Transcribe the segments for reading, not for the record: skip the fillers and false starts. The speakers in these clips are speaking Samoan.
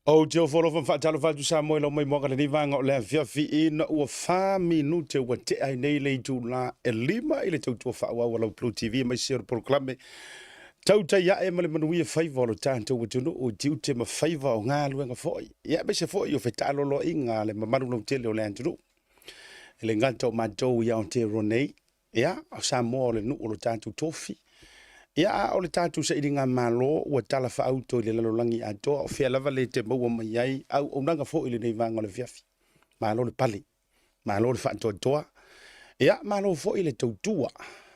Ou te ofo alofa ma faatalofa atu Samoa i lau maimoaga lenei vaega o le afiafi ina ua 4 minute ua tea ai nei le itula e 5 i le tautua faaauau a lau Blue TV aemaise o le polokalame Tautai Ae ma le Manuia Faiva o lo tatou atunuu i tiute ma faiva o galuega foi, ia aemaise foi o fetaaloloaiga a le mamalu lautele o le atunuu. E le gata o matou i Aotearoa nei, ia, o Samoa o le nuu o lo tatou tofi. Ia, a o le tatou sailigamalo ua tala faaauto i le lalolagi atoa, o fea lava le te maua mai ai auaunaga foi i lenei vaega o le afiafi. Malo le pale, malo le faatoatoa, ia, malo foi le tautua,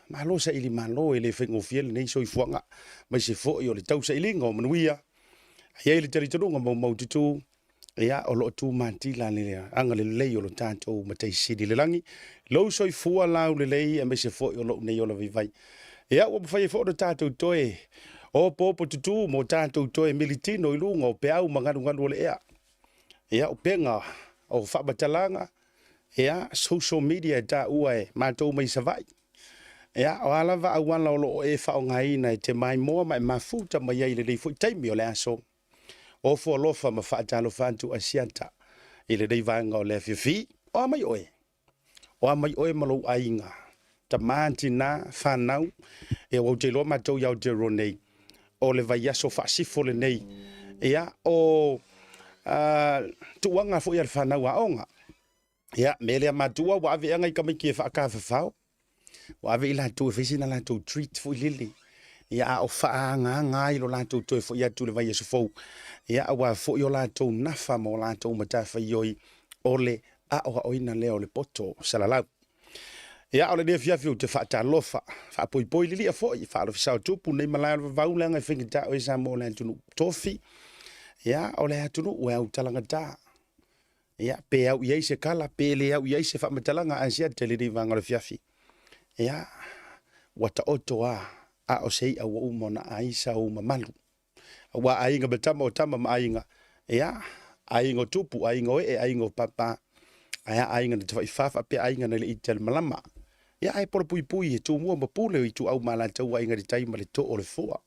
malo saili malo, e le faigofie lenei soifuaga, aemaise foi o le tausailiga o manuia. E i ai le talitonuga maumaututu, ia, o lo o tumatila le agalelei o lo tatou Matai Sili i le lagi, lou soifua laulelei aemaise foi o lou nei ola vaivai. Ia, ua mafai ai foi ona tatou toe opoopo tutū mo tatou toe militino i luga o peau ma galugalu o le ea. Ia, upega o faamatalaga, ia, social media e taua e matou mai Savaii. Ia, o a lava auala o lo o e faaaogaina e te maimoa ma e mafuta mai ai i lenei foi taimi o le aso. Ofo alofa ma faatalofa atu Asiata i lenei vaega o le afiafi. O a mai oe? O a mai oe ma lou aiga? Tama, tina, fanau. Ia, ua ou te iloa matou i Aotearoa nei, o le vaiaso faasifo lenei. Ia, o tuuaga foi a le fanau aoga. Ia, mea lea matua ua ave ea nai tamaiti e faatafafao. Ua ave i latou e fai sina latou treat foi lele. Ia, a o faaagaaga ai lo latou toe foi atu i le vaiaso fou. Ia, aua foi o latou nafa ma o latou matafaioi o le aoaoina lea o le poto salalau. Ia, o lenei afiafi ou te faatalofa, faapoipoi lilia foi, faalofisao tupu nei malae o le vavau leaga e faigata oe Samoa o le atunuu tofi. Ia, o le atunuu e autalagata. Ia, pe au i ai se kala, pe le au i ai se faamatalaga a Asiata i lenei vaega o le afiafi. Ia, ua taoto a, a o se i'a ua uma ona aisa ou mamalu. Aua aiga ma tama o tama ma aiga, ia, aiga o tupu, aiga o ee, aiga o papa, ae a aiga na tafaifa faapea aiga na le ita le malama. Ia, ae polapuipui e Tumua ma Pule o Ituau ma Alataua aiga i le tai ma le too o le fua.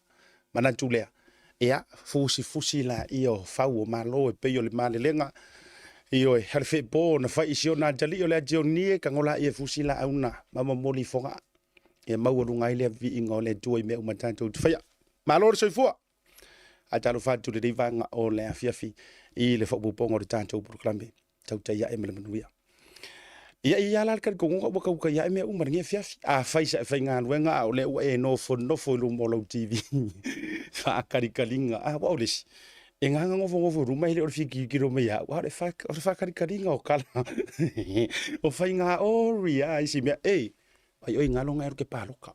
Manatu lea, ia, fusifusi laia o fau o Malo e pei o le malelega, ioe, a le feepo na fai i si ona atalii o le ationie, tago laia e fusi laau na ma momoli i Fogaa. Ia maualuga ai le viiga o le Atua i mea uma tatou te faia. Malo le soifua! Faatalofa atu i lenei vaega o le afiafi i le faaopoopoga o le tatou polokalame Tautai Ae ma le Manuia. Ia, e i ai la le talitonuga ua tautai ae mea uma i lenei afiafi. Afai sa e faigaluega a o lea ua e nofonofo i luma o lau TV faatalitaliga, a ua o le isi, e gaga nofonofo i luma e le o le fia tilotilo mai ia au, a o le faatalitaliga o tala o faiga ori a isi mea. Ei, ai oi galo na e alu e te palota.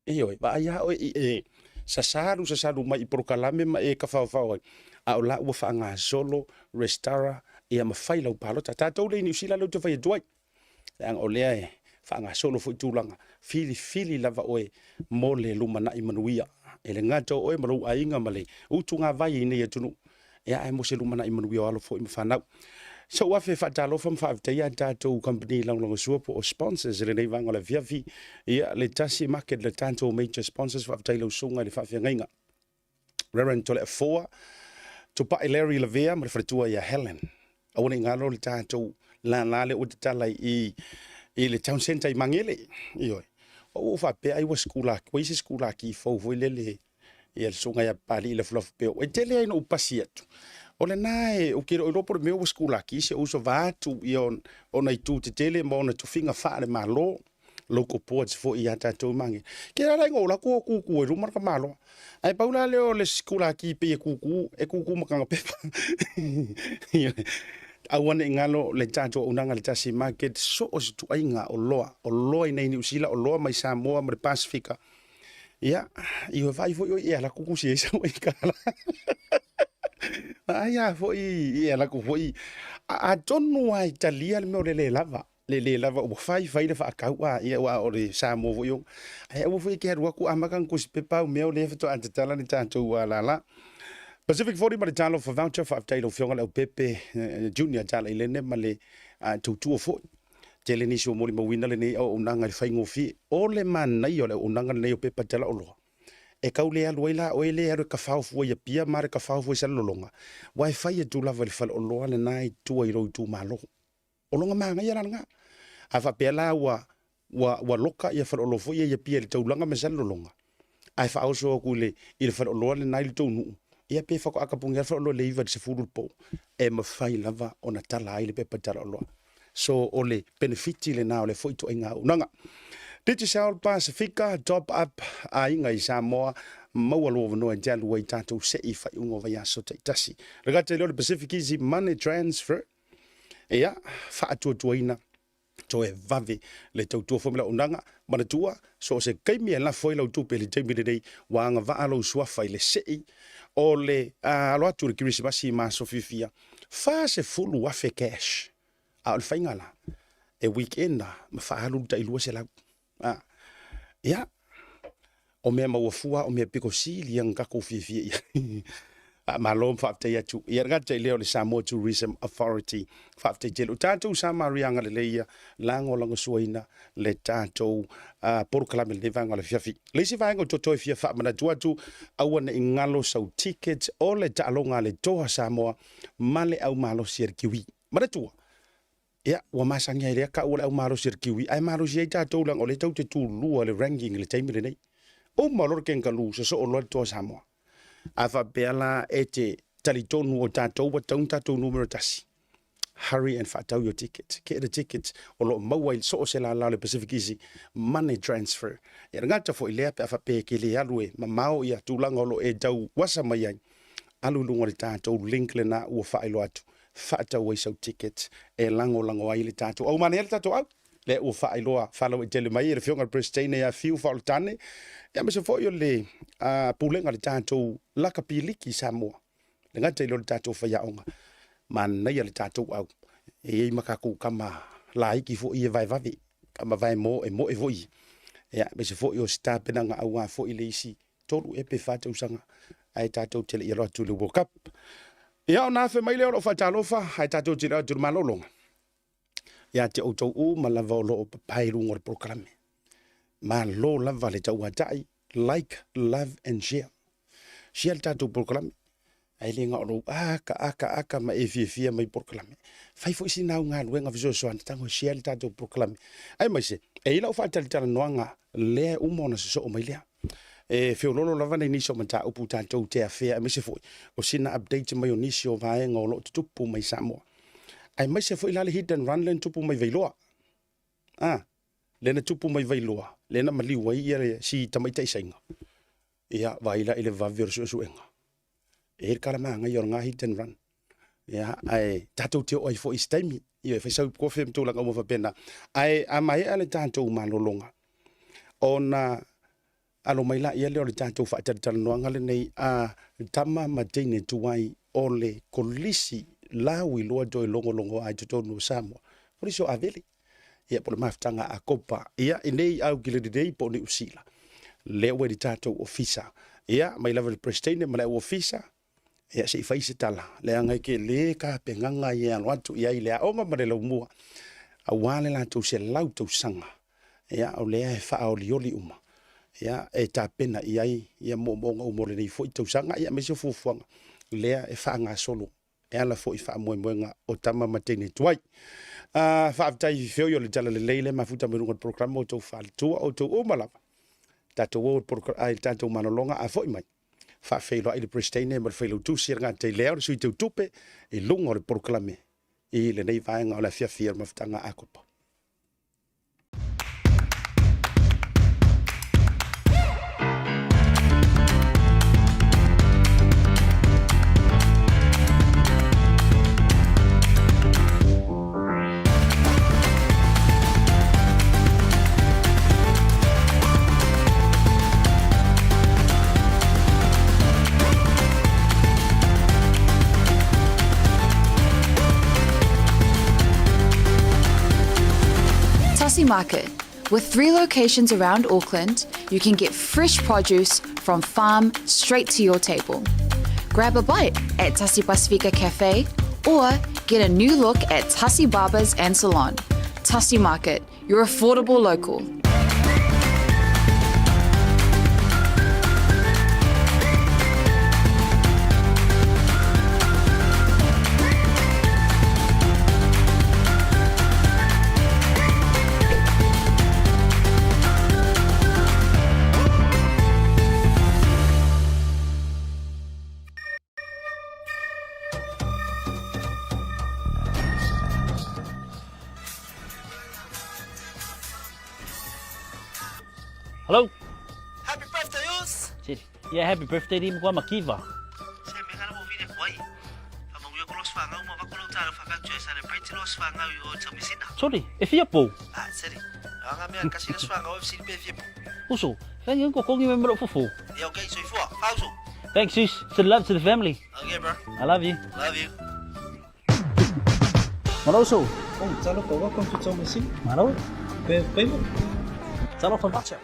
Ioe, vaai lava oe i e sasalu sasalu mai i polokalame ma e tafaofao ai, a o la ua faagasolo resitala ia ma fai lau palota. Tatou lea i Niu Sila lea ou te fai atu ai, leaga o lea e faagasolo foi tulaga, filifili lava oe mo le lumanai manuia. E le gata o oe ma lou aiga ma le utugavai i nei atunuu, ia ae mo se lumanai manuia o alo foi ma fanau. Sou afe faatalofa ma faafetaia a tatou kamupani lagolagosua po o sponsors i lenei vaega o le afiafi. Ia, le Tasi Market, le tatou major sponsors, faafetai lau susuga i le faafeagaiga. Reverend Toleafoa, Tupai Larry Lavea ma le faletua ia Helen. Aua ne i galo le tatou lala lea ua tatala i i le town centre i Magele. Ioe. Ua ou faapea ai ua i se sikulaki fou foi lele ia le susuga ia Papalii Lafulafupeo. E tele ai na ou pasi atu. O lena e, ou te le o iloa po o le mea ua sikulaki si ou uso vaeatu ia ona itu tetele ma ona tofiga faale-Malo, local boards foi ia tatou i Magele. Ke la la ina o kūkū i luma le tamaloa. Ae pau la lea o le sikulaki pei e kūkū, e kūkū ma kanga pepa. Aua ne i galo le tatou auaunaga i le Tasi Market, so o se tuaiga oloa, oloa i inei i Niu Sila, oloa mai Samoa ma le Pasefika. Ia, i vaai foi oe i ala kukusi ai sau ai kala. Ai a foi i ala ku foi. Atonu lava e talia le mea o le le lava. Le le lava ua fai fai le faatau a ia aua o le Samoa foi o. Ae aua foi e te alu atu amata ona tusi pepa au mea o lea faatoa tatala le tatou lala. Pacific 40 ma le talofa voucher faafetai i lau Afioga Leaupepe Junior Talailene ma le tautua foi. Tele nisi ua molimauina lenei auaunaga i le faigofie. O le manaia o le auaunaga lenei o pepa talaoloa, E tau le alu ai la oe lea e alu e kafao fua i Apia ma le kafao fua i Salelologa, aua e fai atu lava i le faleoloa lena i tua i lou itumalo. O lona manaia la lena. A faapea la ua ua ua loka ia faleoloa foi ia i Apia i le taulaga ma Salelologa, ae faaoso atu i le i le faleoloa lena i le tou nuu, ia pe faatoa tapuni lava le faleoloa i le 9 i le 10 i le po, e mafai lava ona tala ai le pepa talaoloa. So o le penefiti lena o lea foi ituaiga auaunaga. Digicel Pasifika Top Up Aiga i Samoa maua lou avanoa e te alu ai tatou se'i i faaiuga o vaiaso taitasi. Le gata i lea o le Pacific Easy Money Transfer, ia, faatuatuaina toe vave le tautua foi ma le auaunaga. Manatua, so o se taimi e lafo ai lau tupe i le taimi lenei, ua agavaa lou suafa i le se'i o le alo atu i le Kerisimasi ma aso fiafia, 40,000 cash. A o le faiga la, e weekend la, ma faaalu le tai 200. A, ia, o mea maua fua, o mea pito sili ia na tatou fiafia i ai. Faamalo ma faafetai atu. Ia le gata i lea o le Samoa Tourism Authority. Faafetai tele. O tatou Samaria agalelei ia lagolagosuaina le tatou polokalame i lenei vaega o le afiafi. Le isi vaega o toe fia faamanatu atu, aua ne i galo sau ticket o le taaloga a le Toa Samoa ma le au malosi a le Kiwi. Manatua, ia, ua masani ai lea tau o le au malosi a le Kiwi, ae malosi ai tatou leaga o lea tatou te tulua i le ranking i le taimi lenei. Uma loa le Kangaroo, sosoo loa le Toa Samoa. A faapea la e te talitonu o tatou ua tatau ona tatou numera tasi, hurry and faatau your ticket. Get the ticket o lo o maua i so o se lala o le Pacific Easy Money Transfer. E le gata foi lea pe a faapea e te le alu e mamao ia tulaga o lo o e tau wasa mai ai, alu i luga o le tatou link lena ua faailoa atu, faatau ai sau ticket e lagolago ai le tatou au. Manaia le tatou au lea ua faailoa faalauaitele mai e le Afioga i le Peresetene ia Fiu Faaolotane, aemaise foi o le pulega o le tatou lakapi liki i Samoa. Le gata i lea o le tatou faiaoga, manaia le tatou au, e i ai ma tatou tama laiti foi ia vaevave, tama vae moe foi ia, aemaise foi o se tapenaga aua foi le isi 3 ea pe 4 tausaga ae tatou te le i alo atu i le World Cup. Ia ona afe mai lea o lou faatalofa ae tatou te le atu i le malologa ia te outou uma lava o lo o papae i luga o le polokalame. Malo lava le tauatai, like, love and share. Share le tatou polokalame. Ae le na o lou aka, aka, aka ma e fiafia mai polokalame. Fai foi sina au galuega fesoasoani, tago e share le tatou polokalame. Aemaise, e i ai lau faatalatalanoaga lea e uma ona sosoo mai lea. E feololo lava nai nisi o mataupu tatou te afea, aemaise foi o sina update mai o nisi o vaega o lo o tutupu mai Samoa. Aemaise foi la le hit and run lea na tupu mai Vailoa. Ah, lea na tupu mai Vailoa, lea na maliu ai ia si tamaitai Saina. Ia, vaai la i le vave o le suesuega. E i ai le tala manaia o lena hit and run. Ia, ae tatou te oo ai foi i se taimi. Ia, e fai sau kofe ma tulaga uma faapena. Ae a maea le tatou malologa, ona alo mai laia lea o le tatou faatalatalanoaga lenei a tama ma teine tuai o le kolisi lauiloa toe logologoa i totonu o Samoa, kolisi o Avele. Ia, po o le mafutaga a Kopa. Ia, i nei Aukilani nei po o Niu Sila, lea ua i le tatou ofisa. Ia, mai lava i le Peresetene ma le au ofisa, ia se i fai se tala, leaga e tele tapenaga ia e alo atu i ai le aoga ma le laumua, aua le latou 100 tausaga. Ia, o lea e faaolioli uma, ia, e tapena i ai ia moomooga uma o lenei foi tausaga, ia, aemaise o fuafuaga lea e faagasolo e ala foi i faamoemoega o tama ma teine tuai. Faafetai feoi o le tala lelei lea mafuta mai luga o le polokalame o outou faletua, outou uma lava. Tatou o i le tatou malologa a foi mai. Faafeiloai le Peresetene ma le Failautusi a le Gata i lea o le Sui Teutupe i luga o le polokalame i lenei vaega o le afiafi o le mafutaga a Kopa. Tasi Market. With three locations around Auckland, you can get fresh produce from farm straight to your table. Grab a bite at Tasi Pasifika Cafe or get a new look at Tasi Barbers and Salon. Tasi Market, your affordable local. Hello. Happy birthday, Us! Seri. Yeah, happy birthday di mkwa makiva. Se me kana mo vile kwai. Fa mo yo kolos fa ngau ma bakolo talo fa ka tue celebrate los fa ngau yo tau misina. Sorry, e fia pou. Ah, seri. Anga me kasi los fa ngau FC pe fia pou. Uso, thank you ko kongi me mro fufu. Yeah, okay, so ifua. Fauso. Thanks, sis. Send love to the family. Okay, bro. I love you. Love you. Malo uso. Oh, talo welcome to Taumeasina. Malo. Pe pe. Talo fa bacha.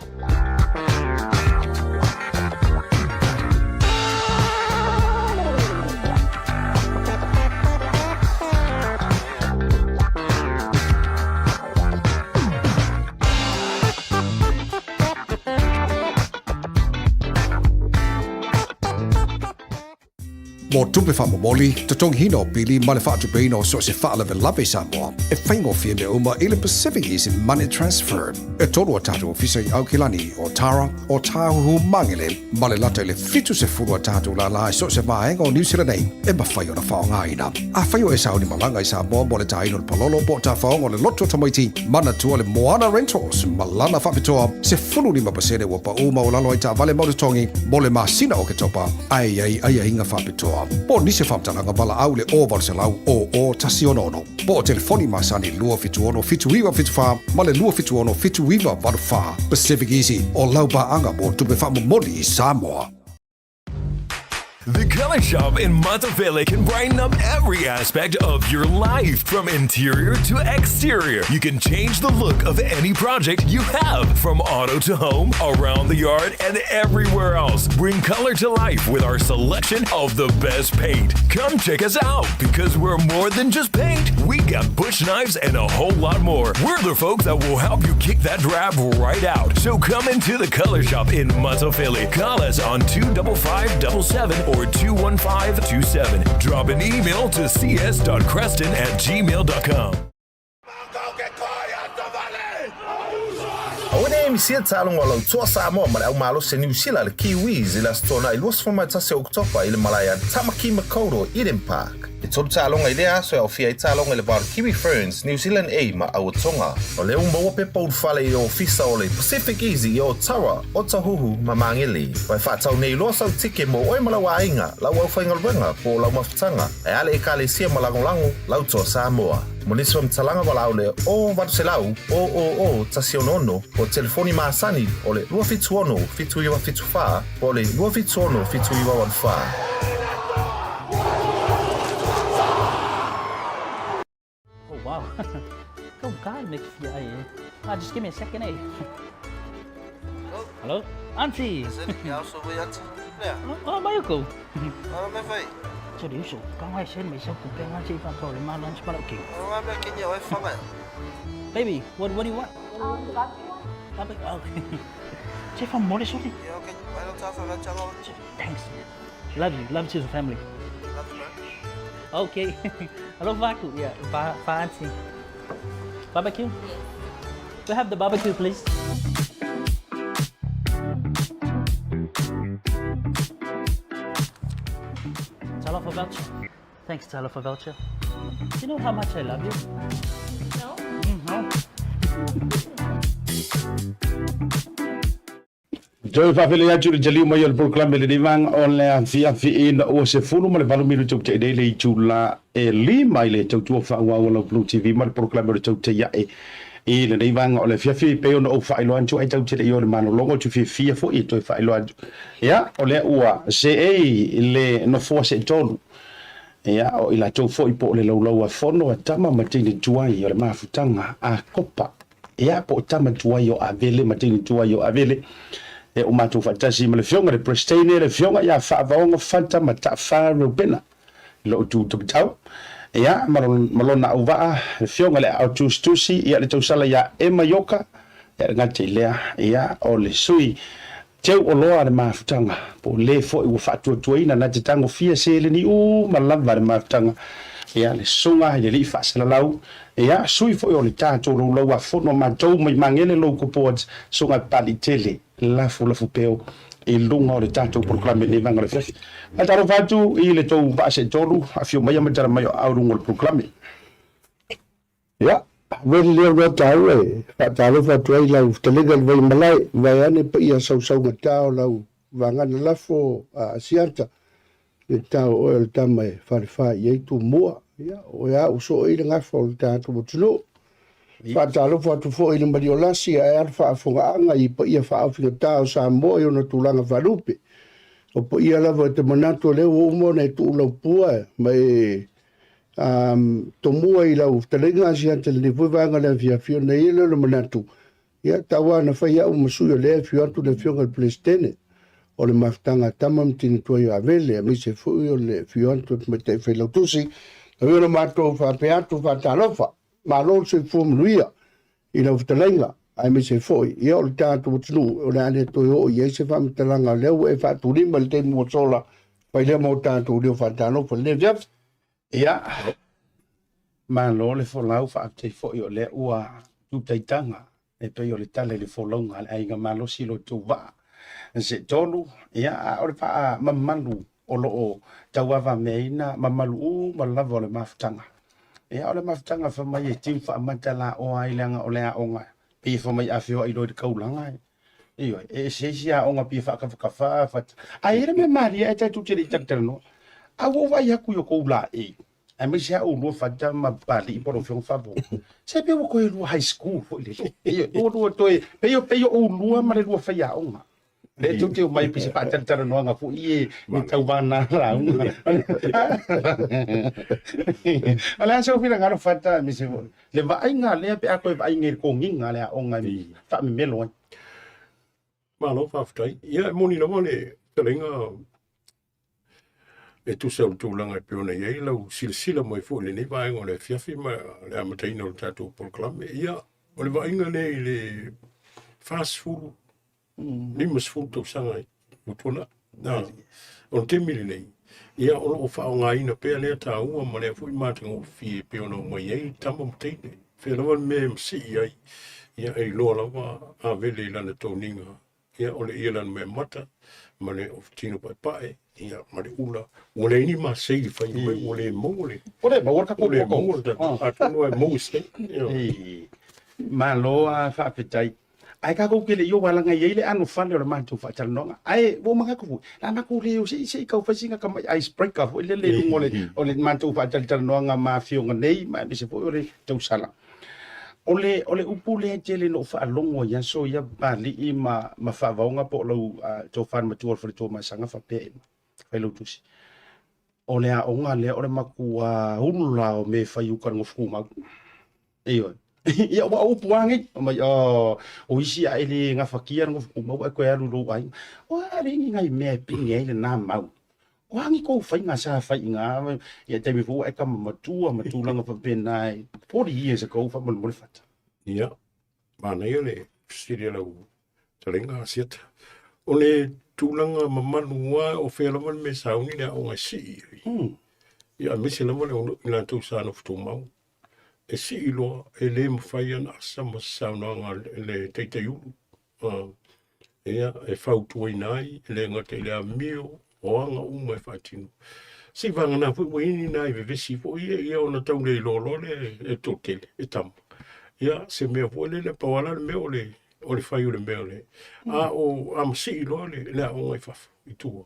Mo tupe faamomoli, totogiina o pili ma le faatupeina o so o se faalavelave i Samoa, e faigofie mea uma i le Pacific Easy Money Transfer. E tolu a tatou ofisa i Aukilani, Otara, Otāhuhu, Mangere, ma le lata i le 70 a tatou lālā i so o se vaega o Niu Sila nei e mafai ona faaaogaina. Afai o e sauni malaga i Samoa mo le tāina o le palolo po o tafaoga o le loto tamaiti, manatua le Moana Rentals ma lana faapitoa 15% ua paʻū maualalo ai taavale mau totogi mo le masina o Oketopa, ae i ai aiaiga faapitoa. Po o nisi faamatalaga valaau i le 0800 00 166 po o telefoni masani 276 7974 ma le 276 7984. Pacific Easy, o lau paaga mo tupe faamomoli i Samoa. The Color Shop in Matafele can brighten up every aspect of your life, from interior to exterior. You can change the look of any project you have, from auto to home, around the yard, and everywhere else. Bring color to life with our selection of the best paint. Come check us out because we're more than just paint. We got bush knives and a whole lot more. We're the folks that will help you kick that drab right out. So come into the Color Shop in Matafele. Call us on 25577 or 21527. Drop an email to cs.creston at gmail.com. Aua ne misia taaloga o lau Toa Samoa ma le au malosi a Niu Sila le Kiwis i le Aso Toonai 21 o Oketopa i le malae a Tamaki Makaurau Eden Park. E tolu taaloga i lea aso e aofia ai taaloga i le va o le Kiwi Ferns, New Zealand A ma Auatonga. O lea ua maua pepa ulufale i ofisa o le Pacific Easy i Otara, Otahuhu ma Magele. Ua e faatau nei loa sau tike mo oe ma lau aiga, lau aufaigaluega po o lau mafutaga, ae a le Ekalesia ma lagolago lau Toa Samoa. Mo nisi faamatalaga valaau le 0800 000 166 po o telefoni masani o le 276 7974 po o le 276 7984. Oh wow. Go God make fia ai eh. Ah, just give me a second eh. Hello? Auntie. Oh, mai ko. Baby, what what do you want? Barbecue. Barbecue. Okay. Che fa mole sorry. Thanks. Love you. Love to the family. Okay. Hello, Vaku. Yeah, va, va auntie. Barbecue? Yes. We have the barbecue, please. Talofa voucher. Thanks, Talofa voucher. You know how much I love you? No. No. Toe faafeiloai atu i le taliu mai o le polokalame i lenei vaega o le afiafi ina ua 18 minute ua tea nei le itula e lima i le tautua faaauau a lau Blue TV ma le polokalame o le tautai ae i lenei vaega o le afiafi e pei ona ou faailoa atu ai tatou te le i o le malologa ou te fiafia foi e toe faailoa atu. Ia, o lea ua seei le nofoa seetolu. Ia, o i latou foi po o le laulau a fono a tama ma teine tuai o le mafutaga a Kopa. Ia, po o tama tuai o Avele ma teine tuai o Avele. E o matou faatasi ma le Afioga i le Peresetene, le Afioga ia Faavaoga Fata Mataafa Reupena, i lou tu tupitau. Ia, ma lona auvaa, le Afioga i le Aao Tusitusi, ia le tausala ia Emma Ioka, ia le gata i lea, ia, o le sui teu oloa a le mafutaga, po o le foi ua faatuatuaina na te tagofia seleni uma lava a le mafutaga, ia, le Susuga i le Alii Faasalalau, ia, sui foi o le tatou Laulau-a-Fono a matou mai Magele Local Boards, Susuga Papaliitele Lafulafupeo i luga o le tatou polokalame i lenei vaega o le afiafi. Faatalofa atu i le tou vaa seetolu, afio maia ma tala mai o aao i luga o le polokalame. Ia. Vele lea o taua e faatalofa atu ai lau fetalaiga i le Vaimalae, vaeane paia sausaugata o lau vagana lafo a Asiata, le tao o oe o le tama e falefa i ai Tumua. Ia, o oe lava ua soo ai le gafa o le tatou atunuu. Faatalofa atu foi i le Maliolasi ae a le faafofogaaga i paia faaofigata o Samoa i ona tulaga faalupe. O paia lava e te manatu o lea ua uma ona e tuulaupua ma e tomua i lau fetalaiga Asiata i lenei foi vaega o le afiafi, ona i ai lea o le manatu, ia, tau lava ina fai au ma sui o lea e afio atu le Afioga i le Peresetene o le Mafutaga a Tama ma Teine Tuai o Avele, aemaise foi o le afio atu o le Tamaitai Failautusi. Tau ia ina matou faapea atu, faatalofa, malo le soifua manuia i lau fetalaiga, aemaise foi ia o le tatou atunuu o le a le toe oo i ai se faamatalaga, o lea ua e faatulima i le taimi ua sola, fai lea ma o tatou leo faatalofa i lenei afiafi. Ia, malo le folau, faafetai foi o lea ua tutaitaga e pei o le tala i le folauga a le aiga malosi lo outou vaa se tolu. Ia, a o le vaa mamalu o lo o tauavameaina mamalu uma lava o le mafutaga. Ia, o le mafutaga fai mai e tiu faamata la oa ai leaga o le aoga pei e fai mai a feoai loa i le kaulaga e Ioe, e ese isi aoga pei e faakafakafa fata. Ae i ai le mea malie ae tatou te le i talatalanoa. A ua ou vaai atu i o tou laei, aemaise lava oulua Fata ma Papalii po o lau Afioga Faafofoga, se pei ua toe lua high school foi lele. Ioe, ua lua toe, pei o pei o oulua ma le lua faiaoga. Lea tou te omai pei se faatalatalanoaga foi e e tauvana lauga. O le a sou finagalo Fata aemaise foi le vaaiga lea pe a toe vaai nei i le togiga a le aoga e faamemelo ai. Malo faafetai. Ia e moni lava le fetalaiga e tusa o le tulaga e pei ona i ai lau silasila mai foi i lenei vaega o le afiafi ma le amataina o le tatou polokalame. Ia, o le vaaiga lea i le 40 50 tausaga ua tuanai. O le taimi lenei, ia o lo o faaaogaina pea lea taua ma lea foi matagofie e pei ona aumai ai tama ma teine. Fea lava le mea e masii ai, ia e iloa lava Avele i lana toniga, ia o le ia lana meamata ma le tino paepae, ia ma le ula. Ua leai ni masei i fai mai, ua le maua le... Ua le maua le tatou Ua le maua le tatou, atonu e maua se. Malo a faafetai. Ae tatou te le i oo leaga e i ai le anofale o le matou faatalanoaga. Ae ua ou manatu foi, o le a matou le o se i se i tau fai sina tamai ice breaker foi lele i luga o le, o le matou faatalatalanoaga ma afioga nei ma aemaise foi o le tausala. O le, o le upu lea e tele na ou faalogo i aso ia Papalii ma, ma Faavaoga po o lau uh, tofa matua o le faletua Masaga faapea e Failautusi. O le aoga lea o le matua ula o mea e fai uka i le nofo tumau. Ioe. Ia ua upu lava nei. Mai oh, o isi a e le gafatia le nofo tumau ae toe alu i lou aiga. O a le ni nai mea e pine ai lena mau. O a ni tou faiga sa fai i ina ia taimi foi ua e tama matua ma tulaga faapena e 40 years ago faamolemole Fata. Ia, manaia le fesili a lau fetalaiga Asiata. O le tulaga mamalu lava o fea lava le mea e sauni le aoga e sii ai. Ia aemaise lava le i latou sa nofo tumau. E sii loa, e le mafai ona asa ma se saunoaga a le Taitaiulu. Ia, e fautuaina ai, e le gata i le amio, o aga uma e faatino. Seivagana foi ua i ai ni nai vevesi foi ia, ia ona tau le iloa loa lea e le toatele, e tama. Ia, se mea foi lele, pau lava la le mea o le, o le fai o le mea o le, a o, a masii loa le, le aoga i fafo, i tua.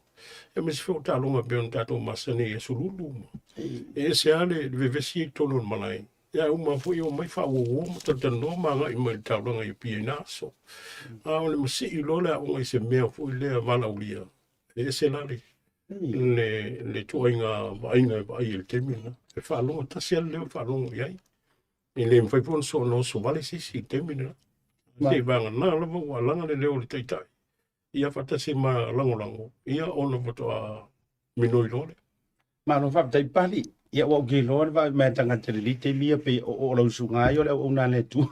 Ia aemaise foi o taaloga pei ona tatou masani ai i aso lulu ma, e ese lava le, le vevesi ia i totonu o le malae. Ia, e uma foi omai faauouo ma talatalanoa ma agai mai i le taulaga i Apia i na aso. A o le masii loa le aoga i se mea foi lea valaaulia, e ese la le, le, le ituaiga vaaiga e vaai i le taimi lena. E faalogo tasi lava le leo e faalogo i ai. E le mafai foi ona soona oso vale se isi i le taimi lena. Seivagana lava ua alaga le leo o le taitai, ia faatasi ma lagolago, ia ona faatoa minoi loa lea. Malo faafetai Pali. Ia ua ou ke iloa le vaai mai a tagata i lenei taimi ia pei o o lau susuga ai o le auauna a le Atua.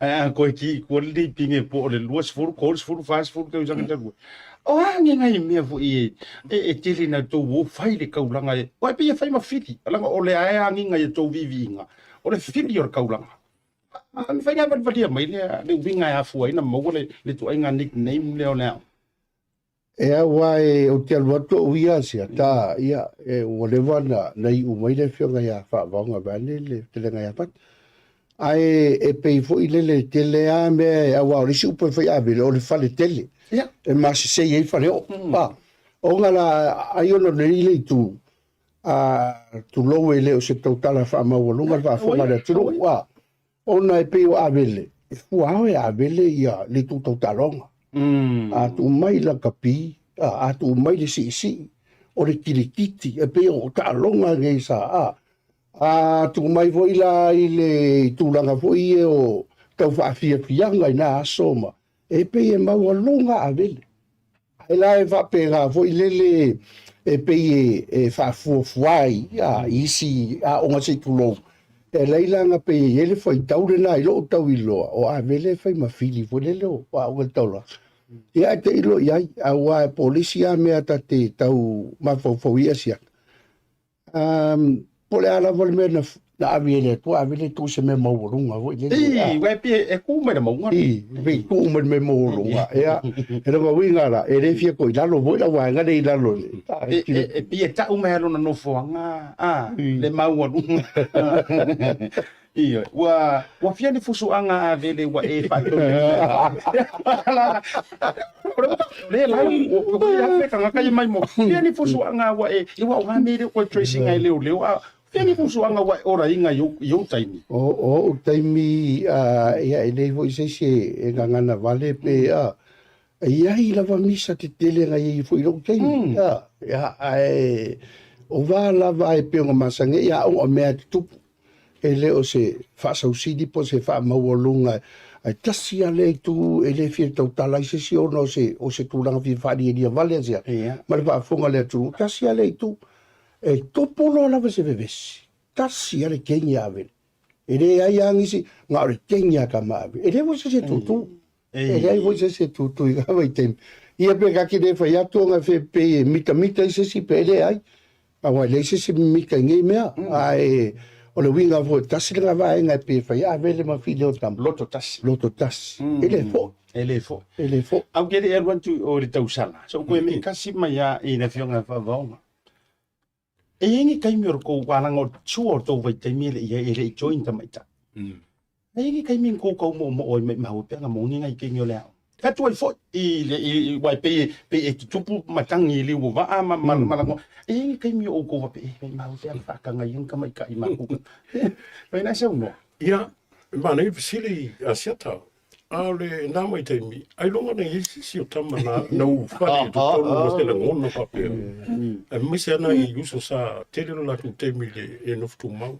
Ae a toe ki i tua lenei pine po o le 20, 30, 40 tausaga talu ai. O a ni nai mea foi e, e, e tele na tou o fai le kaulaga e, o e pei e fai ma fili, leaga o le ae agiga i a tou viiviiga, o le fili o le kaulaga. A mafai ona valivalia mai lea le uiga e afua ai ona maua le, le ituaiga nickname lea o le aoga. E au lava e, ou te alu atu au ia Asiata, ia, e, ua leva na, na iu mai le afioga ia Faavaoga vaeane le fetalaiga ia Fata. Ae e pei foi lele tele lava mea aua o le isi upu e fai Avele o le fale tele. Ia. E masesei ai faleoo. A, ona la ai ona o lenei le itu, a, tulou e le o se tautala faamaualuga le faafofoga a le atunuu, a, ona e pei o Avele, e fua ao e Avele ia le itu tau taaloga. A tuu mai lakapi, a, a tuu mai le siisii, o le kilikiti, e pei o taaloga nei sa, a, A tuu mai foi la i le tulaga foi ia o tau faafiafiaga i na aso ma e pei e maualuga Avele. Ae la e faapena foi lele e pei e faafuafua ai i isi aoga se i tulou. E laila na pei e i ai le faitau lena i lou tau iloa o Avele e fai ma fili foi lele o aoga i le taulaga. Ia ae te i loa i ai, aua po o le isi lava mea ta te tau mafaufau i ai Asiata, Um, po o le a lava le mea na, na ave e le Atua, ave le tuu se mea maualuga foi lele. Ii, uae pei e ku mai le mauga. Ii, pei tuu mai le mea maualuga. Ia, e lona uiga la, e le fia koe i lalo foi la vaega lea i lalo. E, e, e pei e tau mai lona nofoaga, a, le maualuga. Ioe, ua, ua fia ni fusuaga Avele ua e faatonu. Le la, ua ia fe kangaka ia mai mo. Fia ni fusuaga ua e, i ua o ngā mere koe tracing ai leo leo, a fia ni fusuaga ua e ora inga i ou taimi. O, o ou taimi, ia e leai foi se isi e gagana vale pe, a, e i ai lava misa tetele na i ai foi i lou taimi, a, ia, ae o va lava e pei ona masani ai aoga o mea e tutupu. E le o se faasausili po o se faamaualuga ae tasi lava lea itu e le fia tautala ai se isi ona o se, o se tulaga fia faalielia vale asia ma le faafofoga a le atunuu. Tasi lava lea itu, e tupu loa lava se vevesi, tasi lava le kegi a Avele. E leai lava nisi, na o le kegi a tama Avele. E leai foi se isi e tutu. E leai foi se isi e tutu i lena vaitaimi. Ia pe kaki le fai atu ona fe pei e mitamita i se isi pe leai. Aua e leai se isi e mimita i nei mea. Ae o le uiga foi, tasi lena vaega e pei e fai Avele ma Fileo tama. Loto tasi. Loto tasi. E le foi. E le foi. E le foi. Au ke le alu atu o le tausala. So koe me kasi mai a i le afioga Fa'avaoga. E i ai ni taimi o le kou alaga o sua o tou vaitaimi e le i ai e le i join tamaitai. E i ai ni taimi na kou tau moomoo ai maimau ai pe ana moni nai keimi o le aoga. Ka atu ai foi i le i aua e pei e pei e tutupu matagi i liu o vaa ma ma ma lagoa. E i ai ni taimi o outou faapea e maimau pe ana faataga ia ni tamaitai i matou. Fai na e saunoa. Ia, e manaia le fesili a Siata. A o le na vaitaimi, ailoga na i ai se isi o tama na, na ulufale i totonu ma se lagona faapea. Aemaise lava nai uso sa tele lo latou taimi i le e nofo tumau.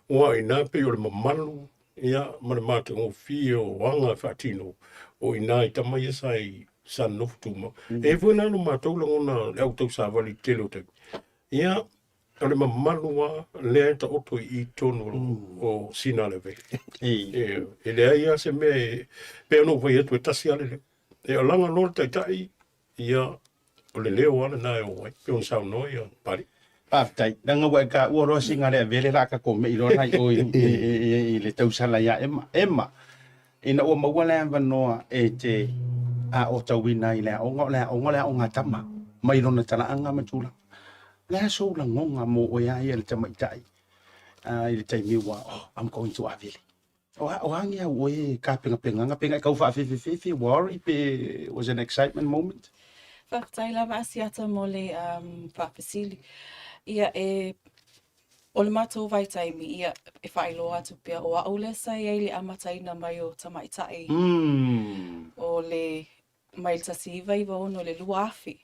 Aua o i ina pei o le mamalu ia ma le matagofie o aga e faatino o i ina i tama ia sa i sa nofo tumau. E i ai foi la lo matou lagona le au tausavali i le tele o taimi. Ia, O le mamalu lava lea e taoto i i totonu o Sinalevele. E leai lava se mea e pei ona ou fai atu e tasi lava le leo. E alaga loa le taitai, ia, o le leo lava lena e oo ai, pei ona saunoa ia Papalii. Faafetai. Leaga ua e taua loa Sinaleavele la tatou mei loa la i o i le tausala ia Emma. Emma, ina ua maua le avanoa e te aotauina ai i le aoga, o le aoga o le aoga a tama mai lona talaaga ma tulaga. O le a sou lagona mo oe a ia le tamaitai i le taimi ua, oh, I'm going to Avele. O a, o a ni au oe tapenapenaga, pe na e tau faafefefefe, worry, pe was an excitement moment? Faafetai lava Asiata mo le um, faafesili. Ia, e, o le matou vaitaimi, ia, e faailoa atu pea, o a'u lea sa i ai i le amataina mai o tamaitai mm. o le mai le 1996 i le 2000.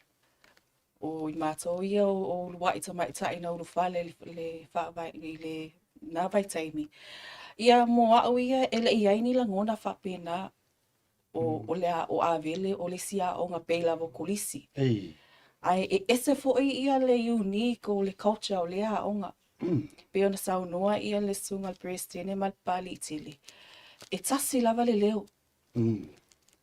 O i matou ia o, o ulua'i tamaitai na ulufale i le faavae i le na vaitaimi. Ia mo a'u ia e le i i ai ni lagona faapena o, o le a, o Avele o le isi aoga pei lava o Kolisi. Ae e ese foi ia le unique o le culture o lea aoga. Pei ona saunoa ia le Susuga i le Peresetene ma le Papalii Tele, e tasi lava le leo.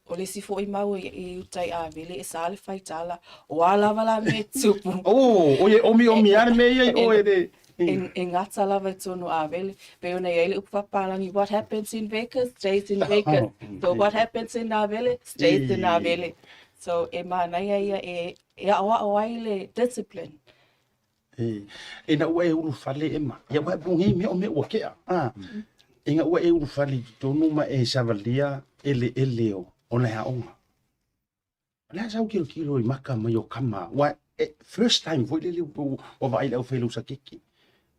O le isi foi mau i uta i Avele e sa le faitala, o a lava la mea e tupu. Oh, oi e omiomi lava le mea ia i o e le... E gata lava i totonu o Avele. Pei ona i ai le upu faapalagi, what happens in Vegas, stays in Vegas. So what happens in Avele, stays in Avele. So e manaia ia e aoao ai le discipline. Ina ua e ulufale Ema, ia ua e pogei mea o mea ua kea. Ina ua e ulufale i totonu ma e savalia eleele o le aoga. O le a sau tilotilo i maka mai o kama, ua e, first time foi lele ua vaai le aufai lausakeke.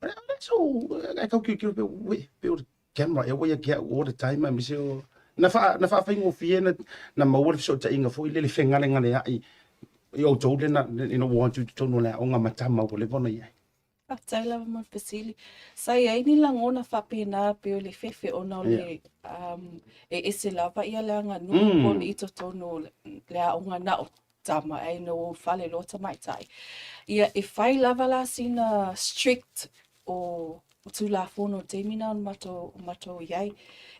O le a sau, e tau tilotilo pe, ue, pe o le camera ea ua ia te au all the time aemaise o na faa na faafaigofie na na maua le fesootaiga foi lele fegalegalea'i i outou le na ina ua o atu i totonu o le aoga ma tama ua leva ona i ai. Faafetai lava mo le fesili. Sa i ai ni lagona faapena pei o le fefe ona o le um, e ese lava ia le aganuu mm. po o le i totonu o le aoga na o tama ai no ou fale loa tamaitai. Ia e fai lava la sina strict o o Tulafono i le taimi na o matou, o matou i ai.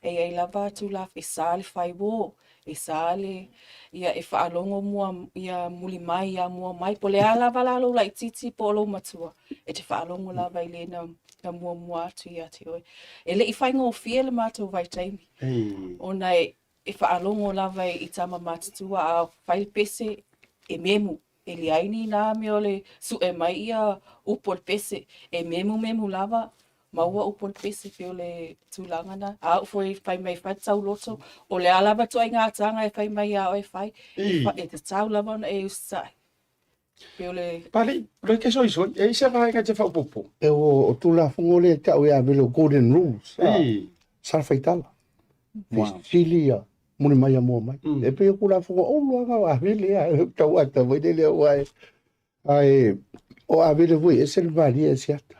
E i ai lava Tulafono, e sa le fai uō, e sa le, ia e faalogo mua, ia muli mai, ia mua mai. Po o le a lava la lou laitiiti po o lou matua, e te faalogo lava i le na, na muamua atu ia te oe. E le i faigofie le matou vaitaimi, ona e, e faalogo lava i tama matutua a fai le pese, e memu. E leai ni nā mea o le suʻe mai ia upu o le pese, e memumemu lava, maua upu o le pese pei o le tulaga na. A oo foi fai mai e fai le tauloto, o le a lava ituaiga taga e fai mai ia oe e fai, e tatau lava ona e usitai. Pei o le... Pali, le ke soisoi, e i se vaega e te faaopoopo. E o Tulafono lea e tau ia vele o Golden Rules. Sa faitala. Fesili ia muli mai a mua mai. E pei o Tulafono ulu lava o Avele ia, tau ata foi lele aua e, ae o Avele foi e ese le malie ese ata.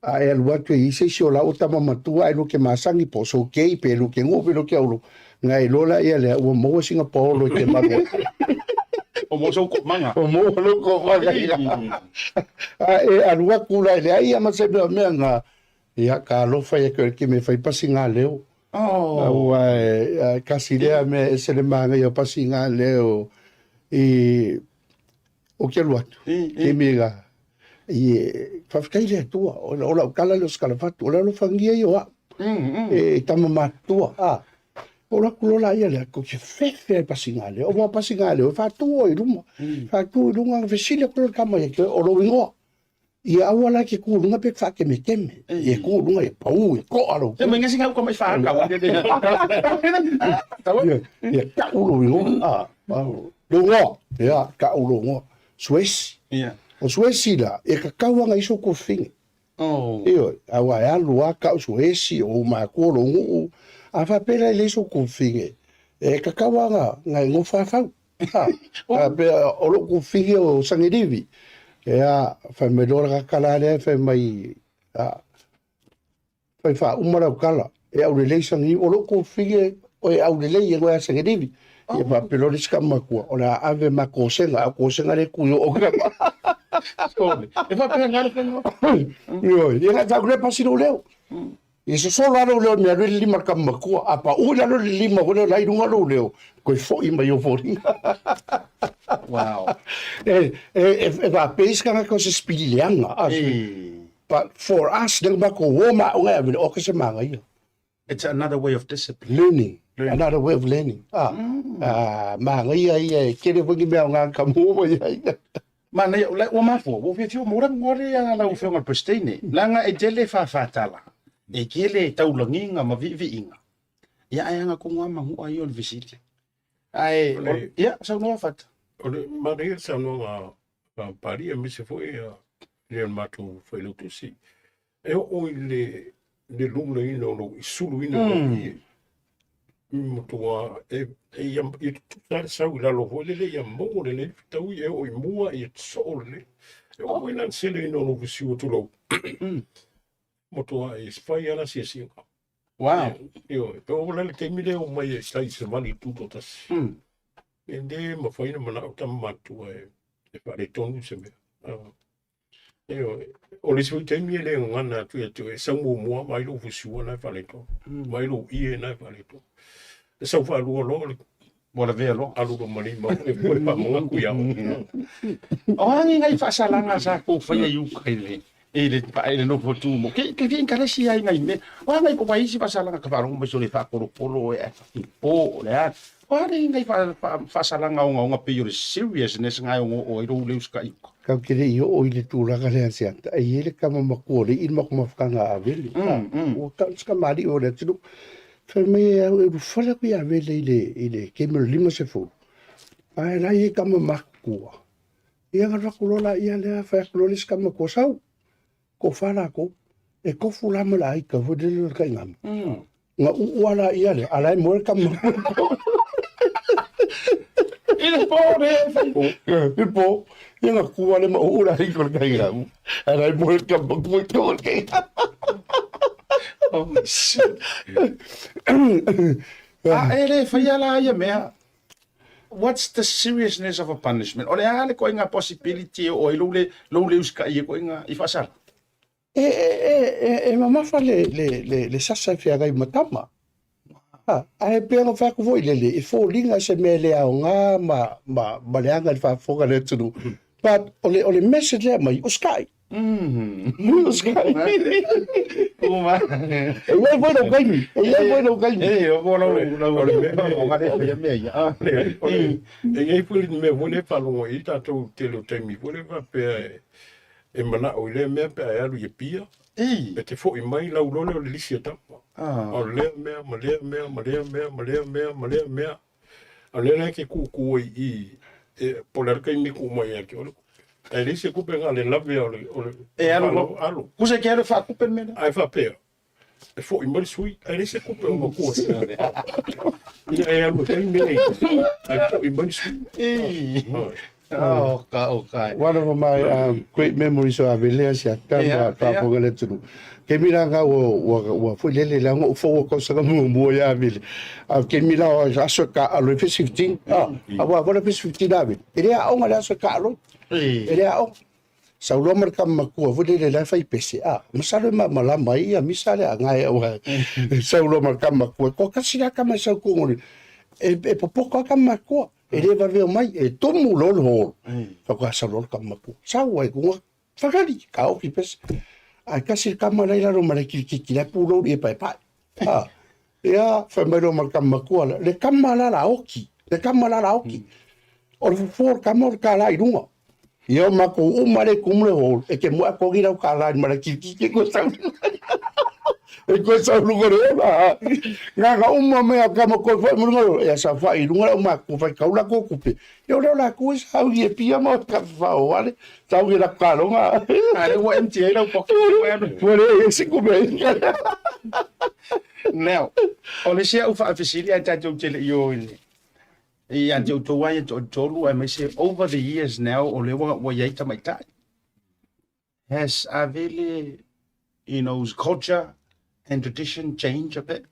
A e alu atu e i se isi o lau tama matua ai lo ke masani po so kei pe lo ke ngo pe lo ke aulo. Ngai e lola ia lea ua maua singa paolo i te malu ai. O mo sou manga. O mo lo ko manga ia. A e alu atu la le ai ma se mea mea nga ia ka alofa ia ke ke me fai pasi ngā leo. Oh. Aua e kasi lea mea ese le māngaia o pasi ngā leo i o ke alu atu. Ke me ga i whawhitai le atua, o lau tala le o Skalafatu, o le alofangia ia o au. E tama matutua, a. O la ku lola ia lea, ko te fefe ai pasi ngā leo. O mua pasi ngā leo, e whātū i luma. Whātū i lunga, fesili aku le tama ia, o lou ingoa. Ia aua la ke ku lunga pe whakemekeme. Ia ku lunga, ia pau, ia koa lou. Ia mai ngasi ngau ka mai whākau. Ia, ia kau lou ingoa. A, lou ngoa. Ia, kau lou ngoa. Suesi. Ia. O Suesi la, e kakau anga iso ko finge. Oh. Ioe, aua e alu a kau Suesi, o umakua lou nguu. A whapela i le iso ko finge. E kakau anga ngai ngofa whau. Ha, a pea o lou ku finge o Sangirivi. Ea, whai mai loa la kakala lea, whai mai, a, whai wha uma lau kala. E au lelei Sangirivi, o lou ku finge, o e au lelei e ngoe a Sangirivi. Ia wha pelo le sika makua, o la ave ma kōsenga, a kōsenga le kui o ka ma. E wha pea ngā le whenua. Ioe, ia ngai wha kule pasi lou leo. Ia sosolo lava lou leo i mea alu ai le lima o le tama matua, a pau i lalo le lima foi lea o la e i luga lou leo, toe foi mai ou foliga. Wow. E, e, e, e faapea isi tagata o se sipili leaga. A, But for us, lea na matou o ma aoga e ave le oka se manaia. It's another way of discipline. Learning. Learning. Another way of learning. Ah, mm. ah, manaia ia e tele foi ni mea o ngā ka mua mai ai. Manaia, ua mafua, ua fiafia mo ora ngore a lau afioga i le Peresetene, leaga e tele fāfātala, e tele taulagiga ma viiviiga, ia ae aga tonu lava manua ia o le fesili. Ae, ia, saunoa Fata. O le manaia le saunoaga a Papalii aemaise foi le matou failautusi, e oo i le le lulaina o lou i suluina o lou ie. Matua e e ia ia tutusa le sau i lalo foi lele ia maua lelei le fetaui e oo i mua ia soo lelei. E oo foi la le seleina o lou fusiua tulou. Matua e fai lava le asiasiga. Wow. Ioe, e oo la le taimi lea o mai e tai i savali tutoatasi. E le mafai ona manao tama matutua e e faaletonu se mea. Ioe, o le isi foi taimi e le gagana atu ia te oe, e sau muamua vaai lou fusiua na e faaletonu, vaai lou ie na e faaletonu. E sau faalua loa le Ua lavea loa. Alu loa ma lima e faamanatu ia oe. O a ni nai faasalaga sa tou faia i uka i le I le i le nofo tu mo. Ke ke fi enkaresi ai ngai me. Wa ngai ko wai si fasalaga ka faalogo mai so le faakolokolo e ae po o le a. Wa le ngai fa fa faasalaga ogaoga pei o le seriousness ngai o o ai lou le usika'i uka. Kau te le i oo i le tulaga lea Asiata, e i ai le tama matua o le i le mafumafukaga a Avele. Ua tau se kamali'i o le atunuu. Fai mai e au e ulufale aku ia Avele i le, i le kemi o le 50. Ae la i ai tama matutua. Ia na alu atu loa laia lea, fai atu loa le isi tama matua, sau, toafa latou. E tofu la ma le aiga foi lele o le taigama. Na uu lava laia lea, a o la e moe le tama matua. I le po le fai. I le po, ia na tu lava lea ma uu le aiga o le taigama. A o la e moe le tama matua i totonu o le taigama. Oh, shit. A e le faia la ia mea. What's the seriousness of a punishment? O le a le koinga possibility o ai lou le lou le usika'i e koinga i faasala? E, e, e, e, e mamafa le, le, le, le sasa e feagai ma tama. Ha, ae pei ona fai atu foi lele, e foliga se mea e le aoga ma, ma, ma leaga i le faafofoga a le atunuu. But o le, o le message lea e aumai, o Sky. O Sky. E i ai foi lou taimi, e i ai foi lou taimi. E, o lau, lau, lau, lau, mea ia. E i ai foi le mea foi lea e faalogo i ai tatou i le tele o taimi foi lea faapea e e manao i lea mea pe a e alu i Apia, e te foi mai lau loa lea o le lisi a tama. O lea mea ma lea mea ma lea mea ma lea mea ma lea mea. A o lea la e te tutu ai i i, e, po o le a le taimi e tuu mai ia te oe le tupe. Ae leai se tupe na o le lave o le, o le, E alu loa. alu. Kusa e ke alu e faakupe le mea lea. Ae faapea, e foi mai le sui, ae leai se tupe o matua. Ia e alu e fai mea ia, ae foi mai le sui. Oh, ka, oh, ka. One of my great memories o Avelea si ata ma faafofoga le atunuu. Kemi la nga ua, ua, ua foi lele la ngo fo ko sa mu mu ya Avele. A kemi la o aso ka alo e fesi 15. Ah, a wa wala fesi 15 Avele. E le aonga le aso ka alo. E le aonga. Sau loa ma le tama matua foi lele la e fai pese, a, masalo e malamalama ai ia misa lea a gae aua e sau loa ma le tama matua, toatasi la tama e sau i totonu e, e popoto lava tama matua, e le vave omai, e tumu loa le hall. Faatoa sau loa le tama matua, sau ai luga, whakari, ka oki pese. Ae tasi le tama la i lalo ma le kilikiki la e pulou i e paepae. A, ia, fai mai loa ma le tama matua lea, le tama la la oki, le tama la la oki. O le fofo o le tama o le kālā i luga. Ia o matou uma lea i tumu le hall, e te moe atoa lau kālā i mala kilikiki e koe sau. E koe sau luga le ola. Nganga uma mai a tama koe whai ma lunga, e asa whai i lunga lau matua whai kau la kua kupe. Ia o lea o latou e sau i e pia ma ka whao wale, sau i la kalonga. A le ua empty ai lau pocket. Ua leai ai se kupe. Now, o le isi au faafesili ae tatou te le i o i le ia te outou ai e toatolu aemaise over the years now o lea ua, ua i ai tamaitai. Has Avele, you know, culture and tradition change a bit?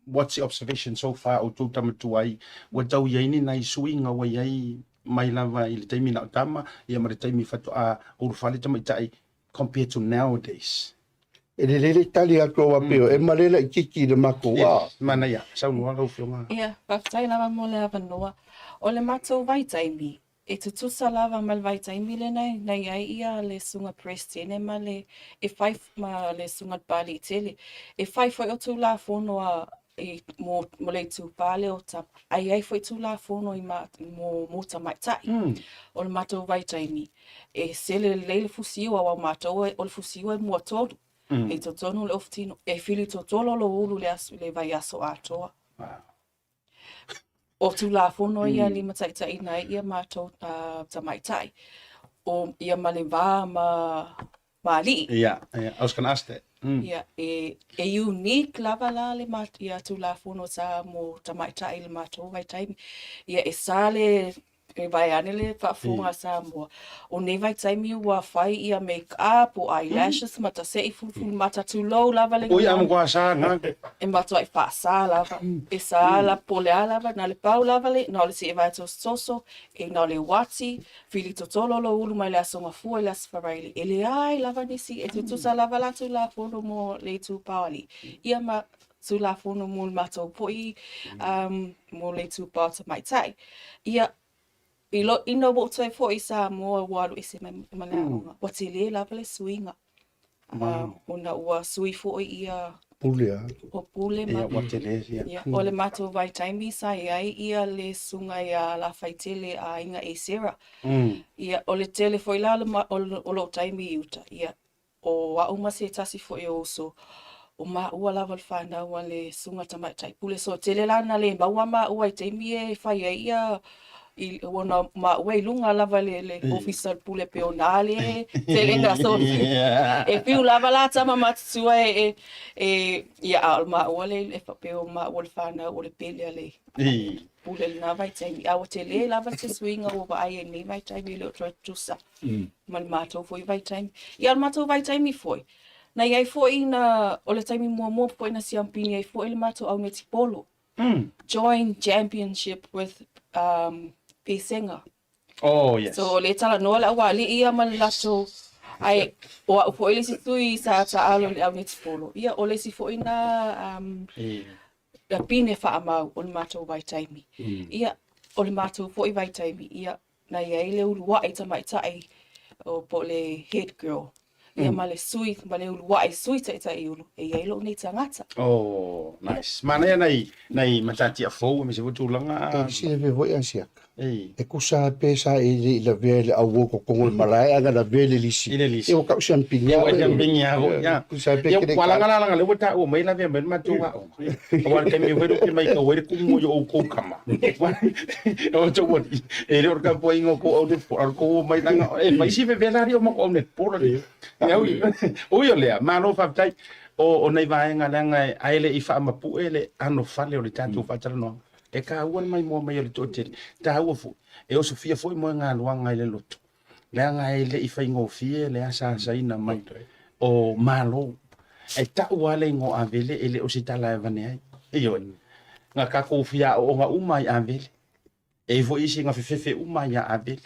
What's the observation so far o tou tama tuai ua tau i ai ni nai suiga ua i ai mai lava i le taimi na o tama ia ma le taimi faatoa ulufale tamaitai compared to nowadays? E lelei le tali atu aua pei o Emma lea laitiiti i le matou a. Manaia, saunoa lau Afioga. Ia, faafetai lava mo le avanoa. O le matou vaitaimi, E tutusa lava ma le vaitaimi lenei na i ai ia le Susuga Peresetene ma le e fai ma le Susuga Papali'i Tele. E fai foi o Tulafono a i mo mo le itupa lea o tama, ae i ai foi Tulafono i ma mo mo tamaitai. O le matou vaitaimi, e sele lelei le fusiua aua o matou o le fusiua e muatolu. I totonu o le ofutino, e whiri totolo lou ulu i le aso i le vaiaso atoa. O Tulafono ia e limataitaiina ai ia matou tamaitai, o ia ma le va ma ma alii. Yeah, yeah, I was gonna ask that. Ia, e, e unique lava la le ma, ia Tulafono sa mo tamaitai i le matou vaitaimi. Ia, e sa le E vaeane le faafofoga a Samoa, o nei vaitaimi ua fai ia make up o eyelashes ma tase'i fulufulu mata tulou lava le Oi amo koa sa nga. E matua'i faasa lava. E sa la po o le a lava, na o le pau lava le, na o le se'e vae tosotoso, e na o le uati, fili totolo lou ulu mai le Aso Gafua i le Aso Faraile. E leai lava nisi, e tutusa lava la Tulafono mo le itupa o alii. Ia ma Tulafono mo le matou poʻi, mo le itupa o tamaitai. Ia, I lo, ina ua ou toe foʻi i Samoa ua alu ese mai ma le aoga, ua tele lava le suiga. Ona ua sui foi ia Pule a. O pule ma. Ia, ua tele ia. Ia, o le matou vaitaimi sa i ai ia le susuga ia Lafaitele aiga Esera. Ia, o le tele foi la o lou taimi i uta, ia, o au ma se tasi foi o uso, o maua lava le fanau a le susuga tamaitai pule. So, tele la na le maua maua i taimi e fai ai ia i ona maua i luga lava le le ofisa o le pule pe ona le tele na so e fiu lava la tama matutua e e e ia a o maua le e faapea o maua le fanau o le pele a le pule i lena vaitaimi a ua tele lava se suiga ua vaai ai i lenei vaitaimi e le o toe tutusa ma le matou foi vaitaimi. Ia o le matou vaitaimi foi, na i ai foi na, o le taimi muamua foi na siampini ai foi le matou au netipolo. Join championship with um, Pesega. Oh, yes. So o le talanoa le aualii ia ma le latou ai o au foi le isi sui sa taalo i le au netipolo. Ia o le isi foi na um, pine faamau o le matou vaitaimi. Ia o le matou foi vaitaimi, ia na i ai le uluai tamaitai o po o le head girl ia ma le sui ma le uluai sui taitai ulu e i ai lou nei tagata. Oh, nice. Manaia nai nai matatia fou aemaise foi tulaga. E silafia foi Asiaka, e tusa lava pe sa e le i lavea i le au okokogo i le malae ae na lavea i le lisi. I le lisi. Ia ua tau siampini lava. Ia ua siampini lava foi. Ia. Tusa lava pe Ia kele ua lagalaga leaga lea ua taua mai lavea mai le matou aoga. Aua o le taimi foi lea ou te matau ai le kumu i o outou tama. O outou alii, e le o le tapuaiga o tou au netball, a o le tou omai leaga e fai si vevela alii o matou au netball alii. Ia ui, ui o lea, malo faafetai. O, o nai vaega leaga ae le i faamapue le anofale o le tatou faatalanoaga. E taua le maimoa mai o le toatele, taua foi, e osofia foi moegaluaga i le loto. Leaga e le i faigofie le asaasaina mai o Malo. E tau lava le igoa o Avele e le o se tala e avane ai. Ioe. Na tatou fia aooga uma i Avele. E i ai foi isi na fefefe uma ia Avele.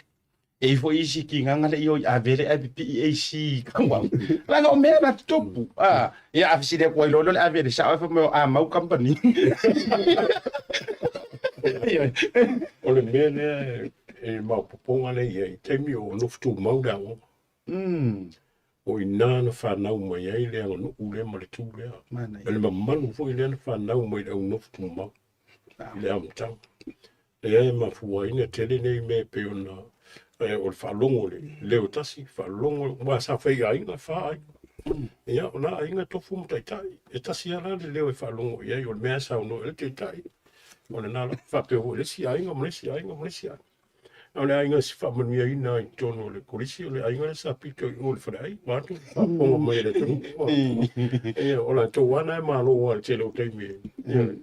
E i ai foi isi kinaga le i o i Avele ae pipii AC i Kauaʻi. Leaga o mea na tutupu. A, ia a fesili atu ai loa lea o le Avele sao ae fai mai o Amau Company. Ioe. O le mea lea e maopoopoga lea i ai, i taimi o nofo tumau le aoga. O i ina na fanau mai ai le aganuu lea ma le tu lea. O le mamalu foi lea na fanau mai i le au nofo tumau i le amataga. Lea e mafua ai na tele nei mea e pei ona o le faalogo i le leo tasi, faalogo, aua sa fai i aiga, fa aiga. Ia, o la aiga tofu ma taitai. E tasi lava la le leo e faalogo i ai, o le mea e saunoa i ai le taitai. O lena lava, faapea foi i le isi aiga ma le isi aiga ma le isi aiga. A o le aiga e faamanuiaina i totonu o le kolisi, o le aiga lea sa pito i o i le faleai, vaeatu le faafofoga mai a le atunuu. Ia, o latou lava na e malo lava i le tele o taimi. Ia.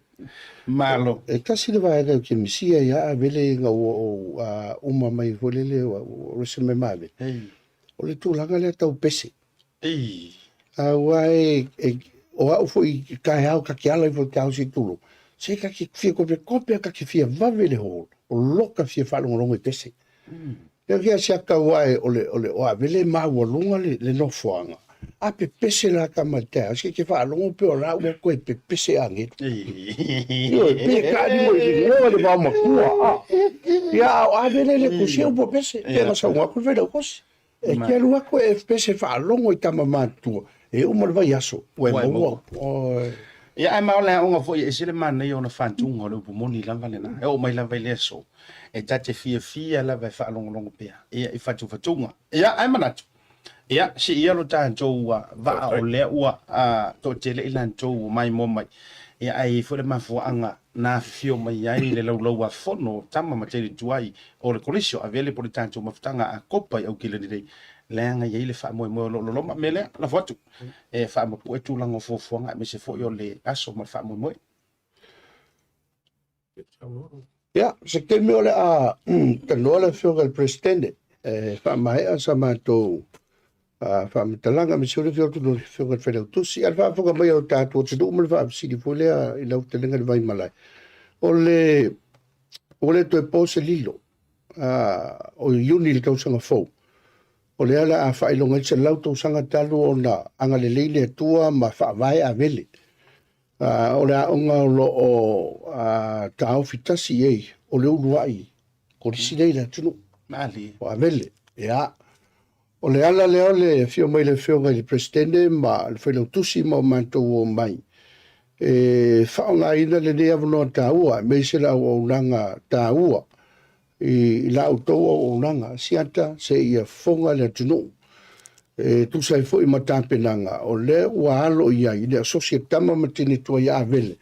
Malo. E tasi le vaega ou te misia ai a Avele ina ua ou uma mai foi lele ua rese mai ma Avele. O le tulaga lea tau pese. Aua e, e, o au foi i taeao ta te ala ifo i te ao se i tulou, se ta te fia kopekope ta te fia vave le hall, o loka fia faalogologo i pese. Ia kia sia tau ae o le, o le, o Avele e maualuga le, le nofoaga, a pepese la tama i taeao, se te faalogo pe o la ua toe pepese agelu. Ioe, pe taali mo i le le vao matua, a. Ia, a o Avele le kusi au po pese, pe na sauga aku le failautusi. E te alu atu e pese faalogo i tama matutua, e uma le vaiaso, ua e maua. Oi. Ia, ae ma o le aoga foi e ese le manaia ona faatuga o le upu moni lava lena. E oo mai lava i le aso, e ta te fiafia lava e faalogologo pea, ia, i fatufatuga. Ia, ae manatu, ia, siia lo tatou vaa o lea ua toatele i latou ua maimoa mai. Ia, ae i ai foi le mafuaaga na afifio mai ai le Laulau-a-Fono o Tama ma Teine Tuai o le Kolisi o Avele po o le tatou mafutaga a Kopa i Aukilani nei, leaga e i ai le faamoemoe o lo o loloma. O le mea lea, lafo atu e faamapue tulaga o fuafuaga aemaise foi o le aso ma le faamoemoe. Ia, se taimi o le a talanoa le Afioga i le Peresetene e faamaea sa matou faamatalaga aemaise foi le afio atu o le Afioga i le Failautusi. A o le faafofoga mai a lo tatou atunuu ma le faafesili foi lea i lau fetalaiga i le Vaimalae, o le ua le toe po se lilo, o Iuni i le tausaga fou, o lea o le a faailoga ai le 100 tausaga talu ona agalelei le Atua ma faavae Avele. O le aoga o lo o taofi tasi i ai o le uluai Kolisi nei i le atunuu. Malie. O Avele. Ia. O le ala lea o le afio mai le afioga i le Peresetene ma le Failautusi ma o matou omai e faaaogaina lenei avanoa taua aemaise le auaunaga taua i la outou auaunaga siata seia fofoga le atunuu e tusa ai foi ma tapenaga o lea ua alo i ai le asosi a tama ma teine tuai a Avele.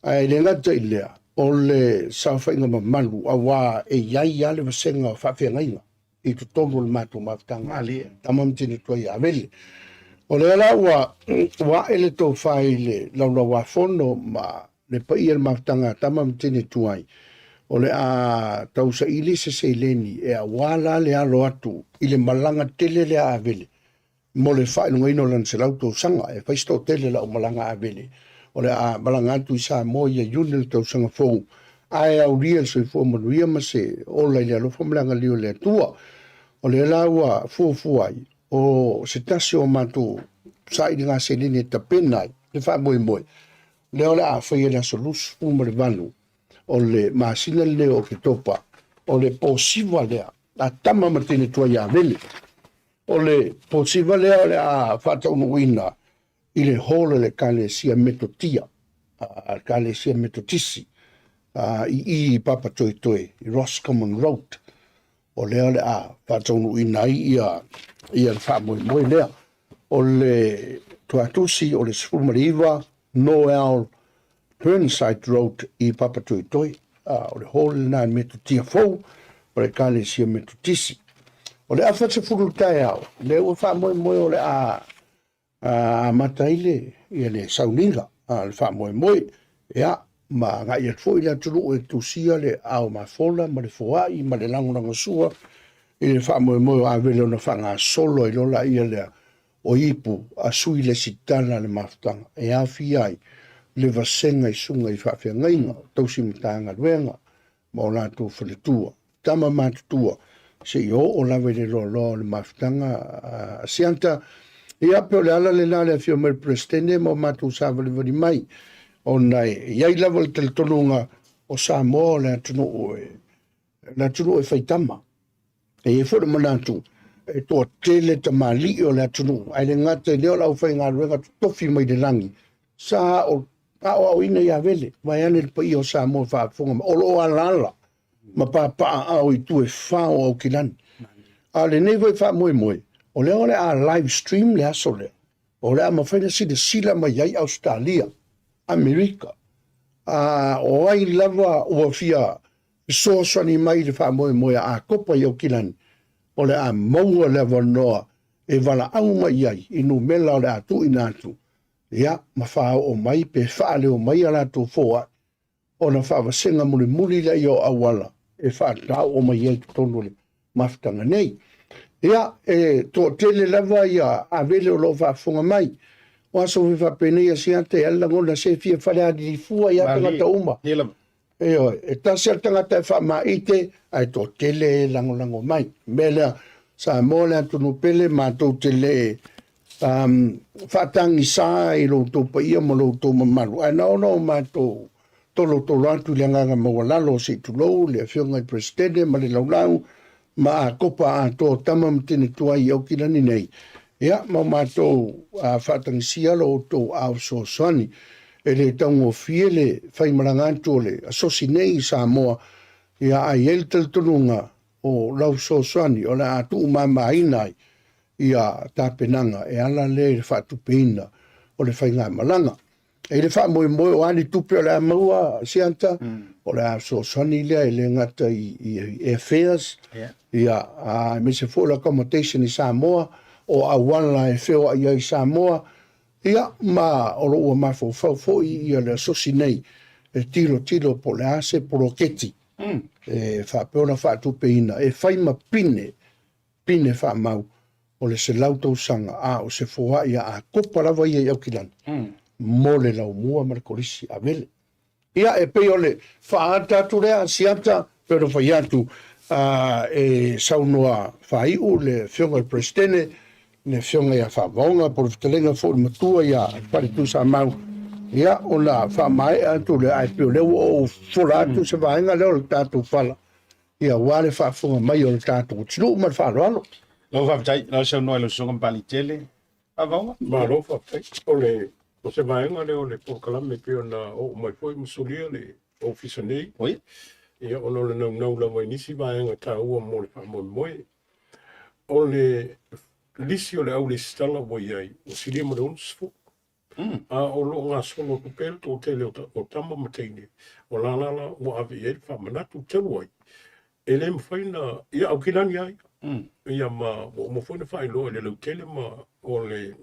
Ae le gata i lea, o le saofaiga mamalu aua e i ai lava le vasega o faafeagaiga i totonu o le matou mafutaga, tama ma teine tuai a Avele. O lea la ua ae le tofa i le Laulau-a-Fono ma le paia i le mafutaga a tama ma teine tuai, o le a tausaili se seleni e aua la le alo atu i le malaga tele lea a Avele mo le faailogaina o lana 100 tausaga. E fai se toatele o le aumalaga Avele o le a malaga atu i Samoa ia Iuni o le tausaga fou, ae aulia le soifua manuia ma se ola i le alofa ma le agalelei o le Atua. O lea la ua fuafua ai, o se tasi o matou sailiga seleni e tapena ai le faamoemoe lea o le a faia i le aso 28 o le masina lenei o Oketopa, o le posiva lea a tama ma teine tuai ia Avele. O le posiva lea o le a faataunuuina i le hall o le Ekalesia Metotia, Ekalesia Metotisi, i i i Papatoetoe, i Roscommon Road. O lea o le a faataunuuina ai ia, ia le faamoemoe lea. O le tuatusi o le 19 Noel Burnside Road i Papatoetoe. O le hall lena i le Metotia fou o le Ekalesia Metotisi. O le afa 10 i le taeao, lea ua faamoemoe o le a amata ai le, ia le sauniga, le faamoemoe, ia, ma agai atu foi le atunuu e tusia le ao mafola ma le foai ma le lagolagosua i le faamoemoe o Avele ona faagasolo ai loa laia lea o ipu a sui lesitala le mafutaga e aofia ai le vasega i susuga i faafeagaiga o tausi matagaluega ma o latou faletua, tama matutua, seia oo lava i le loaloa o le mafutaga a Asiata. Ia, pe o le ala lena le afio mai le Peresetene ma o matou savalivali mai, ona e i ai lava le talitonuga o Samoa o le atunuu e, le atunuu e faitama. E i ai foi le manatu, e toatele tamalii o le atunuu, ae le gata i lea o le aufaigaluega totofi mai le lagi, sa aoaoina ia Avele, vaeane le paia o Samoa faafofoga mai, o lo o alaala ma papaaao i itu e fa o Aukilani. A o lenei foi faamoemoe, o lea o le a live stream le aso lea, o le a mafai ona silasila mai ai Ausetalia, Amerika, a o ai lava ua fia fesoasoani mai i le faamoemoe a Akopa i Aukilani, o le a maua le avanoa e valaau mai ai i numera o le a tuuina atu, ia, ma faaoo mai pe faaleo mai a latou foai, ona faavasega mulimuli lea o auala e faataoo mai ai i totonu o le mafutaga nei. Ia, e toatele lava ia Avele o lo o faafofoga mai. O aso foi faapenei Asiata e ala lagona se fia falealilifua ia tagata uma. Ioe, e tasi lava le tagata e faamaite, ae toatele e lagolago mai. O le mea lea, Samoa le atunuu pele, matou te le um, faatagisa i lo outou paia ma lo outou mamalu, ae na ona o matou tolotolo atu i le agaga maualalo, se i tulou le Afioga i le Peresetene ma le laulau ma Akopa atoa tama ma teine tuai i Aukilani nei, ia, ma o matou faatagisia lo outou ao fesoasoani. E le taugofie le faimalaga atu o le asosi nei i Samoa, ia, ae i ai le talitonuga o lau fesoasoani o le a tuumamaina ai ia tapenaga e ala lea i le faatupeina o le faigamalaga. E i le faamoemoe o a ni tupe o le a maua Siata, o le a fesoasoani lea e le gata i, i airfares, ia, aemaise foi o le accommodation i Samoa, o auala e feoai ai i Samoa, ia, ma o lo o ua mafaufau foi ia le asosi nei e tilotilo po o le a se poloketi e faapea ona faatupeina e fai ma pine pine faamau o le 100 tausaga, a o se foai a Akopa lava ia i Aukilani mo le laumua ma le kolisi Avele. Ia, e pei o le faaata atu lea, Siata, pei ona fai atu, e saunoa faaiu le Afioga i le Peresetene, le Afioga ia Faavaoga, po o le fetalaiga foi i le matua ia Faletuisamau, ia, ona faamaea atu lea, ae pei o lea ua ou fola atu se vaega lea o le tatou fala. Ia, aua le faafofoga mai o le tatou atunuu ma le faaaloalo. Lau faafetai, lau saunoa i lau susuga Papaliitele. Faavauga. Malo faafetai. O le o se vaega lea o le polokalame pei ona oo mai foi ma solia le ofisa nei. Oi. Ia, ona o le naunau lava i nisi vaega taua mo le faamoemoe. O le lisi o le au resitala ua i ai, ua silia ma le 60. A o lo o gasolo atu pea le toatele o tama ma teine, o la la la ua ave i ai le faamanatu talu ai, e le mafai na, ia Aukilani lava ia. Ia ma ua uma foi ona faailoa i le lautele ma o le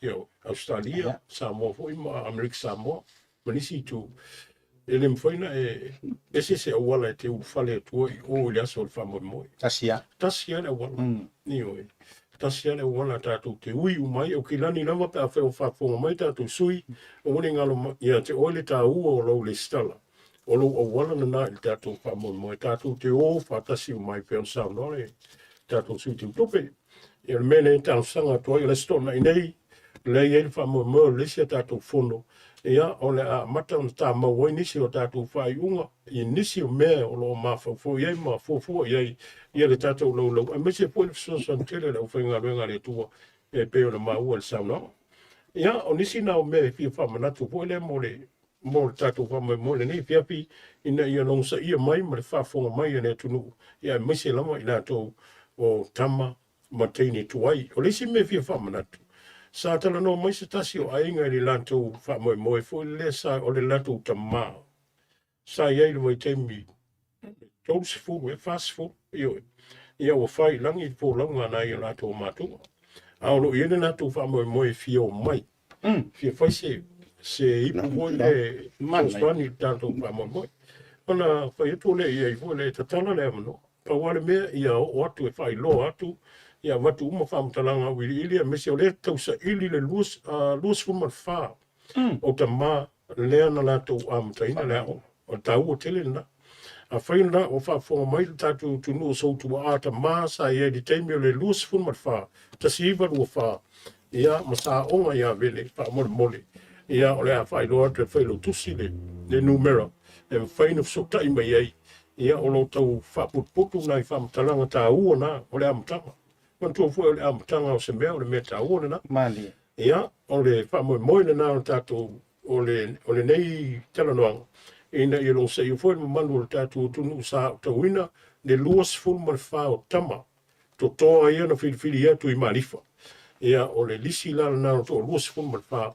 ia, Ausetalia, Samoa foi ma Amerika Samoa ma nisi itu, e le mafai ona e ese se auala e te ulufale atu ai i o i le aso o le faamoemoe. Tasi lava. Tasi lava le auala. Ioe. Tasi lava le auala tatou te ui uma ai. Aukilani lava pe afai o faafofoga mai tatou sui, aua ne i galo ia te oe le taua o lou resitala, o lou auala lena i le tatou faamoemoe. Tatou te o faatasi uma ai pei ona saunoa le tatou sui teutupe. Ia o le mea lea e talosaga atu ai, o le Aso Toonai nei, lea e i ai le faamoemoe o le isi a tatou fono, ia o le a amata ona tamau ai nisi o tatou faaiuga i nisi o mea o lo o mafaufau i ai ma fuafua i ai ia le tatou laulau, aemaise foi le fesoasoani tele a le aufaigaluega a le Atua e pei ona maua i le saunoaga. Ia, o nisi na o mea e fia faamanatu foi lea mo le mo le tatou faamoemoe i lenei afiafi ina ia logosaia mai ma le faafofoga mai a le atunuu, ia aemaise lava i latou o tama ma teine tuai. O le isi mea e fia faamanatu, sa talanoa mai se tasi o aiga i le latou faamoemoe foi lea sa o le latou tamā sa i ai i le vaitaimi 30 ea 40, ioe, ia ua fai i lagi le folauga a nai o latou matua, a o lo o i ai le latou faamoemoe e fia o mai, fia fai se se ipu foi le fesoasoani i le tatou faamoemoe. Ona fai atu lea i ai foi lea e tatala le avanoa. Pau lava le mea ia oo atu e faailoa atu, ia avatu uma faamatalaga auiliili, aemaise o lea e tausaili le 24 o tama lea na latou amataina le aoga. O le taua tele lena. Afai lena o faafofoga mai le tatou atunuu o Soutuaa tama sa i ai i le taimi o le 24, 1924, ia ma sa aoga ia Vele, faamolemole, ia o le a faailoa atu e Failautusi le, le numera e mafai ona fesootai mai ai, ia o lo o tau faaputuputu nai faamatalaga taua na o le amataga. Manatua foi o le amataga o se mea o le mea taua lena. Malie. Ia, o le faamoemoe lena o le tatou o le o lenei talanoaga ina ia logosaia foi le mamalu o le tatou atunuu sa aotauina le 24 o tama totoa ia na filifili atu i Malifa. Ia, o le lisi la lena o toa 24,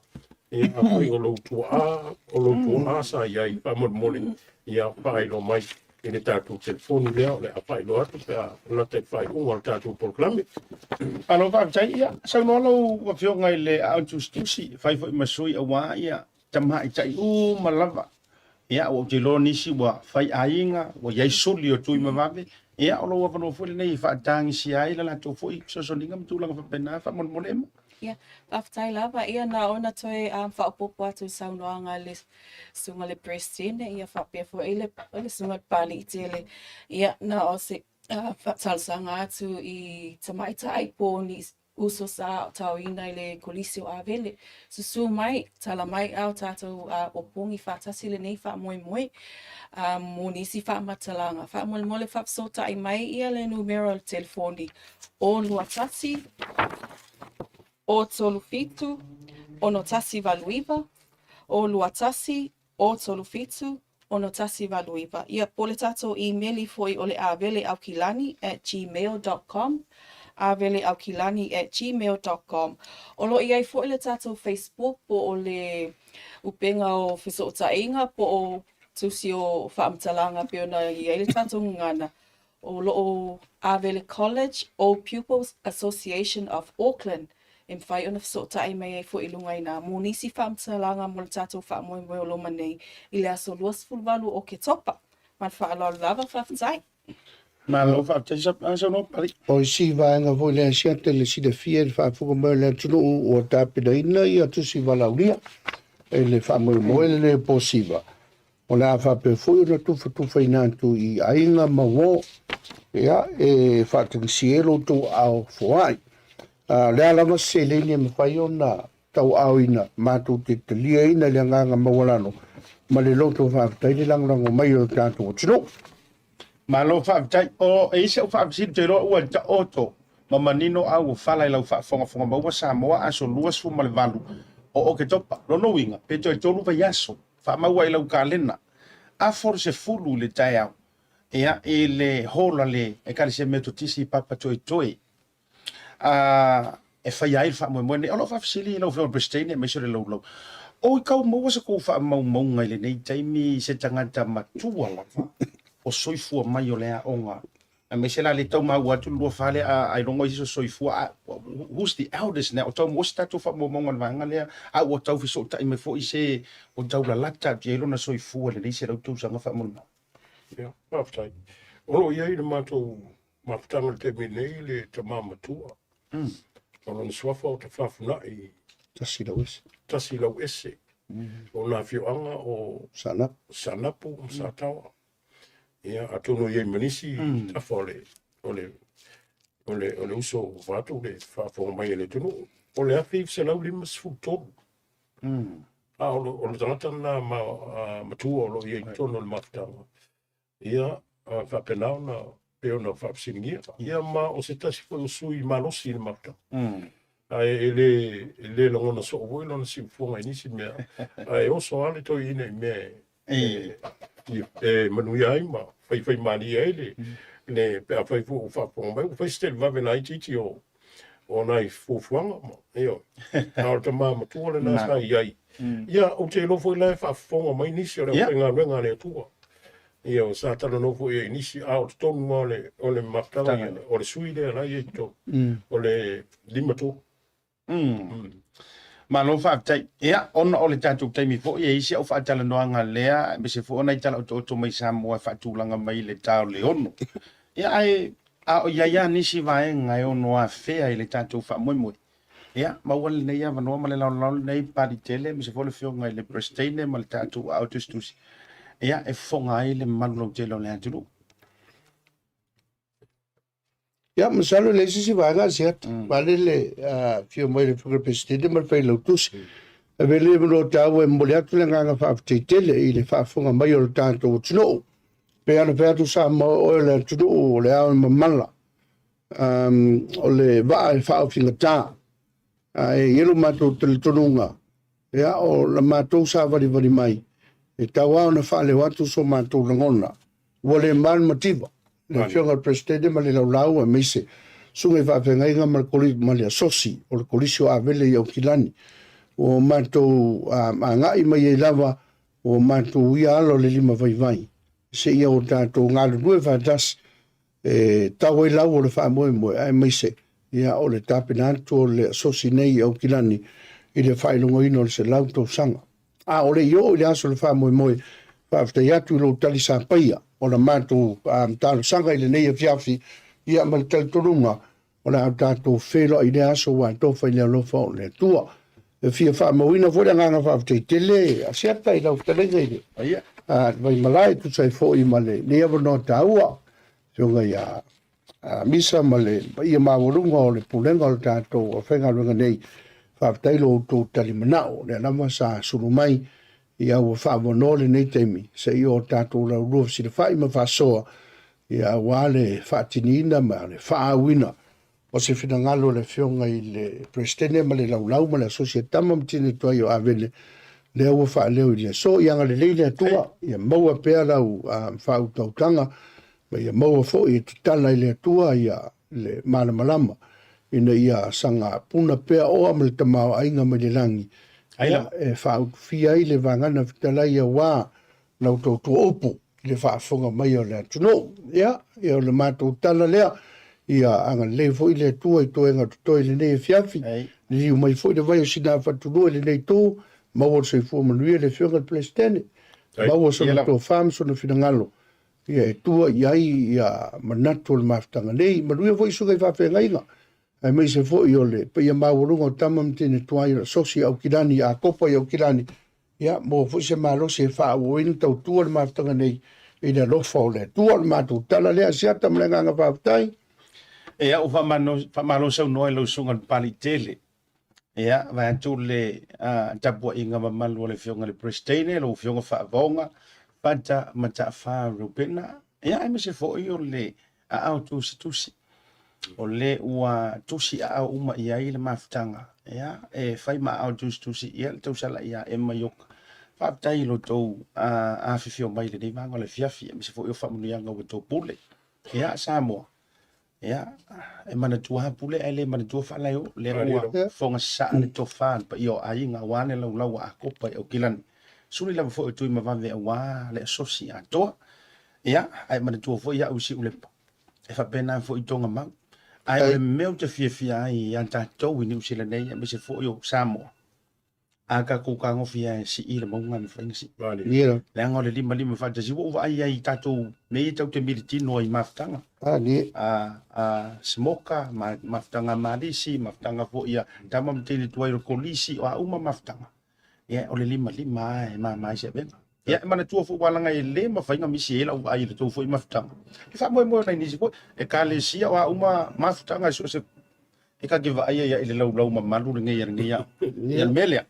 ia, afai o lou tuaa, o lou tuaa sa i ai, faamolemole, ia faailoa mai i le tatou telefoni lea o le a faailoa atu pe a lata i le faaiuga o le tatou polokalame. Malo faafetai. Ia, saunoa lau Afioga i le Aao Tusitusi, fai foi ma sui aua ia tamaitai uma lava. Ia, ua ou te iloa nisi ua fai aiga, ua i ai suli o Tuimavave. Ia, o lou avanoa foi lenei e faatagisia ai le latou foi fesoasoaniga ma tulaga faapena, faamolemole Emma. Ia, faafetai lava. Ia, na ona toe faaopoopo atu i saunoaga a le susuga i le Peresetene, ia faapea foi le, le susuga i le Papalii tele. Ia, na o se talosaga atu i tamaitai po o ni uso sa aotaoina i le Kolisi o Avele. Susu mai, tala mai a o tatou opogi faatasi lenei faamoemoe mo nisi faamatalaga. Faamolemole faafesootai mai ia le numera o le telefoni o 21 o 37 6189 o 21 o 37 6189. Ia, po o le tatou imeli foi o le aveleaukilani at gmail dot com, aveleaukilani at gmail dot com. O lo o i ai foi le tatou Facebook po o le upega o fesootaiga po o tusi o faamatalaga pei ona i ai le tatou gagana, O lo o Avele College Old Pupils Association of Auckland e mafai ona fesootai mai ai foi i luga i nā mo nisi faamatalaga mo le tatou faamoemoe o loma nei i le aso 28 o Oketopa. Ma le faaaloalo lava, faafetai. Malo faafetai saunoa Pali. O isi vaega foi lea siata i le silafia i le faafofoga mai o le atunuu ua tapenaina ia tusi valaaulia e le faamoemoe lenei o Posiva. O le a faapea foi ona tufatufaina atu i aiga ma uo, ia, e faatagisia ai lo outou aao foai. A o le a lava se seleni e mafai ona tauaaoina, matou te taliaina i le agaga maualalo ma le loto faafetai le lagolago mai o le tatou atunuu. Malo faafetai. O e i ai si au faafesili ou te iloa ua taoto ma manino a ua fala i lau faafogafoga maua Samoa aso 28 o Oketopa. Lona uiga, pe toe tolu vaiaso, faamaua i lau kalena, afa o le 10 i le taeao, ia, i le hall a le Ekalesia Metotisi i Papatoetoe, a e faia ai le faamoemoe lenei. O lau faafesili i lau Afioga i le Peresetene aemaise o le laulau, o i kau maua sa kou faamaumauga i lenei taimi i se tagata matua lava o soifua mai o le aoga, aemaise la le tau maua atu le 24 lea, ailoga o isi o soifua, a who's the eldest now? O tau maua se tatou faamaumauga i le vaega lea, a ua tau fesootai mai foi se ua tau lalata atu i ai lona soifua i lenei 100 tausaga faamolemole? Ia, faafetai. O lo o i ai le matou mafutaga i le taimi nei le tama matua. O lona suafa o Tafafunai. Tasi lau ese. Tasi lau ese. O nā afioaga o Saanapu. Saanapu ma Sataoa. Ia, atonu e i ai ma nisi tafa o le, o le, o le, o le uso vaeatu le faafofoga mai a le atunuu. O le 1953. A o o le tagata lena ma, matua o lo o i ai i totonu o le mafutaga. Ia, faapena ona pei ona faafesiligia. Ia ma o se tasi foi o sui malosi i le mafutaga. Ae e le, e le lagona soo foi lona siufofoga i nisi mea, ae oso lava le toeaina i mea e, e, e manuia ai ma faifaimalie ai le, le pe afai foi ua faafofoga mai, ua fai se televave laitiiti o, o nai fuafuaga ma, ioe. A o le tama matua lena sa i ai. Ia, ou te iloa foi la e faafofoga mai nisi o le aufaigaluega a le Atua. Ia, o sa talanoa foi ai i nisi, a o totonu lava o le, o le mafutaga, ia, o le sui lea la e i ai i totonu, o le 53. Malo faafetai. Ia, ona o le tatou taimi foi, e i ai si au faatalanoaga lea, aemaise foi o nai tala otooto mai Samoa e faatulaga mai i le ta o le 6. Ia, ae a o i ai lava nisi vaega e ono afea i le tatou faamoemoe, ia, maua lenei avanoa ma le laolao lenei Palitele, aemaise foi o le Afioga i le Peresetene ma le tatou aao tusitusi, ia, e fofoga ai le mamalu lautele o le atunuu. Ia, masalo e leai se isi vaega a Asiata. Vale le afio mai o le Afioga i le Peresetene ma le Failautusi. Ave le avanoa taua e momoli atu le agaga faafetai tele i le faafofoga mai o le tatou atunuu. Pei ona fai atu Samoa, o oe o le atunuu o le ao e mamala, o le vaa e faaofigata. Ae i ai lo matou talitonuga, ia, o la matou savalivali mai, e tau lava ona faaleo atu so matou lagona, ua le ma le mativa, le Afioga i le Peresetene ma le Laulau aemaise susuga i faafeagaiga ma le, ma le asosi o le Kolisi o Avele i Aukilani. Ua matou agai mai ai lava, ua matou ia ala o le lima vaivai, seia o tatou galulue faatasi e tau ai lau o le faamoemoe, aemaise ia o le tapena atu o le asosi nei i Aukilani i le faailogaina o le 100 tausaga. A o le i oo i le aso o le faamoemoe, faafetai atu i lou tali sapaia o la matou talosaga i lenei afiafi, ia ma le talitonuga o le a tatou feiloai i lea aso ua atofa i le alofa o le Atua. E fia faamauina foi le agaga faafetai tele a Siata i lau fetalaiga i le Vaimalae e tusa ai foi ma lenei avanoa taua, Afioga ia Misa ma le paia maualuga o le pulega o le tatou aufaigaluega nei. Faafetai lo outou talimanao, o lea lava sa sulu mai ia ua faavanoa lenei taimi seia o tatou laulua fesilafai ma faasoa ia aua le faatiniina ma le faaauina o se finagalo o le Afioga i le Peresetene ma le Laulau ma le Asosi a Tama ma Tine Tuai o Avele, lea ua faaleo i le aso. Ia agalelei le Atua, ia maua pea lau faautautaga, ma ia maua foi e tatala i le Atua ia le malamalama, ina ia saga puna pea oa ma le tamaoaiga mai le lagi, ia, e faautufia ai le vagana fetalai aua lau tautua upu i le faafofoga mai o le atunuu. Ia, ia o le matou tala lea, ia agalelei foi le Atua i toega totoe i lenei afiafi, liliu mai foi le vai o Sinafatulua i lenei itu, maua le soifua manuia le Afioga i le Peresetene, maua sona tofa ma sona finagalo, ia e tua i ai ia manatu o le mafutaga nei. Manuia foi susuga i faafeagaiga, aemaise foi o le paia maualuga o tama ma tine tuai o le Asosi i Aukilani, Akopa i Aukilani, Ia, maua foi se malosi e faaauau ai ona tautua le mafutaga nei i le alofa o le Atua. O le matou tala lea, Asiata, ma le agaga faafetai. Ia, ua faamalo saunoa i lau susuga i le Papalii tele. Ia, vaeatu le tapuaiga mamalu a le Afioga i le Peresetene, lau Afioga Faavaoga, Fata Mataafa Reupena. Ia, aemaise foi o le aao tusitusi, o le ua tusi aao uma i ai le mafutaga, ia, e fai ma aao tusitusi, ia, le tausala ia Emma Ioka. Faafetai i lo outou afifio mai i lenei vaega o le afiafi, aemaise foi o faamanuiaga ua outou pule. Ia, Samoa, ia, e manatua lava pule ae le manatua faalaeo, lea ua fogasasaa le tofa a le paia o aiga aua le laulau a Akopa i Aukilani. Suli lava foi o Tuimavave aua le asosi atoa. Ia, ae manatua foi au i Siulepa, e faapena foi i Togamau. Ae o le mea ou te fiafia ai ia tatou i Niu Sila nei, aemaise foi o Samoa, a tatou tagofi lava e sii le mauga e mafai ona sii. Leaga o le limalima faatasi, ua ou vaai ai i tatou mea ia tatou te militino ai i mafutaga. A smoka, mafutaga a malisi, mafutaga foi a tama ma teine tuai o le kolisi, o a uma mafutaga. Ia, o le limalima lava e mama ai se avega. Ia, e manatua foi aua leaga e le mafai ona misi ai lau vaai i le tou foi mafutaga. E faamoemoe nai nisi foi, ekalesia o a uma mafutaga e so o se e ta te vaai ai i le laulau mamalu lenei a lenei ao. Ia, le mea lea,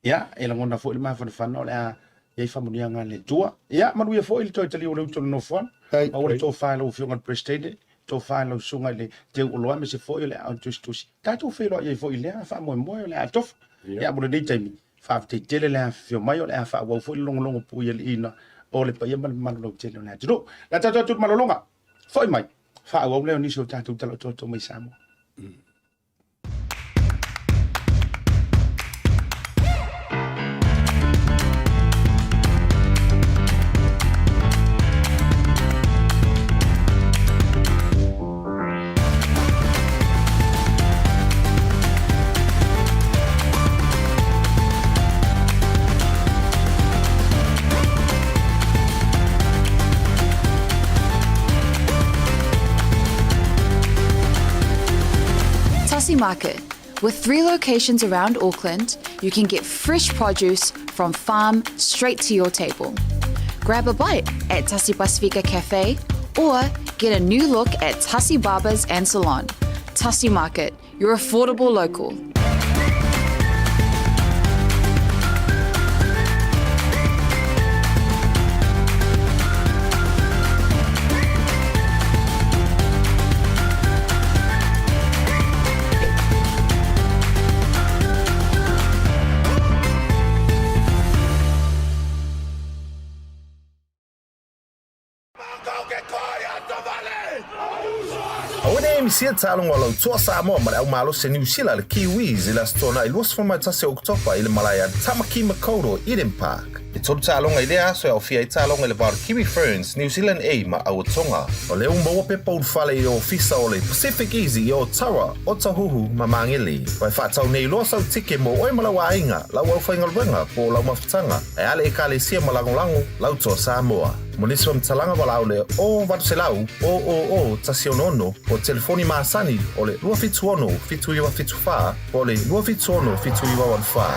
ia, e lagona foi le mafanafana o le a i ai faamanuiaga a le Atua. Ia, manuia foi le toe taliu o le uto i le nofoaga. Maua le tofa i lau Afioga i le Peresetene, tofa i lau Susuga i le Teuoloa aemaise foi o le Aao Tusitusi. Tatou feiloai ai foi i lea faamoemoe o le a tofa. Ia, mo lenei taimi, faafetai tele le afifio mai, o le a faaauau foi le logologo pui aliiina o le paia ma le mamalu lautele o le atunuu. O le a tatou atu i le malologa, foi mai, faaauau lea o nisi o tatou tala otoato mai Samoa. Tasi Market. With three locations around Auckland, you can get fresh produce from farm straight to your table. Grab a bite at Tasi Pasifika Cafe or get a new look at Tasi Barbers and Salon. Tasi Market, your affordable local. Aua ne i misia taaloga o lau toa Samoa ma le au malosi a Niu Sila le Kiwis i le Aso Toonai 21 o Oketopa i le malae a Tamaki Makaurau Eden Park. E tolu taaloga i lea aso e aofia ai taaloga i le va o le Kiwi Ferns, New Zealand A ma Auatonga. O lea ua maua pepa ulufale i le ofisa o le Pacific Easy i Otara, Otahuhu ma Magele. Ua e faatau nei loa sau tike mo oe ma lau aiga, lau aufaigaluega po o lau mafutaga, ae a le Ekalesia ma lagolago lau toa Samoa. Mo nisi faamatalaga valaau le 0800 000 166 po o telefoni masani o le 276 7974 po o le 276 7984.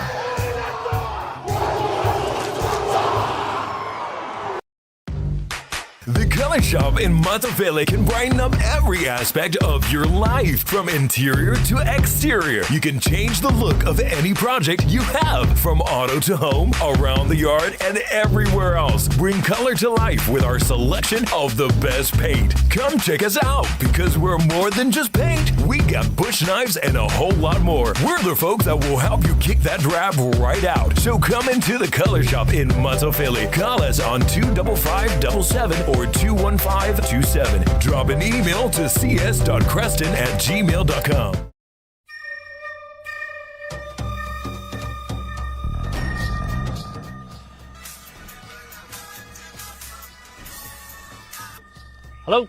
The Color Shop in Matafele can brighten up every aspect of your life, from interior to exterior. You can change the look of any project you have, from auto to home, around the yard, and everywhere else. Bring color to life with our selection of the best paint. Come check us out because we're more than just paint. We got bush knives and a whole lot more. We're the folks that will help you kick that drab right out. So come into the Color Shop in Matafele. Call us on 25577 or 21527. Drop an email to cs.creston at gmail.com. Hello.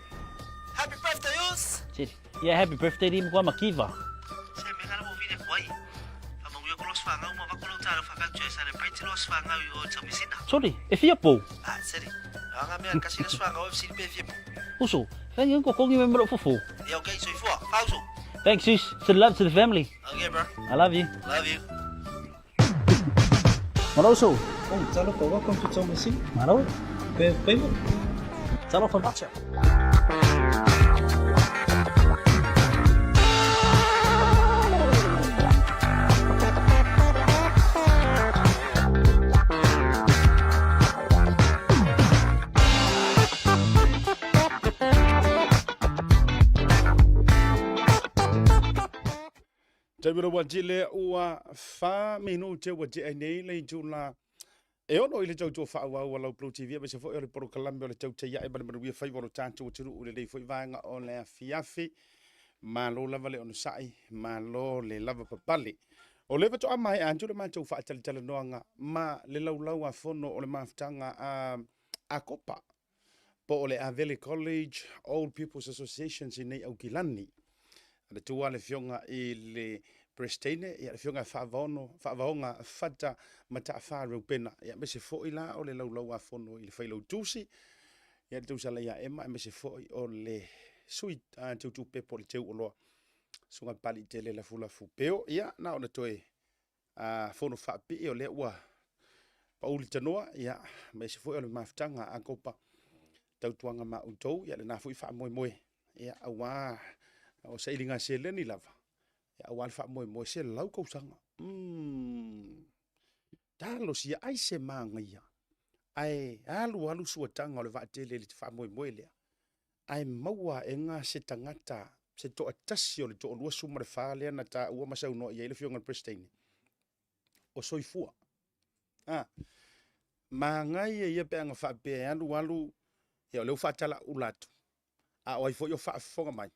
Happy birthday, Us! Yeah, happy birthday to Mkwa Makiva. Se me ngala mo vile kwai. Fa mangu yo kolos fa ngau ma va kolo talo fa voucher e celebrate los fa ngau yo tamisina. Sorry, e fia pou. Ah, seri. Anga mea kasi les fa ngau FC pe fia pou. Uso, thank you ko kongi me mero fufu. Yeah, okay, so ifua. Fauso. Thanks, sis. Send love to the family. Okay, bro. I love you. Love you. Malo uso. Oh, talofa, welcome to Tomasi. Malo. Pe payment. Talofa voucher. Taimi ua tile ua fa minute ua tea nei le itula e ono i le tautua faaauau a lau Blue TV aemaise foi o le polokalame o le tautai ae ma le manuia faiva o lo tatou atunuu i lenei foi vaega o le afiafi. Malo lava le onosai, malo le lava papale. O lea faatoa maea atu le matou faatalatalanoaga ma le laulau a fono o le mafutaga a Akopa po o le Avele College Old People's Association i nei Aukilani. Le tuua le afioga i le Peresetene, ia le afioga Faavaono, Faavaoga Fata Mataafa Reupena, ia aemaise foi la o le laulau a fono i le Failautusi, ia le tausala ia Ema, aemaise foi o le sui teutupe po o le teuoloa, Susuga Papaliitele Lafulafu Peo. Ia, na ona toe a fono faapipii o lea ua pau le tanoa, ia, aemaise foi o le mafutaga a Akopa, tautuaga ma outou, ia lena foi faamoemoe, ia, aua o sailiga seleni lava, ia, aua le faamoemoe 100 tausaga. Talosia ai se manaia, ae alu alu suataga o le vaatele i le faamoemoe lea, ae maua aega se tagata se toatasi o le toalua 14 lea na taua ma saunoa i ai le Afioga i le Peresetene, o soifua. A, manaia ia pe ana faapea e alu alu, ia o lea ua faatalaula atu, a o ai foi o faafofoga mai,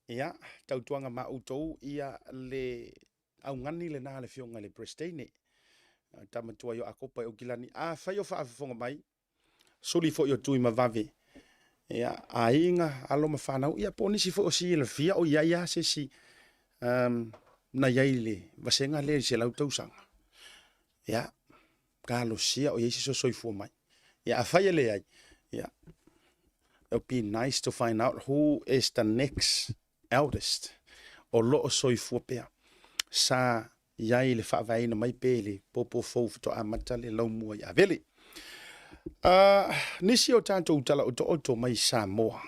ia, tautuaga ma outou ia le augani lena a le Afioga i le Peresetene, tama tuai o Akopa i Aukilani. Afai o faafofoga mai, suli foi o Tuimavave, ia, aiga, alo ma fanau, ia po o nisi foi o silafia o i ai lava se isi na i ai i le vasega lea i le 100 tausaga. Ia, talosia o i ai se soifua mai. Ia, afai e leai, ia, it would be nice to find out who is the next eldest o lo o soifua pea. Sa i ai i le faavaeina mai pe i le pōpō fou faatoa amata le laumua i Avele. Nisi o tatou tala otooto mai Samoa.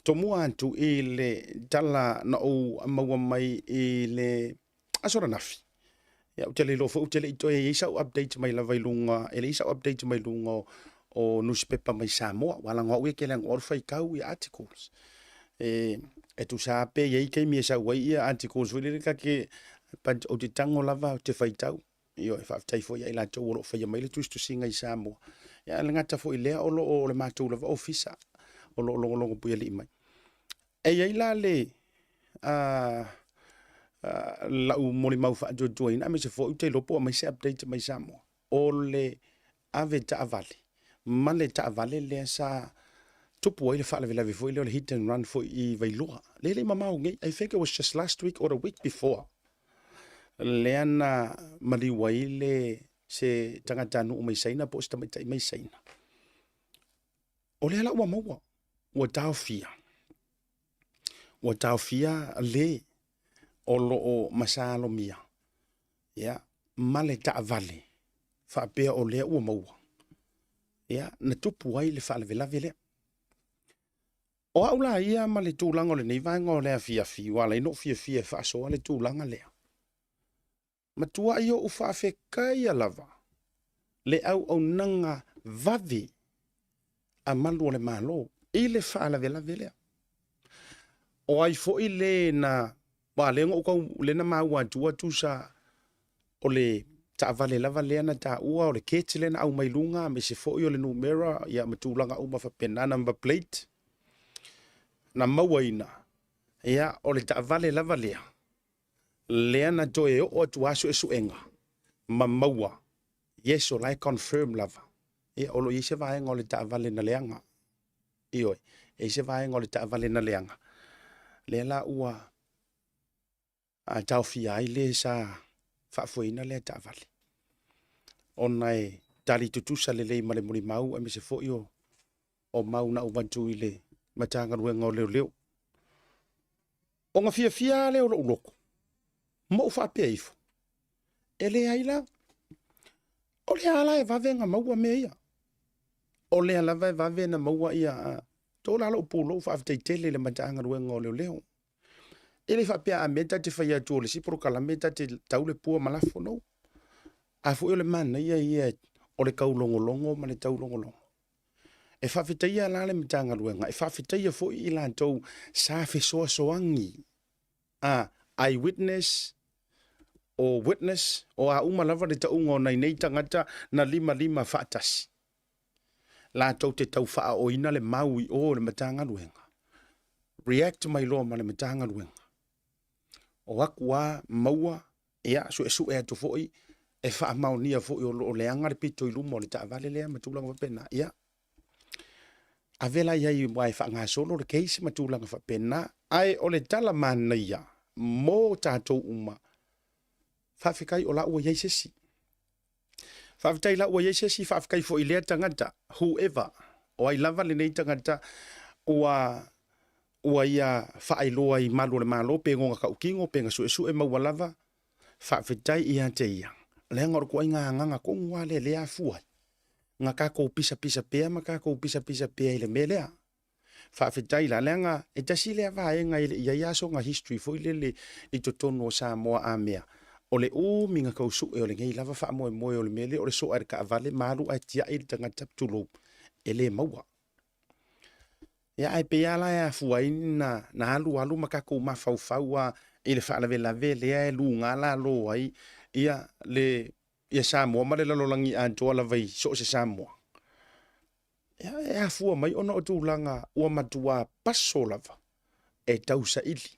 Tomua atu i le tala na ou maua mai i le aso ananafi. Ia, ou te le iloa foi, ou te le i toe i ai sau update mai lava i luga, e leai sau update mai luga o nusipepa mai Samoa. Aua leaga o au ia ke leaga o au le faitau ia articles. E tusa lava pe i ai taimi e sau ai ia articles foi lele ta te, but ou te tago lava ou te faitau. Ioe, faafetai foi ia i latou o lo o faia mai le tusitusiga i Samoa. Ia, e le gata foi i lea, o lo o o le matou lava ofisa o lo o logologo puialii mai. E i ai la le lau molimau faatuatuaina, aemaise foi ou te iloa po o aumai se update mai Samoa, o le ave taavale ma le taavale lea sa tupu ai le faalavelave foi lea o le hit and run foi i Vailoa. Lea e le i mamao nei, I think it was just last week or the week before, lea na maliu ai le se tagatanuu mai Saina po o se tamaitai mai Saina. O lea la ua maua, ua taofia, ua taofia le o lo o masalomia, ia, ma le taavale faapea o lea ua maua, ia, na tupu ai le faalavelave lea. O au la ia ma le tulaga o lenei vaega o le afiafi, ua ala ai ona ou fiafia e faasoa le tulaga lea. Matuai ou faafetaia lava le auaunaga vave a malu o le Malo i le faalavelave lea. O ai foi le na, aua lea na ou tau, lea na maua atua tusa o le taavale lava lea na taua, o le kit lea na aumai luga, aemaise foi o le numera, ia ma tulaga uma faapena, number plate na mauaina, ia o le taavale lava lea, lea na toe oo atu lava suesuega ma maua, yes o la e confirm lava, ia o lo o i ai se vaega o le taavale na leaga. Ioe, e i ai se vaega o le taavale na leaga, lea la ua taofia ai le sa faafoeina lea taavale, ona e tali tutusa lelei ma le molimau aemaise foi o mau na avatu i le Matagaluega o Leoleo. Ona fiafia lava lea o lou loto, ma ou faapea ifo, e leai la, o lea la e vave ona maua mea ia. O lea lava e vave ona maua ia, to la lou pulou faafetai tele i le Matagaluega o Leoleo. E le faapea a mea ta te fai atu o le isi polokalame ta te tau le pua ma lafo, no. A foi o le manaia ia o le taulogologo ma le taulogologo. E faafetaia la le Matagaluega, e faafetaia foi i latou sa fesoasoani a Eye witness, o witness, o a uma lava le tauga o nai nei tagata na limalima faatasi. Latou te tau faaoina le mau i o le Matagaluega. React mai loa ma le Matagaluega. O aku a maua, ia, suesue atu foi, e faamaonia foi o lo o leaga le pito i luma o le taavale lea ma tulaga faapena. Ia, ave la i ai aua e faagasolo le case ma tulaga faapena. Ae o le tala manaia mo tatou uma, faafetai o la ua i ai se isi. Faafetai la ua i ai se isi, faafetai foi i lea tagata, whoever, o ai lava lenei tagata ua ua ia faailoa i malu o le Malo pe goga tautino pe na suesue maua lava, faafetai ia te ia. Leaga o le tuaiga agaga tonu lava lea lea afua ai na tatou pisapisa pea ma tatou pisapisa pea i le mea lea. Faafetai la, leaga e tasi lea vaega e le i i ai lava sona history foi lele i totonu o Samoa a mea, o le umi na tau sue o lenei lava faamoemoe o le mea lea o le soa e le taavale ma alu ae tiai le tagata, tulou, e le maua. Ia ae pei lava la e afua ai na, na alualu ma tatou mafaufau lava i le faalavelave lea e luga lalo ai ia le ia Samoa ma le lalolagi atoa lava i so o se Samoa. Ia, e afua mai ona o tulaga ua matua paso lava e tausaili.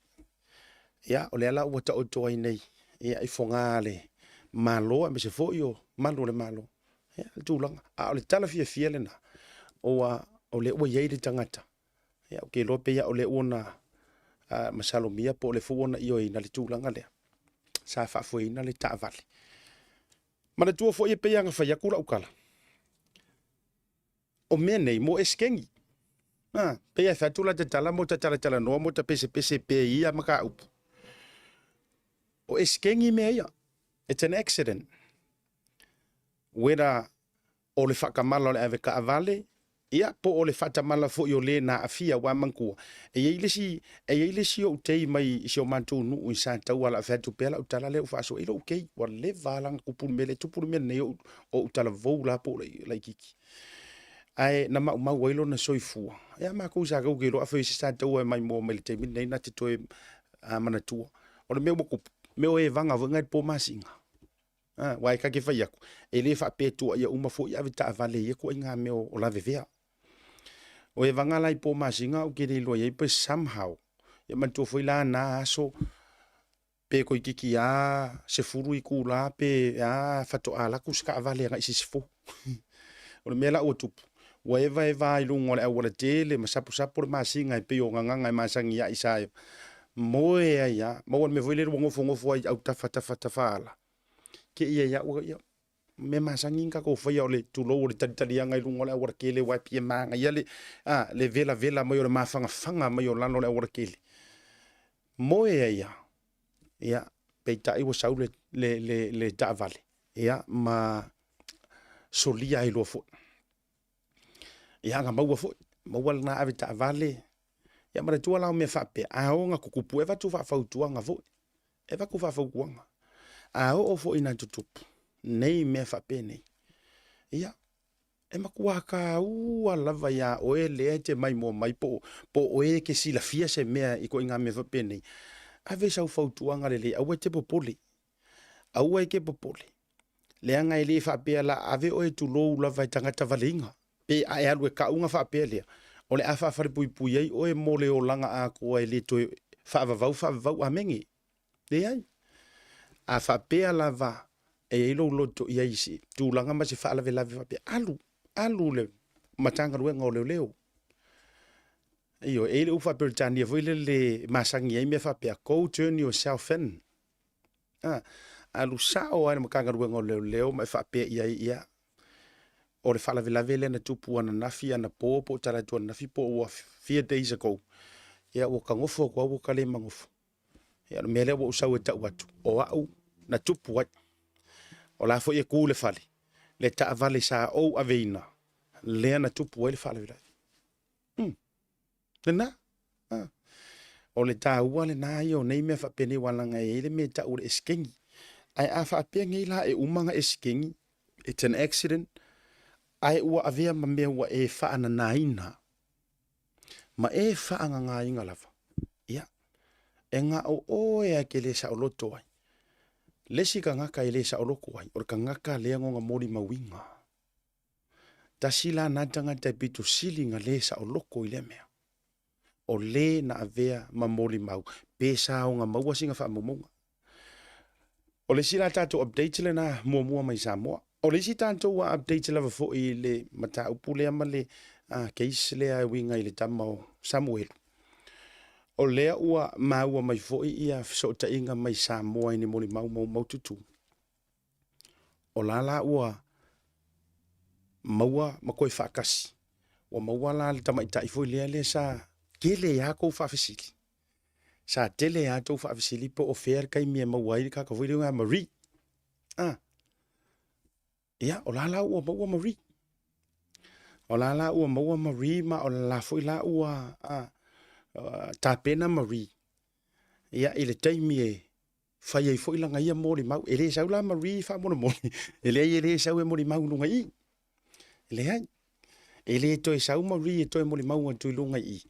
Ia, o lea la ua taoto ai nei ia, i foga a le Malo aemaise foi o malu o le Malo. Ia, le tulaga. A o le tala fiafia lena, ua, o lea ua i ai le tagata. Ia, ou te iloa pei o lea ua na masalomia po o lea foi ua na ioeina le tulaga lea. Sa faafoeina le taavale. Manatua foi e pei lava ona fai atu lau tala, o mea nei mo esekegi. A, pei e fai atu la te tala mo ta talatalanoa mo ta pesepese pea i ia mataupu. O esekegi mea ia. It's an accident. Whether o le faatamala o le ave taavale, ia, po o le faatamala foi o le na aafia, aua manatua, e i ai le isi, e i ai le isi ou tei mai i si o matou nuu i Sataua o le a fai atu pea lau tala lea ua faasoa i lou tei, ua leva lava ona tupu le mea lea, e tupu le mea lenei o ou talavou la po o laitiiti. Ae na maumau ai lona soifua. Ia matou i Sataua ou te iloa afai o se Sataua e maimoa mai i le taimi lenei na te toe manatua. O le mea ua tupu, mea o evaga foi na i le po masina. Aua e ta te fai atu, e le faapea e tuuaia uma foi avetaavale i ia ituaiga mea o lavevea. O evaga la i po masina ou te le iloa i ai pe somehow, ia manatua foi la na aso pe toeitiiti lava 10 itula pe a faatoa alu atu se taavale agai i Sisifo. O le mea la ua tupu, ua evaeva lava i luga o le aualatele ma saposapo le masina e pei o gagana e masani ai sa moe ai lava. Maua le mea foi lele ua nofonofo ai i autafa tafa tafa ala, te i ai lava ua, ia, mea masani na tatou faia o le tulou o le talitaliaga i luga o le aualatele aua e pei e manaia le, a, le velavela mai o le mafanafana mai o lalo o le aualatele. Moe ai lava, ia, peitai ua sau le, le, le, le taavale, ia, ma solia ai loa foi. Ia, na maua foi, maua lena ave taavale, ia manatua la o mea faapea, a oo ina tutupu, e avatu faafautuaga foi, e avatu faafautuaga. A oo foi ina tutupu nei mea faapenei, ia, e matua taua lava iā oe lea e te maimoa mai po o oe e te silafia se mea i ituaiga mea faapenei, ave sau fautuaga lelei, aua e te popole, aua e te popole, leaga e le faapea la ave oe tulou lava e tagata valeina, pe a e alu e kau ona faapea lea, o le a faafalepuipui ai oe mo le olaga atoa e le toe faavavau faavavau amene. Leai. A faapea lava e i ai lou loto i ai i se tulaga ma se faalavelave faapea, alu, alu le Matagaluega o Leoleo. Ioe, e i ai le upu faa-Peretania foi lele e masani ai mea faapea, go turn yourself in. A, alu sao lava i le Matagaluega o Leoleo ma e faapea i ai, ia, o le faalavelave lea na tupu ananafi, anapo, po o talaatu ananafi, po o ua fia days ago, ia, ua ta nofo atu lava ua ta le ma nofo. Ia, o le mea lea ua ou sau e tau atu, o au na tupu ai. O la foi e ku le fale, le taavale sa ou aveina, lea na tupu ai le faalavelave. Lena. Ah. O le taua lena ia o nei mea faapenei aua leaga e i ai le mea e tau o le esekegi. Ae a faapea nei la e uma ona esekegi, it's an accident, ae ua avea ma mea ua e faananaina ma e faananaina lava, ia, E gao oe a e te le saoloto ai. Le isi tagata e le saoloto ai, o le tagata lea goga molimauina. Tasi la na tagata e pito sili na le saoloto i lea mea. O le na avea ma molimau, pe sa ona maua sina faamaumauga. O le isi la tatou update lena muamua mai Samoa. O le isi tatou update lava foi i le mataupu lea ma le case lea e uiga i le tama o Samuelu. O lea ua maua mai foi ia fesootaiga mai Samoa i ni molimau maumaututu. O la la ua maua ma toe faatasi. Ua maua la le tamaitai foi lea lea sa tele ai tou faafesili. Sa tele a tou faafesili po o fea le taimi e maua ai le tagata foi lea ia Marie. Ah. Ia, o la la ua maua Marie. O la la ua maua Marie ma o la foi la ua tapena Marie. Ia, i le taimi e fai ai foi lana ia molimau. E le sau la Marie faamolemole. E leai e le sau e molimau i luga i i. E leai. E le toe sau Marie e toe molimau atu i luga i i,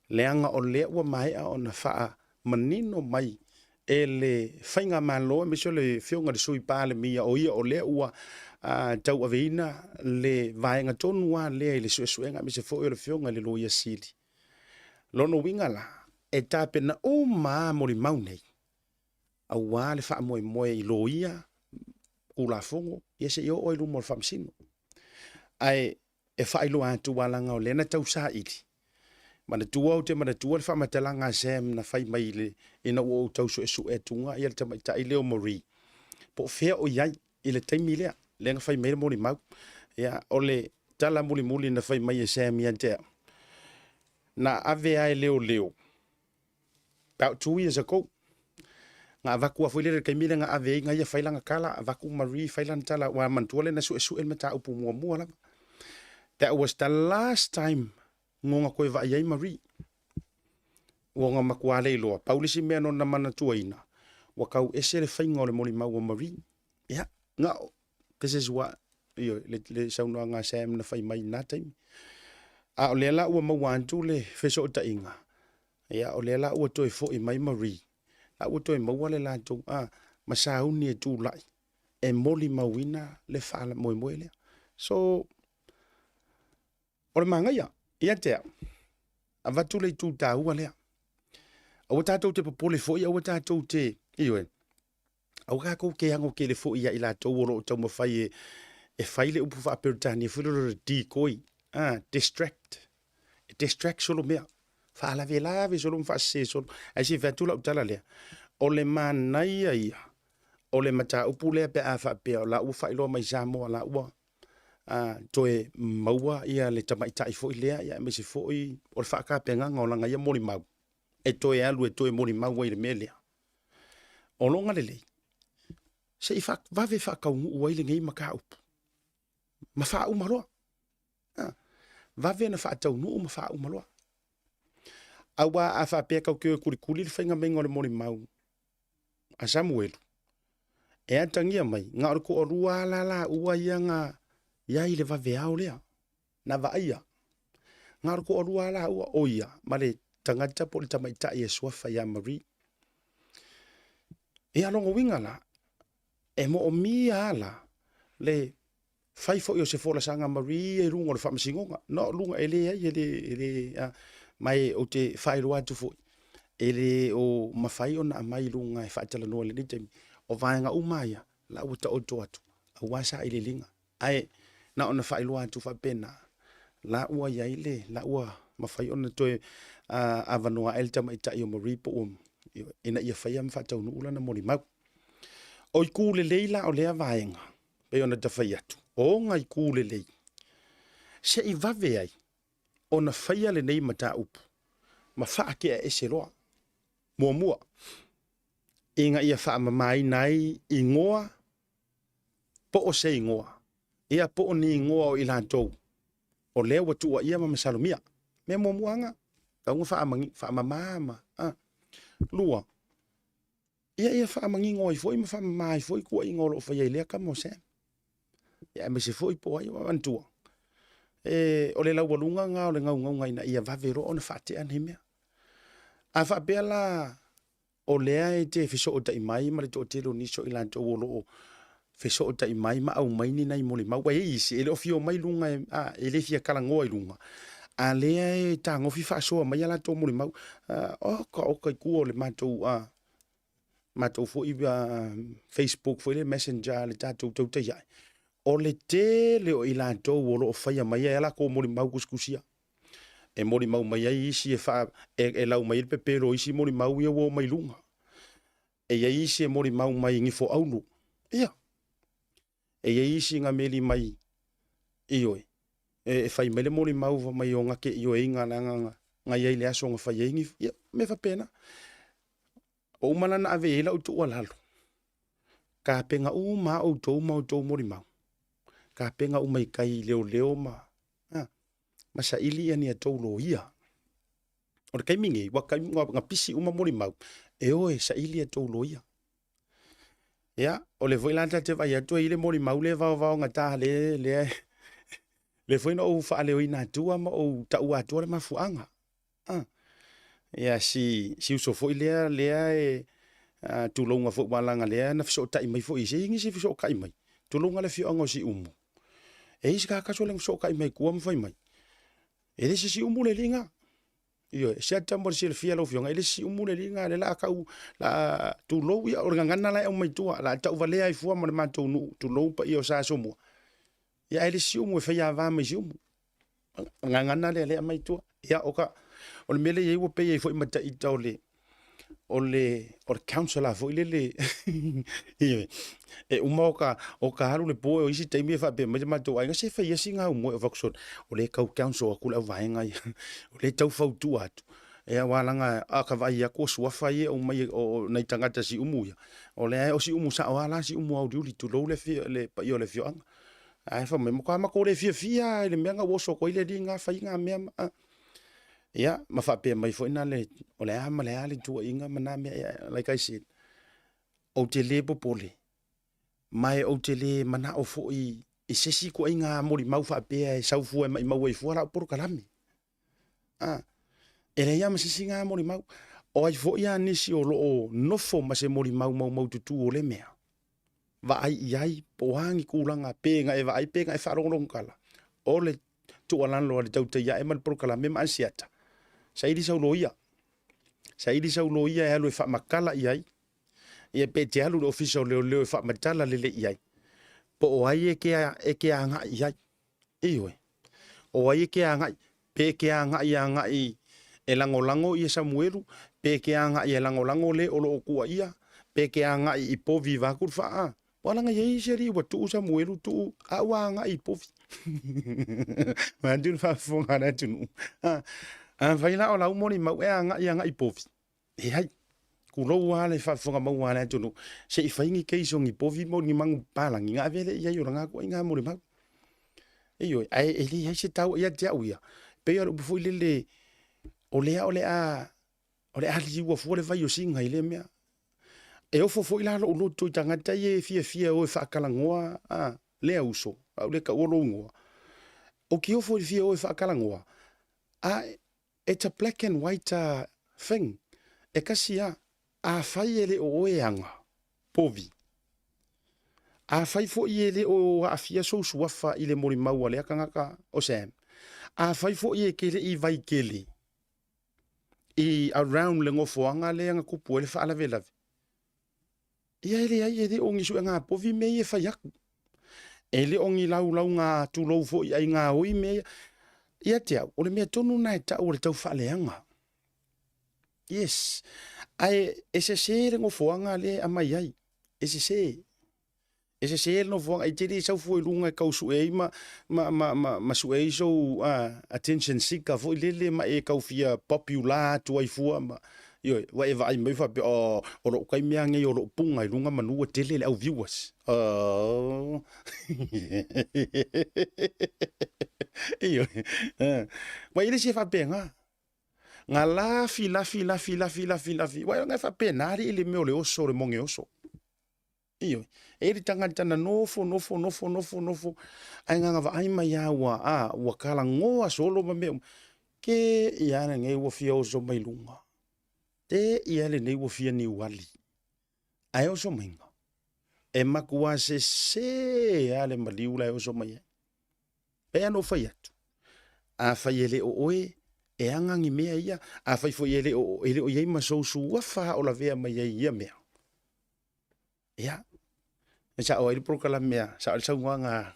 leaga o lea ua maea ona faamanino mai e le Faigamalo aemaise o le Afioga i le Sui Palemia o ia o lea ua tauaveina le vaega tonu lava lea i le suesuega aemaise foi o le Afioga i le Loia Sili. Lona uiga la, e tapena uma lava molimau nei aua le faamoemoe i loia, Tulafono, ia se i oo ai i luma o le Faamasino. Ae e faailoa atu aua leaga o lea na tau saili. Manatua ou te manatua le faamatalaga a Sam na fai mai i le, ina ua ou tau suesue atuga ia le tamaitai lea o Marie, po o fea o i ai i le taimi lea, lea na fai mai ai le molimau. Ia, o le tala mulimuli na fai mai e Sam ia te au, na ave lava e leoleo About 2 years ago, na avatu lava foi lele i le taimi lea na ave ai na ia fai lana tala, avatu Marie fai lana tala, aua manatua lea na suesue le mataupu muamua lava. That was the last time nona toe vaai ai Marie. Ua ona matua le iloa. Pau le isi mea nona manatuaina, ua tau ese le faiga o le molimau a Marie. Yeah, na, this is what, ioe, le, le saunoaga a Sam na fai mai i na taimi. A o lea la ua maua atu le fesootaiga, Ia, o lea la ua toe foi mai Marie, la ua toe maua le latou, a, ma sauni e tulai e molimauina le faamoemoe lea. So, o le manaia, ia te au, avatu le itu taua lea. Aua tatou te popole foi, aua tatou te, ioe, aua tatou te ano tele foi ia i latou o lo o taumafai e, e fai le upu faa-Peretania foi lea o le decoy, ah, distract, e distract solo mea, faalavelave solo ma faasese solo. Ae se i fai atu lau tala lea, o le manaia ia o le mataupu lea pe a faapea o la ua faailoa mai Samoa la ua toe maua ia le tamaitai foi lea, ia aemaise foi o le faatapenaga o lana ia molimau e toe alu e toe molimau ai i le mea lea. O lona lelei, se i vave faataunuu ai lenei mataupu ma faauma loa. Vave ona faataunuu ma faauma loa. Aua a faapea tatou te o e kulikuli le faiga maiga o le molimau a Samuelu, e atagia mai, na o le toalua lava la laua ia na i ai i le vaveao lea, na vaaia. Na o le toalua lava laua, o ia ma le tagata po o le tamaitai e suafa ia Marie. Ia, lona uiga la, e moomia lava la le fai foi o se folasaga Marie i luga o le faamasinoga. No, luga, e leai, e le, e le, a, ma e, ou te faailoa atu foi, e le o mafai ona aumai i luga e faatalanoa i lenei taimi. O vaega uma ia, la ua taoto atu, aua sailiiliga. Ae na ona faailoa atu faapena, la ua i ai le, la ua mafai ona toe avanoa ae le tamaitai o Marie po ua, ina ia faia ma faataunuu lana molimau. O itu lelei la o lea vaega, pei ona ta fai atu, o ona itu lelei, se i vave ai ona faia lenei mataupu ma faatea ese loa. Muamua, ina ia faamamaina ai igoa po o se igoa, ia po o ni igoa o i latou o lea ua tuuaia ma masalomia. Mea muamua aga, tau ona faamama ma, a. Lua, ia ia faamanino ai foi ma faamama ai foi tuuaiga o lo o faia i lea tama o Sam. Ia aemaise foi po o ai, manatua, e, o le laualuga lena o le naunauga ina ia vave loa ona faatea nei mea. A faapea la, O lea e te fesootai mai ma le toatele o nisi o i latou o lo o fesootai mai ma aumai ni nai molimau. Ua i ai isi e le o fia omai i luga, e, a, e le fia talanoa i luga, a lea e tagofi faasoa mai a latou molimau. Oka oka i tua o le matou, a, matou foi Facebook foi lea Messenger le tatou tautai ae. O le tele o i latou o lo o faia mai ai a latou molimau tusitusia. E molimau mai ai isi e, faa, e, e lau mai ai le pepelo o isi molimau ia ua o mai luga. E i ai isi e molimau mai i gifoaulu. Ia, e i ai isi na meli mai, ioe, e, e fai mai le molimau fa mai o gake ioeiga leaga na, na i ai le aso na fai ai gifo. Ia, mea faapena. O uma la na ave i ai lau tuualalo, tapena uma lava outou ma outou molimau. Tapena uma i tai leoleo ma, a, ma saili ia ni a tou loia. O le taimi nei, ua, ua, na pisi uma molimau, e o e saili a tou loia. Ia, o le foi la ta te vaai atu e i le molimau le vaovaogata le, lea, le foi na ou faaleoina atua ma ou taua atua le mafuaaga. Ah. Ia, si, si uso foi lea, lea e, uh, tulouga foi ua laga lea na fesootai mai foi i se nisi fesootai mai. Tulouga le afioaga o Siumu. E i se kakaso le fesootai mai tua ma fai mai. E le se Siumu le liga. Ioe, se ata mo le silafia lau afioga, e le se Siumu le liga, le la tau, la tulou, ia, o le gagana la e aumai tua, la tau valea ai fua ma le matou nuu, tulou paia o Sa Asomua. Ia, ae le se Siumu e fai ava mai Siumu. Gagana lea lea aumai tua. Ia, o ka, o le mea lea e i ai ua pei ai foi ma taita o le, o le, o le councillor foi lele, ioe, e uma o ka, o ka alu le po o isi taimi e faapea mai le matou aiga, se fai ia sina aumoe o fai atu, o lea e tau council atu le auvaega ia, o lea e tau fautua atu. Ia aua leaga a ka vaai atu o suafa ia e aumai o nai tagata Siumu ia, o lea o Siumu sao lava la Siumu auliuli tulou le, le paia o le afioaga. Ae fai mai, matua matou le fiafia lava i le mea na ua oso atu ai le alii na fai na mea ma, a. Ia, ma faapea mai foi na le, o le a ma le a le tuuaiga ma na mea, ia, like I said, ou te le popole, ma e ou te le manao foi i se isi ituaiga molimau faapea e sau fua e maimau ai fua lau polokalame. A, e leai lava ma se isi na molimau. O ai foi a nisi o lo o nofo ma se molimau maumaututu o le mea, vaai i ai po o a ni tulaga pe na e vaai pe na e faalogologo tala, o le tuualalo a le tautai ae ma le polokalame ma Asiata, saili sau loia. Saili sau loia e alu e faamatala i ai, ia pe te alu i le ofisa o leoleo e faamatala lelei i ai, po o ai e ke, e ke agai i ai. Ioe. O ai e ke agai, pe ke agai agai e lagolago ia Samuelu, pe ke agai e lagolago le o lo o tuuaia, pe ke agai i povi vaeatu le faa. Ua laga i ai isi alii ua tuu Samuelu tuu, a ua agai i povi. Vaeatu le faafofoga a le atunuu. Afai la o lau molimau e agai agai i povi, Leai. Tulou lava le faafofoga maua a le atunuu, se i fai ni case o ni povi ma ni manu papalagi ona ave lea i ai o lena ituaiga molimau. Ioe, ae e leai se taua ia te au ia, pei o le upu foi lele, o lea o le a, o le a liua fua le vai o Siga i lea mea. E ofo foi la lou loto i tagata ia e fiafia e o e faatalanoa a, lea uso, au lea e taua lou igoa. Ou te ofo i le fia o e faatalanoa, a It's a black and white thing. E kasi a, afai e le o oe e aga, povi. Afai foi e le o aafia sou suafa i le molimau a lea tagata o Sam. Afai foi e te le i vaikele i around le nofoaga lea na tupu ai le faalavelave, Ia e leai, e le o ni suega povi mea ia e fai atu. E le o ni laulauga tulou foi ai gaoi mea ia. Ia te au, o le mea tonu na e tau o le tau faaleaga. Yes. Ae e sese le nofoaga lea e aumai ai. E sese. E sese le nofoaga, e te le sau fua i luga e tau sue ai ma, ma, ma, ma, ma sue ai sou attention seeker foi lele ma e tau fia popular atu ai fua ma, ioe, ua e vaai mai faapea, oh, o lou taimi lava lenei o lou puga i luga manu ua tele le au viewers. Oh. Ioe. Ua i ai le isi e faapena. Nga lafi, lafi, lafi, lafi, lafi, lafi. Ua e faapena alii le mea o le oso, o le moge oso. Ioe. E i ai le tagata na nofo, nofo, nofo, nofo, nofo, ae na ona vaai mai lava ua, a, ua talanoa solo ma mea uma. Ke ia lenei ua fia oso mai luga. Te ia lenei ua fia niuali. Ae oso maiga, e matua sese lava le maliu la e oso mai ai. Pei lava ona ou fai atu, afai e le o oe e aga ni mea ia, afai foi e le o, e le o i ai ma sou suafa o lavea mai ai i ia mea, ia, e sao ai le polokalame a, sao ai le saunoaga a,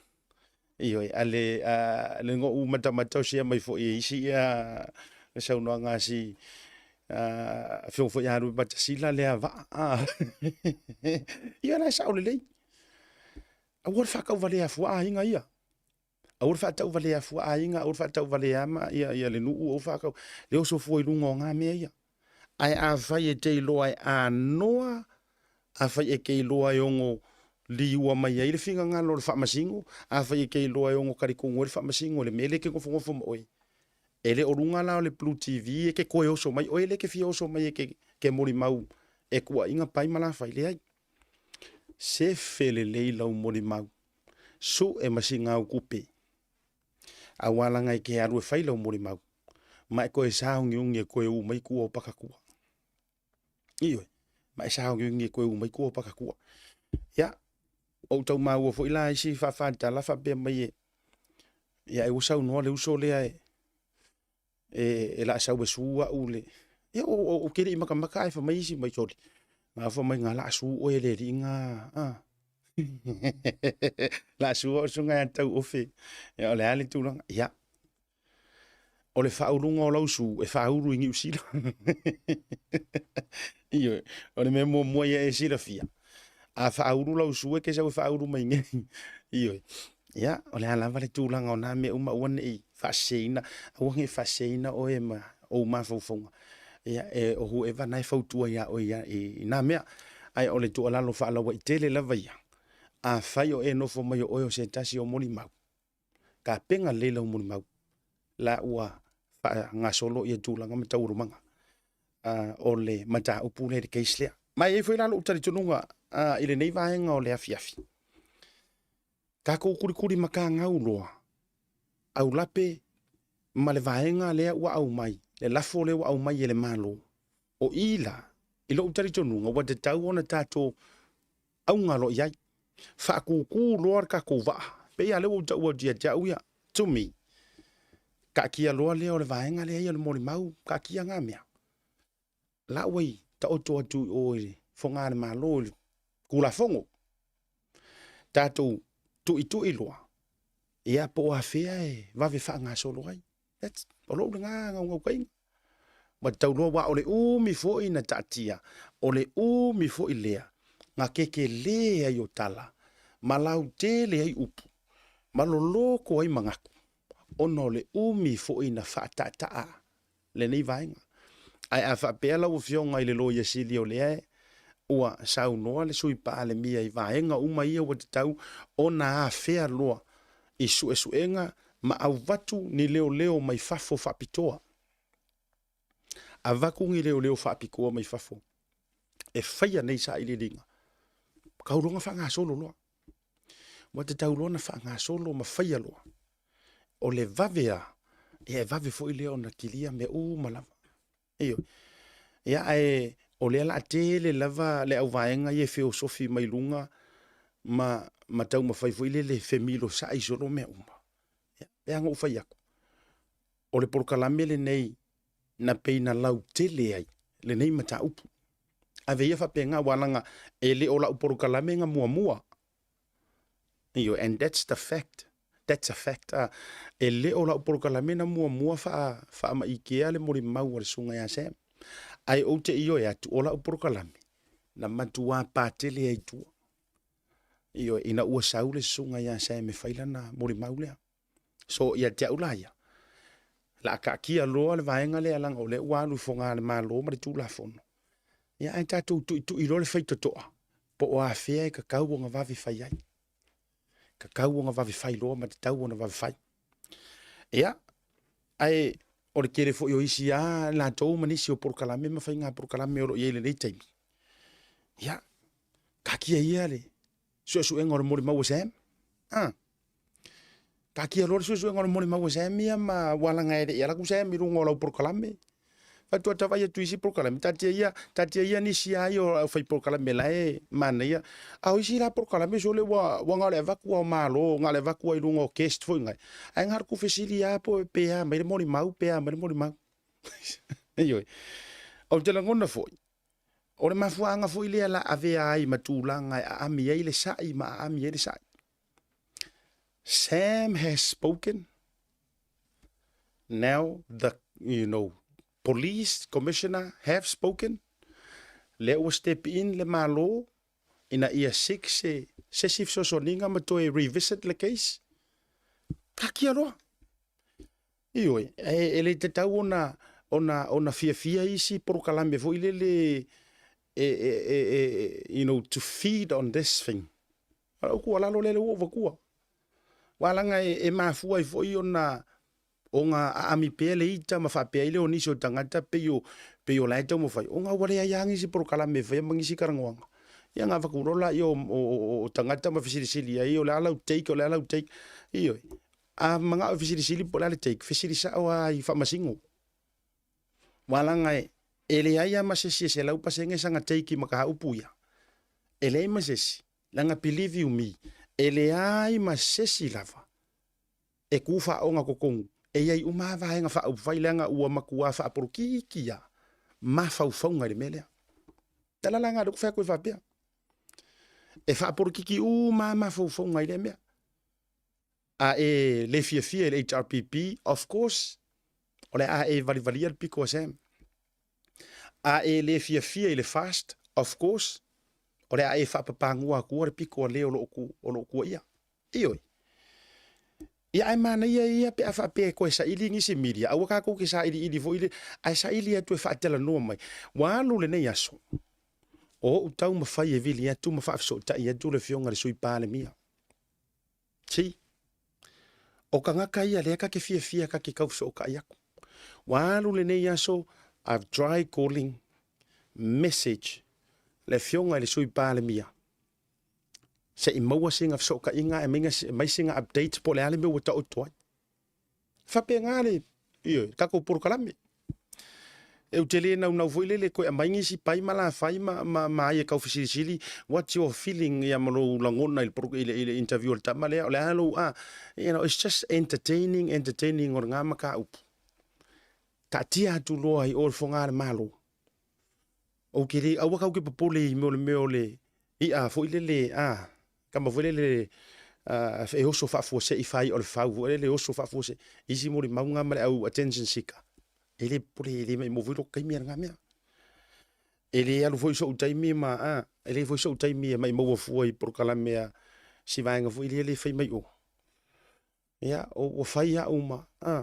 ioe, a le, a le na ou matamata o share mai foi e isi ia le saunoaga a si afioga foi ia Lupe Matasila lea vaa, a, ia la e sao lelei. Aua le faatauvalea fua aiga ia. Aua le faatauvalea fua aiga, aua le faatauvalea ma ia, ia le nuu, aua faatau, le oso fua i luga o ngā mea ia. Ae afai e te iloa e anoa, afai e te iloa e ono liua mai ai le finagalo o le Faamasino, afai e te iloa e ono talitonu ai le Faamasino i le mea lea e te nofonofo ma oe, e le o luga la o le Blue TV e te toe oso mai, oe lea e te fia oso mai e te molimau e tuuaiga Pai ma Lafai, leai. Sefe lelei lau molimau, sue ma sina au tupe, aua laga e te alu e fai lau molimau, ma e toe sauniuni e toe u mai tua o pakatua. Ioe, ma e sauniuni e toe u mai tua o pakatua. Ia, ou tau maua foi la isi faafatala faapea mai e, ia e ua saunoa le uso lea e, e, e laa sau e su au le, ia o, o, o ke le i makamaka ae fai mai isi mai soli, nga fai mai nga laa su oe le alii nga, a. Laa su au susuga ia tau ofe, ia o le a le tulaga, ia, o le faauluga o lau su e faaulu i Niu Sila. Ioe, o le mea muamua ia e silafia, a faaulu lau su e te sau e faaulu mai nei. Ioe, ia, o le a lava le tulaga o na mea uma, aua ne i faaseseina, aua ne i faaseseina oe ma ou mafaufauga. Ia, e, o whoever na e fautua iā oe ia, i, i nā mea. Ae o le tuualalo faalauaitele lava ia, afai o e nofo mai o oe o se tasi o molimau, tapena lelei lau molimau, la ua faagasolo ia tulaga ma taualumaga o le mataupu lea i le case lea. Ma e i ai foi la lou talitonuga i lenei vaega o le afiafi, tatou kulikuli matagau loa aulape ma le vaega lea ua aumai, le lafo lea ua aumai e le Malo. O i la, i lou talitonuga, ua tatau ona tatou auga loa i ai. Faakūkū loa le tatou vaa. Pei lava lea ua ou taua atu ia te au ia, to me, taatia loa lea o le vaega lea ia o le molimau, taatia na mea. La ua i taoto atu i o i le foga a le Malo i le Tulafono. Tatou tuitui loa, ia po o afea e vave faagasolo ai. That's, o lou lena naunautaiga. Ua tatau loa, aua o le umi foi na taatia, o le umi foi lea na kekelē ai o tala, ma lautele ai upu, ma loloto ai manatu, ona o le umi foi na faataataa lenei vaega. Ae a faapea lau Afioga i le Loia Sili o lea ua saunoa le Sui Palemia i vaega uma ia ua tatau ona afea loa i suesuega ma avatu ni leoleo mai fafo faapitoa. Avatu ni leoleo faapitoa mai fafo e faia nei sailiiliga, tau loa ona faagasolo loa. Ua tatau loa ona faagasolo ma faia loa. O le vave a, ia e vave foi lea ona kilia mea uma lava. Ioe. Ia ae o lea la tele lava le auvaega ia e feosofi mai luga ma, ma taumafai foi lele e femilosa'i solo mea uma. Ia, pe a na ou fai atu, o le polokalame lenei na pei na lautele ai lenei mataupu. Ave ia faapena, aua leaga e le o lau polokalame na muamua. Ioe, and that's the fact. That's a fact. Ah, e le o lau polokalame na muamua faa, faamaikea le molimau a le susuga ia Sam. Ae ou te ioe atu, o lau polokalame, na matua patele ai tua. Ioe, ina ua sau le susuga ia Sam e fai lana molimau lea. So ia te au la ia, la a taatia loa le vaega lea leaga o lea ua alu i foga a le Malo ma le Tulafono. Ia ae tatou tuitui loa le faitotoa po o afea e tatau ona vave fai ai. Tatau ona vave fai loa ma tatau ona vave fai. Ia, ae o le tele foi o isi a latou ma nisi o polokalame ma faiga polokalame o lo o i ai i lenei taimi. Ia, taatia ia le suesuega o le molimau a Sam. Ah. Taatia loa le suesuega o le molimau a Sam ia ma ua laga e le i alu atu Sam i luga o lau polokalame. Faatoa ta vaai atu i isi polokalame, taatia ia, taatia ia nisi lava ia o le aufai polokalame la e manaia. A o isi la polokalame sole ua, ua na o le avatu lava o Malo, na o le avatu lava i luga o guest foi nai. Ae na o le tuufesili lava po pe a mai le molimau, pe a mai le molimau. Ioe. Ou te lagona foi, o le mafuaaga foi lea la avea ai ma tulaga e aami ai le sa'i ma aami ai le sa'i. Sam has spoken. Now the, you know, police commissioner have spoken. Lea ua step in le Malo ina ia seek se se isi fesoasoaniga ma toe revisit le case. Kakia loa. Ioe, e, e le tatau ona, ona, ona fiafia isi polokalame foi lele e, e, e, e, you know, to feed on this thing. O lau tuualalo lea ua ou avatua. Aua leaga e, e mafua ai foi ona ona aami pea le ita ma faapea ai lea o nisi o tagata pei o, pei o la e taumafai, ona ua leai lava nisi polokalame e faia ma nisi talanoaga. Ia ona avatu loa lea o, o, o, o tagata ma fesilisili ai, o le a lau take, o le a lau take. Ioe. A manao e fesilisili po o le a le take, fesili sao lava i faamasino. Aua leaga e, e leai lava ma se isi e 100% sana take i mataupu ia. E leai ma se isi. Leaga believe you me, e leai ma se isi lava e kū faaoga totonu, e i ai uma lava vaega faaupufai leaga ua matua faapolokiki lava mafaufauga i le mea lea. Tala la lea ou te fai atu ai faapea, e faapolokiki uma lava mafaufauga i lea mea. A e le fiafia i le HRPP, of course, o le a e valivalia le pito a Sam. A e le fiafia i le FAST, of course, o le a e faapapagua atua le pito a le o lo o lo o tuaia. Ioe. Ia ae manaia ia pe a faapea e toe saili nisi media, aua tatou te sailiili foi le, ae saili atu e faatalanoa mai. Ua alu lenei aso, o ou taumafai e vili atu ma faafesootai atu le afioga i le Sui Palemia. See? O tagata ia lea ta te fiafia ta te tau fesootai atu. Ua alu lenei aso, I've tried calling, message le afioga i le Sui Palemia se i maua sina fesootaiga ae mai sina update po o le a le mea ua taoto ai. Faapena le, ioe, le tatou polokalame. E ou te le naunau foi lele toe aumai nisi pai ma lafai ma, ma, ma ai e tau fesilisili what's your feeling ia ma lou lagona i le, i le, i le interview a le tama lea, o le a lou, ah, you know, it's just entertaining, entertaining o lena mataupu. Taatia atu loa i o le foga a le Malo. Ou te le, aua kau ke popole i mea o le mea o le i'a foi lele, a, tama foi lele, a, e oso faafuasei fai o le fau foi lele oso faafuasei. Isi molimau nga ma le au attention seeker. E le popole, e le maimau foi lou taimi a lena mea. E le alu foi so'u taimi ma, a, e le foi so'u taimi e maimaua fua i polokalame a si vaega foi lea le fai mai o. Ia, ua fai au ma, a,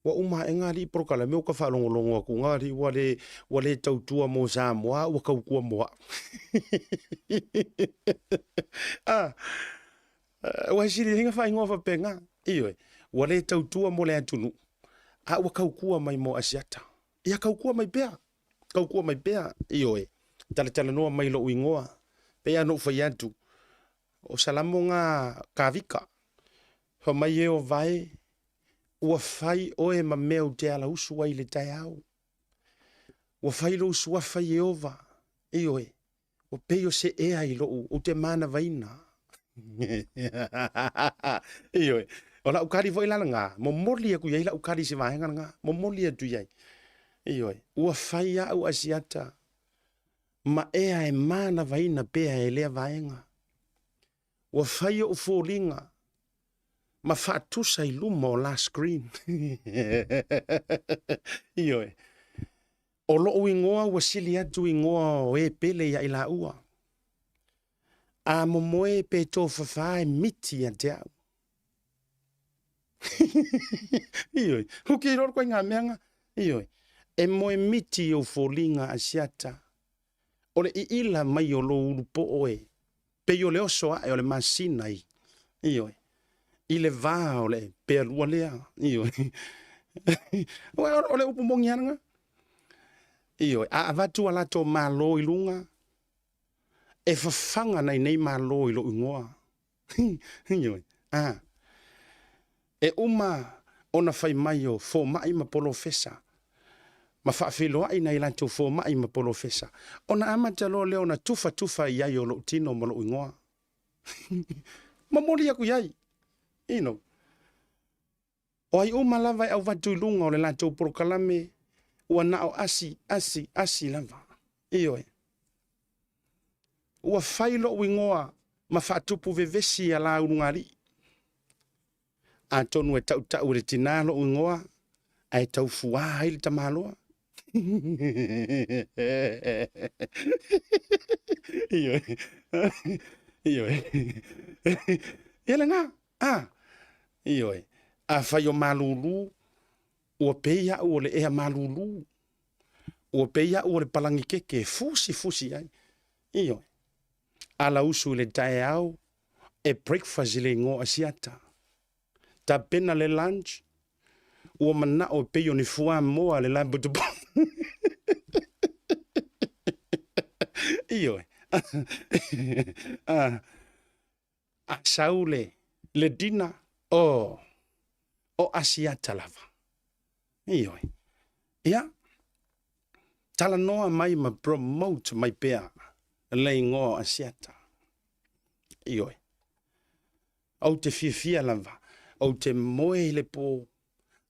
ua uma ae ngā alii polokalame ua ka faalogologo atu ngā alii ua le, ua le tautua mo Samoa, ua tautua mo au. a, ua hesili ai ngā faaigoa faapena. Ioe, ua le tautua mo le atunuu, a ua tautua mai mo Asiata. Ia tautua mai pea, tautua mai pea, ioe, talatalanoa mai lou igoa, pei lava ona ou fai atu, O Salamo ngā Kāvika, Fai mai e o vae, ua fai oe ma mea ou te alausu ai i le taeao. Ua fai lou suafa Ieova, ioe, ua pei o se ea i lou, ou te manavaina. Ioe, o lau kali foi la lena, momoli atu i ai lau kali i se vaega lena, momoli atu i ai. Ioe, ua fai au Asiata ma ea e manavaina pea e lea vaega. Ua fai ou foliga ma faatusa i luma o la screen. Ioe. O lou igoa ua sili atu igoa o e pele ia i laua. A momoe pe tofafa e miti ia te au. Ioe. Hoki i roro koe ngā mea ngā. Ioe. E moe miti i ou foliga Asiata. O le iila mai o lou ulupoo e pei o le oso ae o le masina i, ioe, i le va o le pealua lea, ioe. O le upu moni lava lena. Ioe, a avatu a latou malo i luga, e fafaga nai nei malo i lou igoa. Ioe, a. E uma ona fai mai o fomai ma polofesa. ma faafeiloai nai latou fomai ma polofesa, ona amata loa lea ona tufatufa i ai o lou tino ma lou igoa. Momoli aku i ai, you know. O ai uma lava e auvatu i luga o le latou polokalame, ua na o asi, asi, asi lava. Ioe. Ua fai lou igoa ma faatupu vevesi a la ulugalii. Atonu e tautau e le tinā lou igoa, ae tau fuā ai le tamaloa. Ioe. Ioe. Ia lena. A. Ioe. Afai o malūlū, ua pei au o le ea malūlū. Ua pei au o le palagi keke e fusifusi ai. Ioe. Ala usu i le taeao, e breakfast i le igoa Asiata. Tapena le lunch, ua manao e pei o ni fuamoa le labutupu. Ioe. A, a sau le, le dinner, oh, o Asiata lava. Ioe. Ia, talanoa mai ma promote mai pea le igoa o Asiata. Ioe. Ou te fiafia lava, ou te moe i le pō,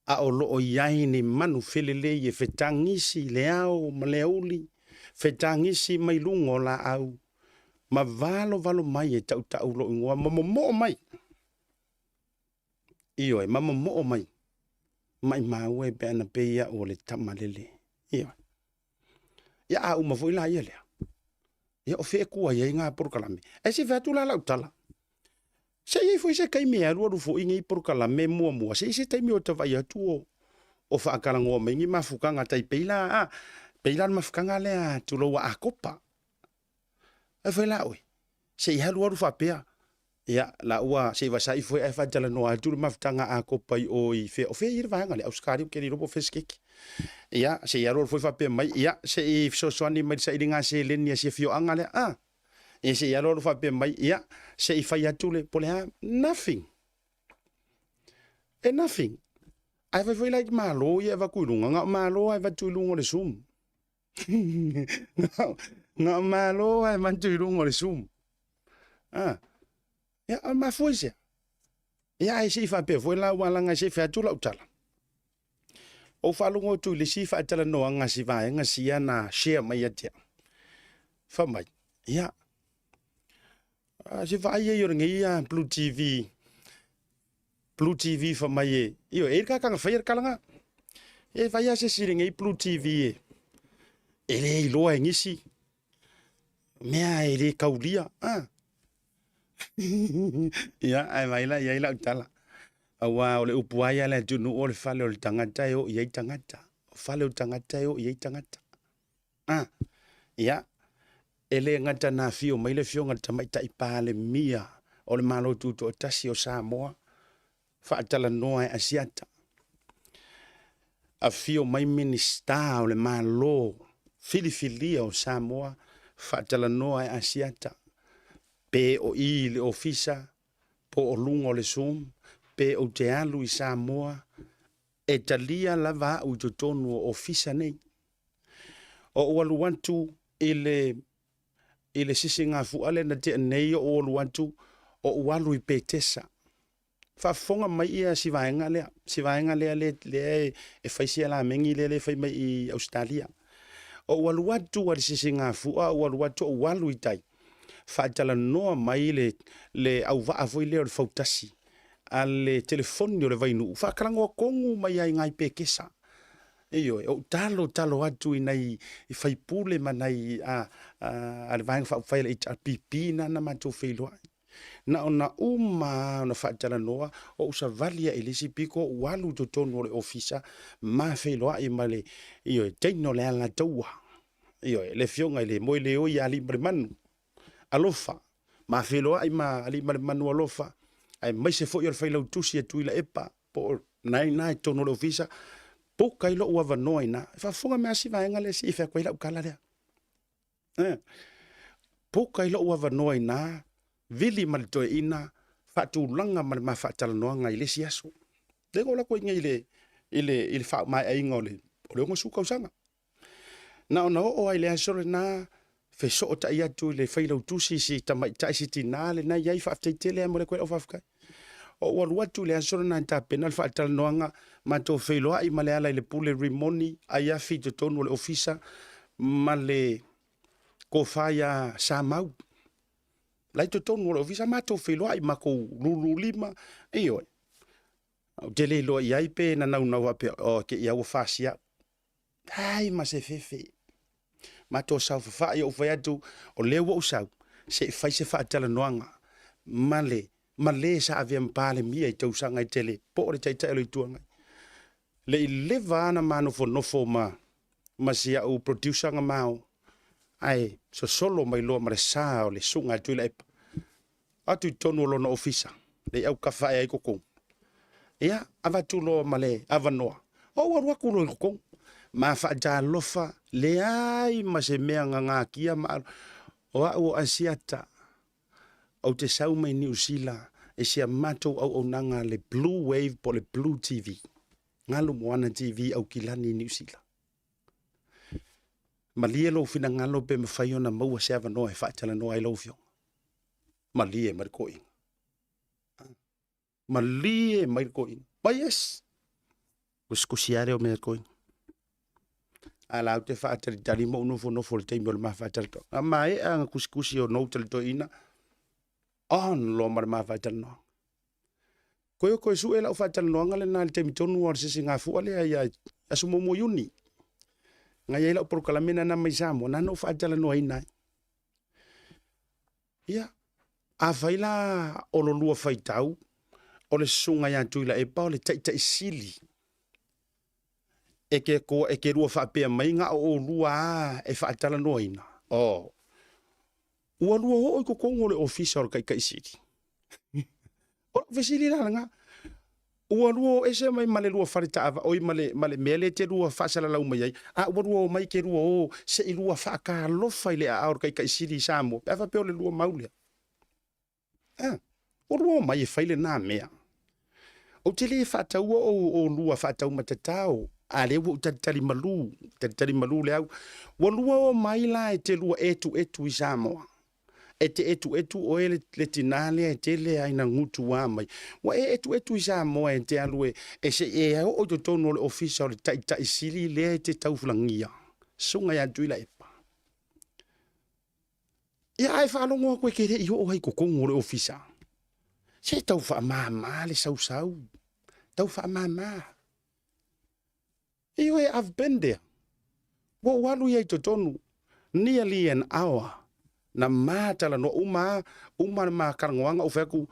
a o loo i ai ni manu felelei e fetagisi i le ao ma le aoauli, fetagisi mai luga o laau, ma valovalo mai e tautau lou igoa ma momoo mai. Ioe, ma momoo mai. Maimau e pe ana pei au o le tama lele. Ioe. Ia a uma foi la ia lea. Ia o fea e kua i ai ngā porokalame. Ae se fai atu la lau tala. Se i ai foi se taimi e alualu foi nei porokalame muamua, se i se taimi o tavai atu o, o faakalagoa mai ni mafukaga tai pei la, a, pei la le mafukaga lea tulou a Akopa. Ae fai la oe, se i alualu faapea, ia, la ua, se i vasai foi ae faatalanoa atu le mafutaga a Akopa i o i fea, o fea i le vaega lea, Ausetalia ou te le iloa po o fea se keke. Ia, se i alualu foi faapea mai, ia, se i fesoasoani mai i le sailiga seleni a si afioaga lea, a. Ia, se i alualu faapea mai, ia, se i fai atu le, po o le a, nothing. E nothing. Ae fai foi la i Malo ia e avatu i luga, na o Malo lava e avatu i luga o le Zoom. Na o Malo lava e avatu i luga o le Zoom. Ah. Ia, o le mafua i sea? Ia, ae se i faapea foi la ua laga se i fai atu lau tala. Ou faalogo atu i le isi faatalanoaga a si vaega sia na share mai ia te au. Fai mai, ia, se vaai ai o lenei Blue TV, Blue TV fai mai e, ioe, e i ai le kakana faia le kalaga. E fai lava se isi i lenei Blue TV e, e le iloa e nisi mea e le kaulia. Ah. Ia, ae vaai la i ai lau tala. Aua o le upu lava ia a le atunuu o le fale o le tagata e oo i ai tagata. O fale o tagata e oo i ai tagata. Ah, ia, e le gata na afio mai le Afioga i le Tamaitai Palemia o le Malo Tutoatasi o Samoa, faatalanoa e Asiata. Afio mai Minisita o le Malo filifilia o Samoa, faatalanoa e Asiata. Pe o i i le ofisa, po o luga o le Zoom, pe ou te alu i Samoa, e talia lava au i totonu o ofisa nei. Ou alu atu i le i le sisigafua lea na tea nei ou alu atu, ou alu i Petesa. Faafofoga mai ia si vaega lea, si vaega lea lea, lea e fai si alamegi lea lea e fai mai i Ausetalia. Ou alu atu a le sisigafua, ou alu atu ou alu i tai, faatalanoa mai le, le auvaa foi lea o le fautasi a le telefoni o le Vainuu, faatalanoa tonu mai ai i Petesa. Ioe, ou talo talo atu i nai faipule ma nai a, a, a le Vaega Faaupufai a le HRPP na na matou feiloai. Na ona uma lava ona faatalanoa, ou savali ae i le isi pito, ou alu i totonu o le ofisa, ma feiloai ma le, ioe, teine o le Alataua, ioe, le afioga i le Moeleoi ia Aliimalemanu, alofa, ma feiloai ma Aliimalemanu alofa, aemaise foi o le failautusi a Tuilaepa, po o na i ina i totonu o le ofisa, puka ai lou avanoa i ina. E faafofoga mai lava si vaega lea se i fai atu ai lau tala lea. Eh. Puka ai lou avanoa i ina, vili ma le toeaina, faatulaga ma le ma faatalanoaga i le isi aso. Lea na ou alu atu ai nei i le, i le, i le faamaeaina o le, o le 60 tausaga. Na ona oo ai le aso lena, fesootai atu i le failautusi i si tamaitai si tinā lena i ai, faafetai tele lava mo le koe lau faafetai. Ou alu atu i le aso lena e tapena le faatalanoaga, matou feiloai ma Lealailepule Rimoni Aiafi i totonu o le ofisa ma le kofa ia Samau. La i totonu o le ofisa matou feiloai, matou lululima, ioe. Ou te le iloa i ai pe na naunau faapea, oh, te i au ua fasi au. Ai ma se fefe. Matou saofafai ou fai atu, o lea ua ou sau, se i fai se faatalanoaga ma le ma le sa avea ma Palemia i tausaga e tele, po o le Taitai o le Itu Agai. Le i leva lava ona ma nofonofo ma ma si au producer na mao, ae sosolo mai loa ma le sa o le susuga ia Tuilaepa. Atu i totonu o lona ofisa, le i aukafa ae ai totonu. Ia, avatu loa ma le avanoa, ou alu atu loa i totonu. Ma faatalofa, leai ma se mea gagatia ma alu. O au o Asiata, ou te sau mai Niu Sila i si a matou auaunaga le Blue Wave po o le Blue TV, Galu Moana TV Aukilani i Niu Sila. Malie lou finagalo pe mafai ona maua se avanoa e faatalanoa ai lau Afioga. Malie mai le toeaina. Malie mai le toeaina. Mai yes. Kusikusi lava lea o mea toeaina. A la ou te faatalitali ma ou nofonofo i le taimi o le ma faatalanoaga. A maea ona kusikusi o note a le toeaina, on loa ma le ma faatalanoaga. Koe o koe sue lau faatalanoaga lena i le taimi tonu o le sisigafua lea ia aso muamua Iuni. Na i ai lau polokalame na mai Samoa, na na ou faatalanoaina ai. Ia, afai la o lo lua faitau, o le susuga ia Tuilaepa o le taitai sili e ke koa e ke lua faapea mai na o oulua a e faatalanoaina. Oh. Ua lua oo i totonu o le ofisa o le taitai sili. O lau fesili la lena, ua lua o ese mai ma le lua fale taava, oi ma le, ma le mea lea e te lua faasalalau mai ai, a ua lua omai ke lua o se i lua faatalofa i le aao o le Taitai Sili i Samoa, pe a faapea o le lua mau lea. A, ua lua omai e fai lena mea. Ou te le faataua ou oulua faataumatatao, a lea ua ou talitali malu, talitali malu le au. Ua lua omai la e te lua etuetu i Samoa. E te etuetu oe le, le tinā lea e tele ai na gutuā mai. Ua e etuetu i Samoa e te alu e, e se i e oo i totonu o le ofisa o le Taitai Sili lea e te taufulagia. Susuga ia Tuilaepa. Ia ae faalogo atu e te le i oo ai i totonu o le ofisa. Se tau faamāmā le sausau. Tau faamāmā. Ioe, I've been there. Ua ou alu ia i totonu, nearly an hour, na ma talanoa uma a, uma le ma talanoaga ou fai atu,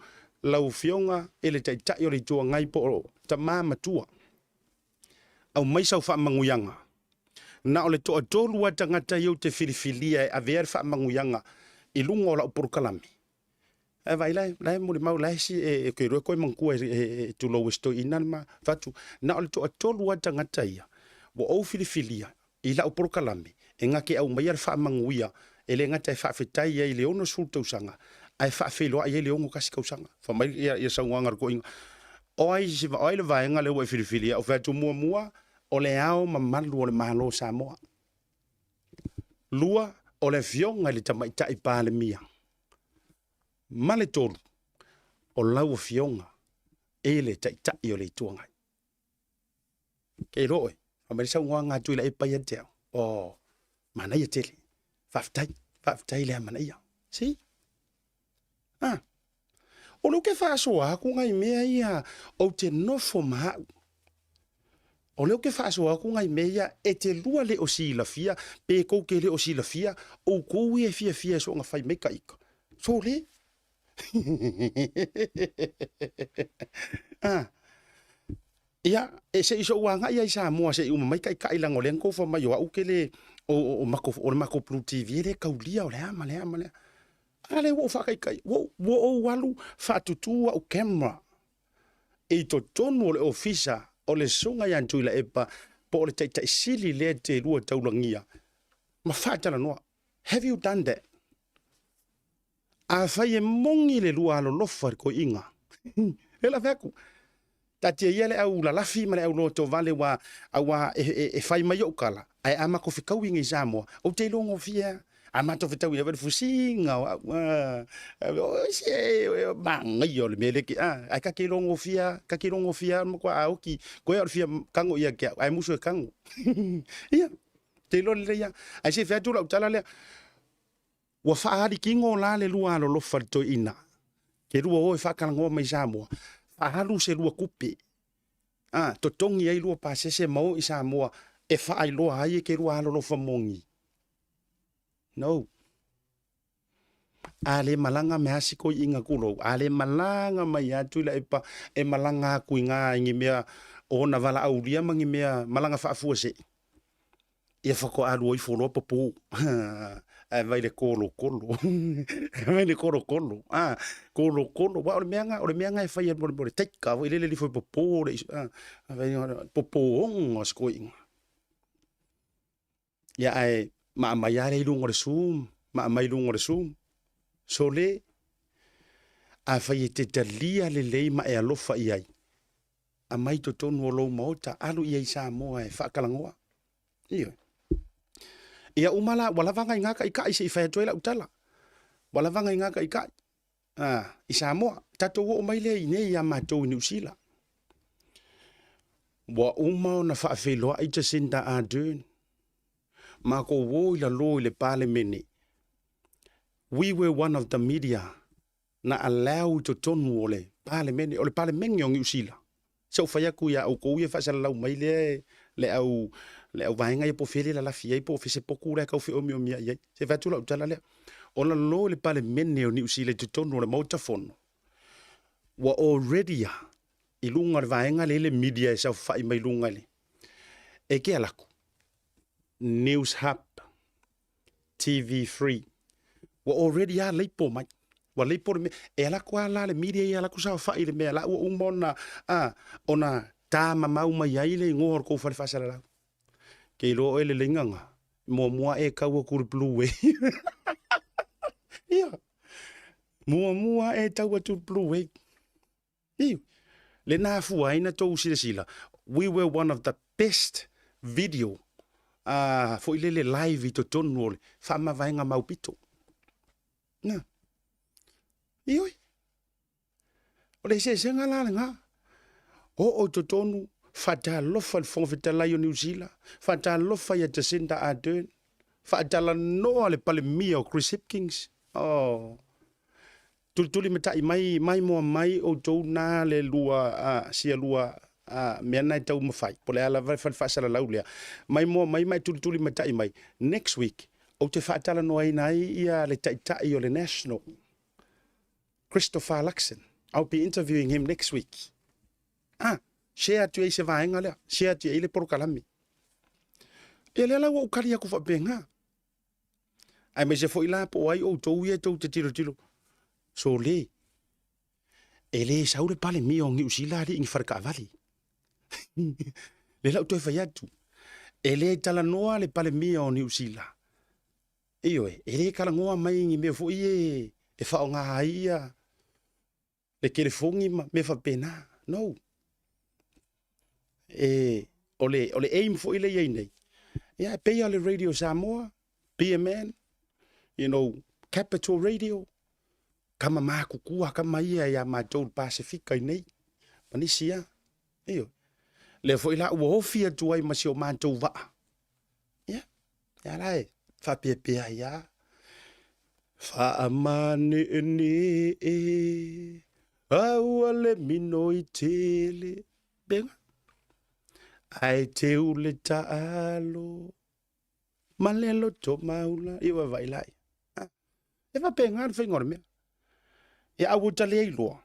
lau Afioga i le Taitai o le Itu Agai po o Tama Matua, aumai sau faamanuiaga. Na o le toatolu lava tagata ia ou te filifilia e avea le faamanuiaga i luga o lau polokalame. Ae vaai la, la e molimau, la e si, e, e, ke iloa e koe manatua e, e, e tulou e si toeaina le ma fatu. Na o le toatolu lava tagata ia ua ou filifilia i lau polokalame e na te aumaia le faamanuia e le gata e faafetai ai i le 60 tausaga ae faafeiloai ai le 61 tausaga. Fai mai ia, ia saunoaga a le toeaina, o ai, o ai le vaega lea ua e filifilia? Ou fai atu, muamua, o le Ao Mamalu o le Malo o Samoa. Lua, o le Afioga i le Tamaitai Palemia. Ma le tolu, o lau Afioga i le Taitai o le Itu Agai. Kei iloa oe, fai mai le saunoaga a Tuilaepa ia te au, oh, manaia tele, faafetai, faafetai le amanaia. See? Ah, o lea ou te faasoa atu nai mea ia ou te nofo ma au. O lea ou te faasoa atu nai mea ia e te lua le o silafia, pe tou te le o silafia, outou ia e fiafia e soona fai mai ta ita. Sole! ah. Ia, e se i sou agai ai i Samoa se i uma mai taitai leaga o lea na tou fai mai o au ke le o, o, o, mako, o le matou Blue TV e le taulia o le a ma le a ma le a. A lea ua ou faataitai, ua, ua ou alu faatutū au camera i totonu o le ofisa o le Susuga ia Tuilaepa po o le Taitai Sili lea te lua taulagia ma faatalanoa. Have you done that? Afai e moni le lua alolofa i le toeaina, e lafe atu. Taatia ia le au lalafi ma le au lotovale ua aua e, e, e fai mai ou tala, ae a matou fetaui nei i Samoa, ou te iloa gofie lava. A matou fetaui ai le fusiga o au, a, se manaia o le mea lea ke, a, ae ta te iloa gofie lava, ta te iloa gofie lava o le matua a oti, koe o le fia tago ia te au, ae musu e tago. Ia, te iloa lelei lava. Ae se i fai atu lau tala lea, Ua faaalikino la le lua alolofa i le toeaina, ke lua o e faatalanoa mai Samoa, faaalu se lua tupe, a, totogi ai lua pasese ma o i Samoa e faailoa ai e ke lua alolofa moni. No. A le malaga me asi toeaina tulou, a le malaga mai lava Tuilaepa e malaga atu i na i ni mea o ona valaaulia ma ni mea malaga faafuasei. Ia faatoa alu ifo loa popo. Ae vai le kolokolo. Vai le kolokolo. Ah, kolokolo. Wa o le mea nga, o le mea nga e fai mo le taika foi lele lifo popo le ah, vai popo ongo se koinga. Ia ae ma mai ale i lunga o le Zoom, ma mai lunga o le Zoom. Sole, a fai e te talia lelei ma e alofa i ai. Aumai totonu o lou maota, alu ia i Samoa e faatalanoa. Ioe. Ia uma la, ua lava nai gā taʻitaʻi se i fai atu ai lau tala. Ua lava nai gā taʻitaʻi ah, i Samoa. Tatou oo mai lea i nei iā matou i Niu Sila. Ua uma ona faafeiloai Jacinda Ardern. Makou o i lalo i le Palemene. We were one of the media na allow i totonu o le Palemene, o le Palemene o Niu Sila. Se ou fai atu ia outou ia faasalalau mai lea le au le au vaega ia po o fea le lalafi ai po o fea se potu lea tau feomiomiai ai. Se fai atu lau tala lea. O lalo i le Palemene o Niu Sila i totonu o le Maota Fono, ua already a i luga o le vaega lea i le media e saofai mai luga i le e ke ala atu News Hub TV3. Ua already a leipo mai. Ua leipo le mea. E ala atu a la le media ia ala atu saofai i le mea la ua uma ona, a, ona tāmamau mai ai le igoa o le tou fale faasalalau. Ke iloa oe le leigaga, muamua e tau atu le Blue Wave. Ia. Muamua e tau atu le Blue Wave. Iu. Le na afua ai na tou silasila, we were one of the best video uh, foi lele live i totonu o le faamavaega maupito. Na. Ioi. O le eseesega la lena. Oo i totonu, faatalofa i le Fofoga Fetalai o Niu Sila, faatalofa ia Jacinda Ardern, faatalanoa le Palemia o Chris Hipkins. Oh. Tulituli matai mai, maimoa mai outou na le lua, a, sia lua, a, mea na e taumafai, po o le a lava le fale faasalalau lea. Maimoa mai ma e tulituli matai mai. Next week, ou te faatalanoaina ai ia le taitai o le National, Christopher Luxon. I'll be interviewing him next week. Ah, share atu ai se vaega lea, share atu ai le polokalame. Ia lea la ua ou kali aku faapena. Aemaise foi la po o ai outou ia tou te tilotilo. Sole, e le sau le Palemia o Niu Sila alii ni fale taavale. Lea la ou toe fai atu, e le talanoa le Palemia o Niu Sila. Ioe, e le talanoa mai ni mea foi e, e faaaoga ai ia le telefoni ma mea faapena. No. E, o le, o le aim foi lea i ai nei, ia, e pei lava o le Radio Samoa, BMN, you know, Capital Radio, kama matutua kama ia iā matou i le Pasefika i nei, ma nisi lava. Ioe. Lea foi la ua ofi atu ai ma si o matou vaa. Ia, ia la e faapeapea ai lava. Faamaneanee aua le minoi tele. Pega. Ae teu le taalo ma le loto maula. Ia vaavaai la ia. E faapena le faiga o le mea. Ia aua ta le iloa.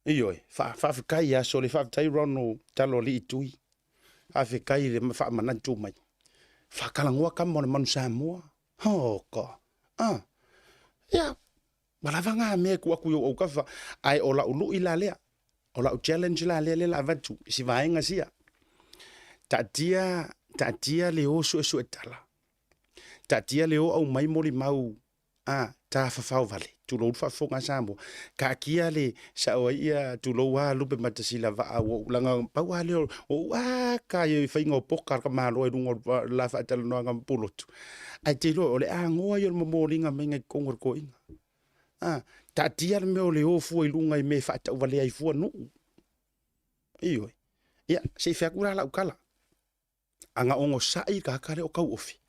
Ioe, faafetai ia Sole, faafetai Ronald Taloalii Tui. Faafetai i le faamanatu mai. Faatalanoa kama o le Manu Samoa. Hoka. Ah. Ia, ua lava ngā mea e tuu atu i ou autafa, ae o lau lui la lea, o lau challenge la lea lea la avatu i si vaega sia. Taatia, taatia le o suesuetala. Taatia le o aumai molimau. A, tafafao vale, tulou le faafofoga a Samoa, taatia le sao ai ia tulou a lupe matasila vaa ua ou laga pau a lea o ou aka i faiga o poka a le tamaloa i luga o le la faatalanoaga ma Pulotu. Ae te iloa o le agoa ia o le momoliga maiga i totonu o le toeaina. A, taatia le mea o le o fua i luga i mea e faatauvalea ai fua nuu. Ioe. Ia, se i fai atu la lau tala. Ana onosai le tagata lea o tauofi,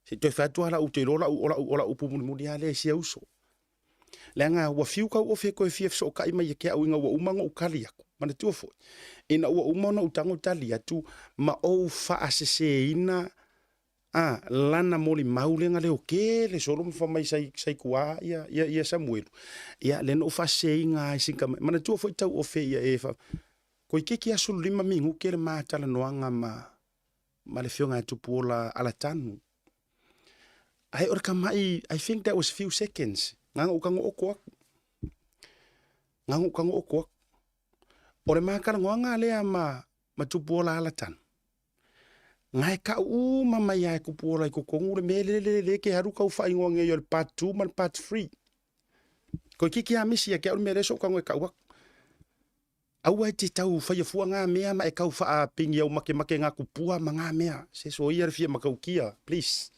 se i toe fai atu lava lau, ou te iloa o lau, o lau, o lau upu mulimuli lava lea i sia uso. Leaga ua fiu tauofi e toe fia fesootai mai ia te au ina ua uma ona ou tali atu. Manatua foi, ina ua uma ona ou tago tali atu ma ou faaseseina a, lana molimau lea na leotele solo ma fai mai sa i tua ia, ia, ia Samuelu. Ia, lea na ou faaseseina ai sina tama. Manatua foi tauofe ia e fa, Toeitiiti lava 15 minute le ma talanoaga ma ma le afioga ia Tupuola Alatanu. Ae o le tamai, I think that was few seconds, na ona ou tago oto atu. Na ona ou tago oto atu. O le ma talanoaga lea ma ma Tupuola Alatanu, na e kau uma mai lava e Tupuola i totonu le mea lele lea e te alu tau faaigoa nei o le part 2 ma le part 3. Toeitiiti lava misi ia te au le mea lea sa ou tago e kau atu. Aua e te tau whaia fua ngā mea ma e kau whaapingi au makemake ngā kupua ma ngā mea. Se so ia le fia matautia, please.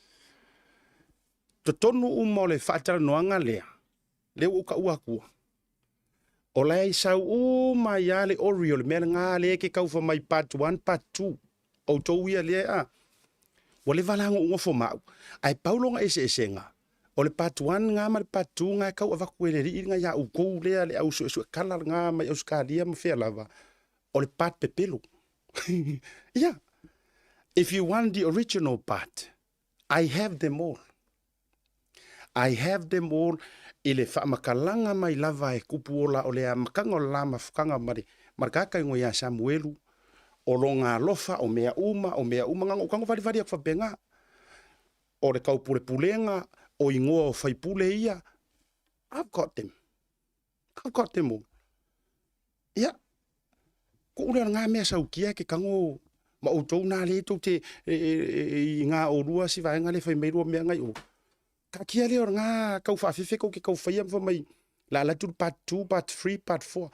Totonu uma o le faatalanoaga lea, lea ua ou taua atua, o la e sau uma ai lava le ori o le mea lena lea e te tau fai mai part 1, part 2. Outou ia lea a, ua leva la ona ou nofo ma au, ae pau lona eseesega, O le part 1 nga ma le part 2 nga e kau avatu e le alii nga ia outou lea le au suesue kala nga mai Ausetalia ma fea lava, o le part pepelo. Yeah. If you want the original part, I have them all. I have them all i le faamatalaga mai lava e kupu ola o le amataga o le la mafutaga ma le ma le tagata ingoa ia Samuelu, o lona alofa, o mea uma, o mea uma, na ona ou tago valivali atu faapena. O le taupulepulega, o igoa o faipule ia, I've got them. I've got them all. Ia, koʻu lea o lena mea saukia ke tago ma outou nā lea tou te e, e, e, i ngā olua si vaega lea fai mai lua mea ngai o. Taatia lea o lena tau faafefe tou te tau faia ma fai mai la ala atu le part 2, part 3, part 4.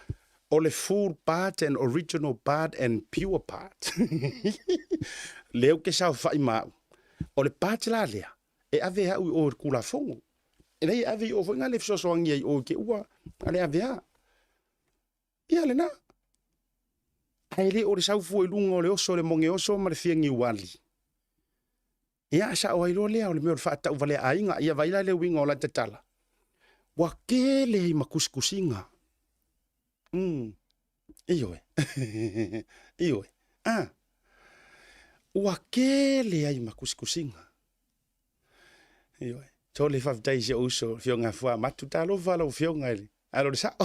O le full part and original part and pure part. Lea ou te saofai ma au. O le part la lea, e ave au i o i le Tulafono. E leai e ave i o foi nga le fesoasoani ai i o i te ua, a le ave a. Ia lena. Ae le o le sau fua i luga o le oso, le moge oso ma le fia niuali. Ia, sao ai loa lea o le mea o le faatauvalea aiga. Ia vaai la le uiga o la tatala. Ua tele ai ma kusikusiga. Ioe. Ioe. Ah. Ua tele ai ma kusikusiga. Ioe. Tole faafetai i si ou uso, Afioga Fuamatu. Talofa lau Afioga i le Alo le sao.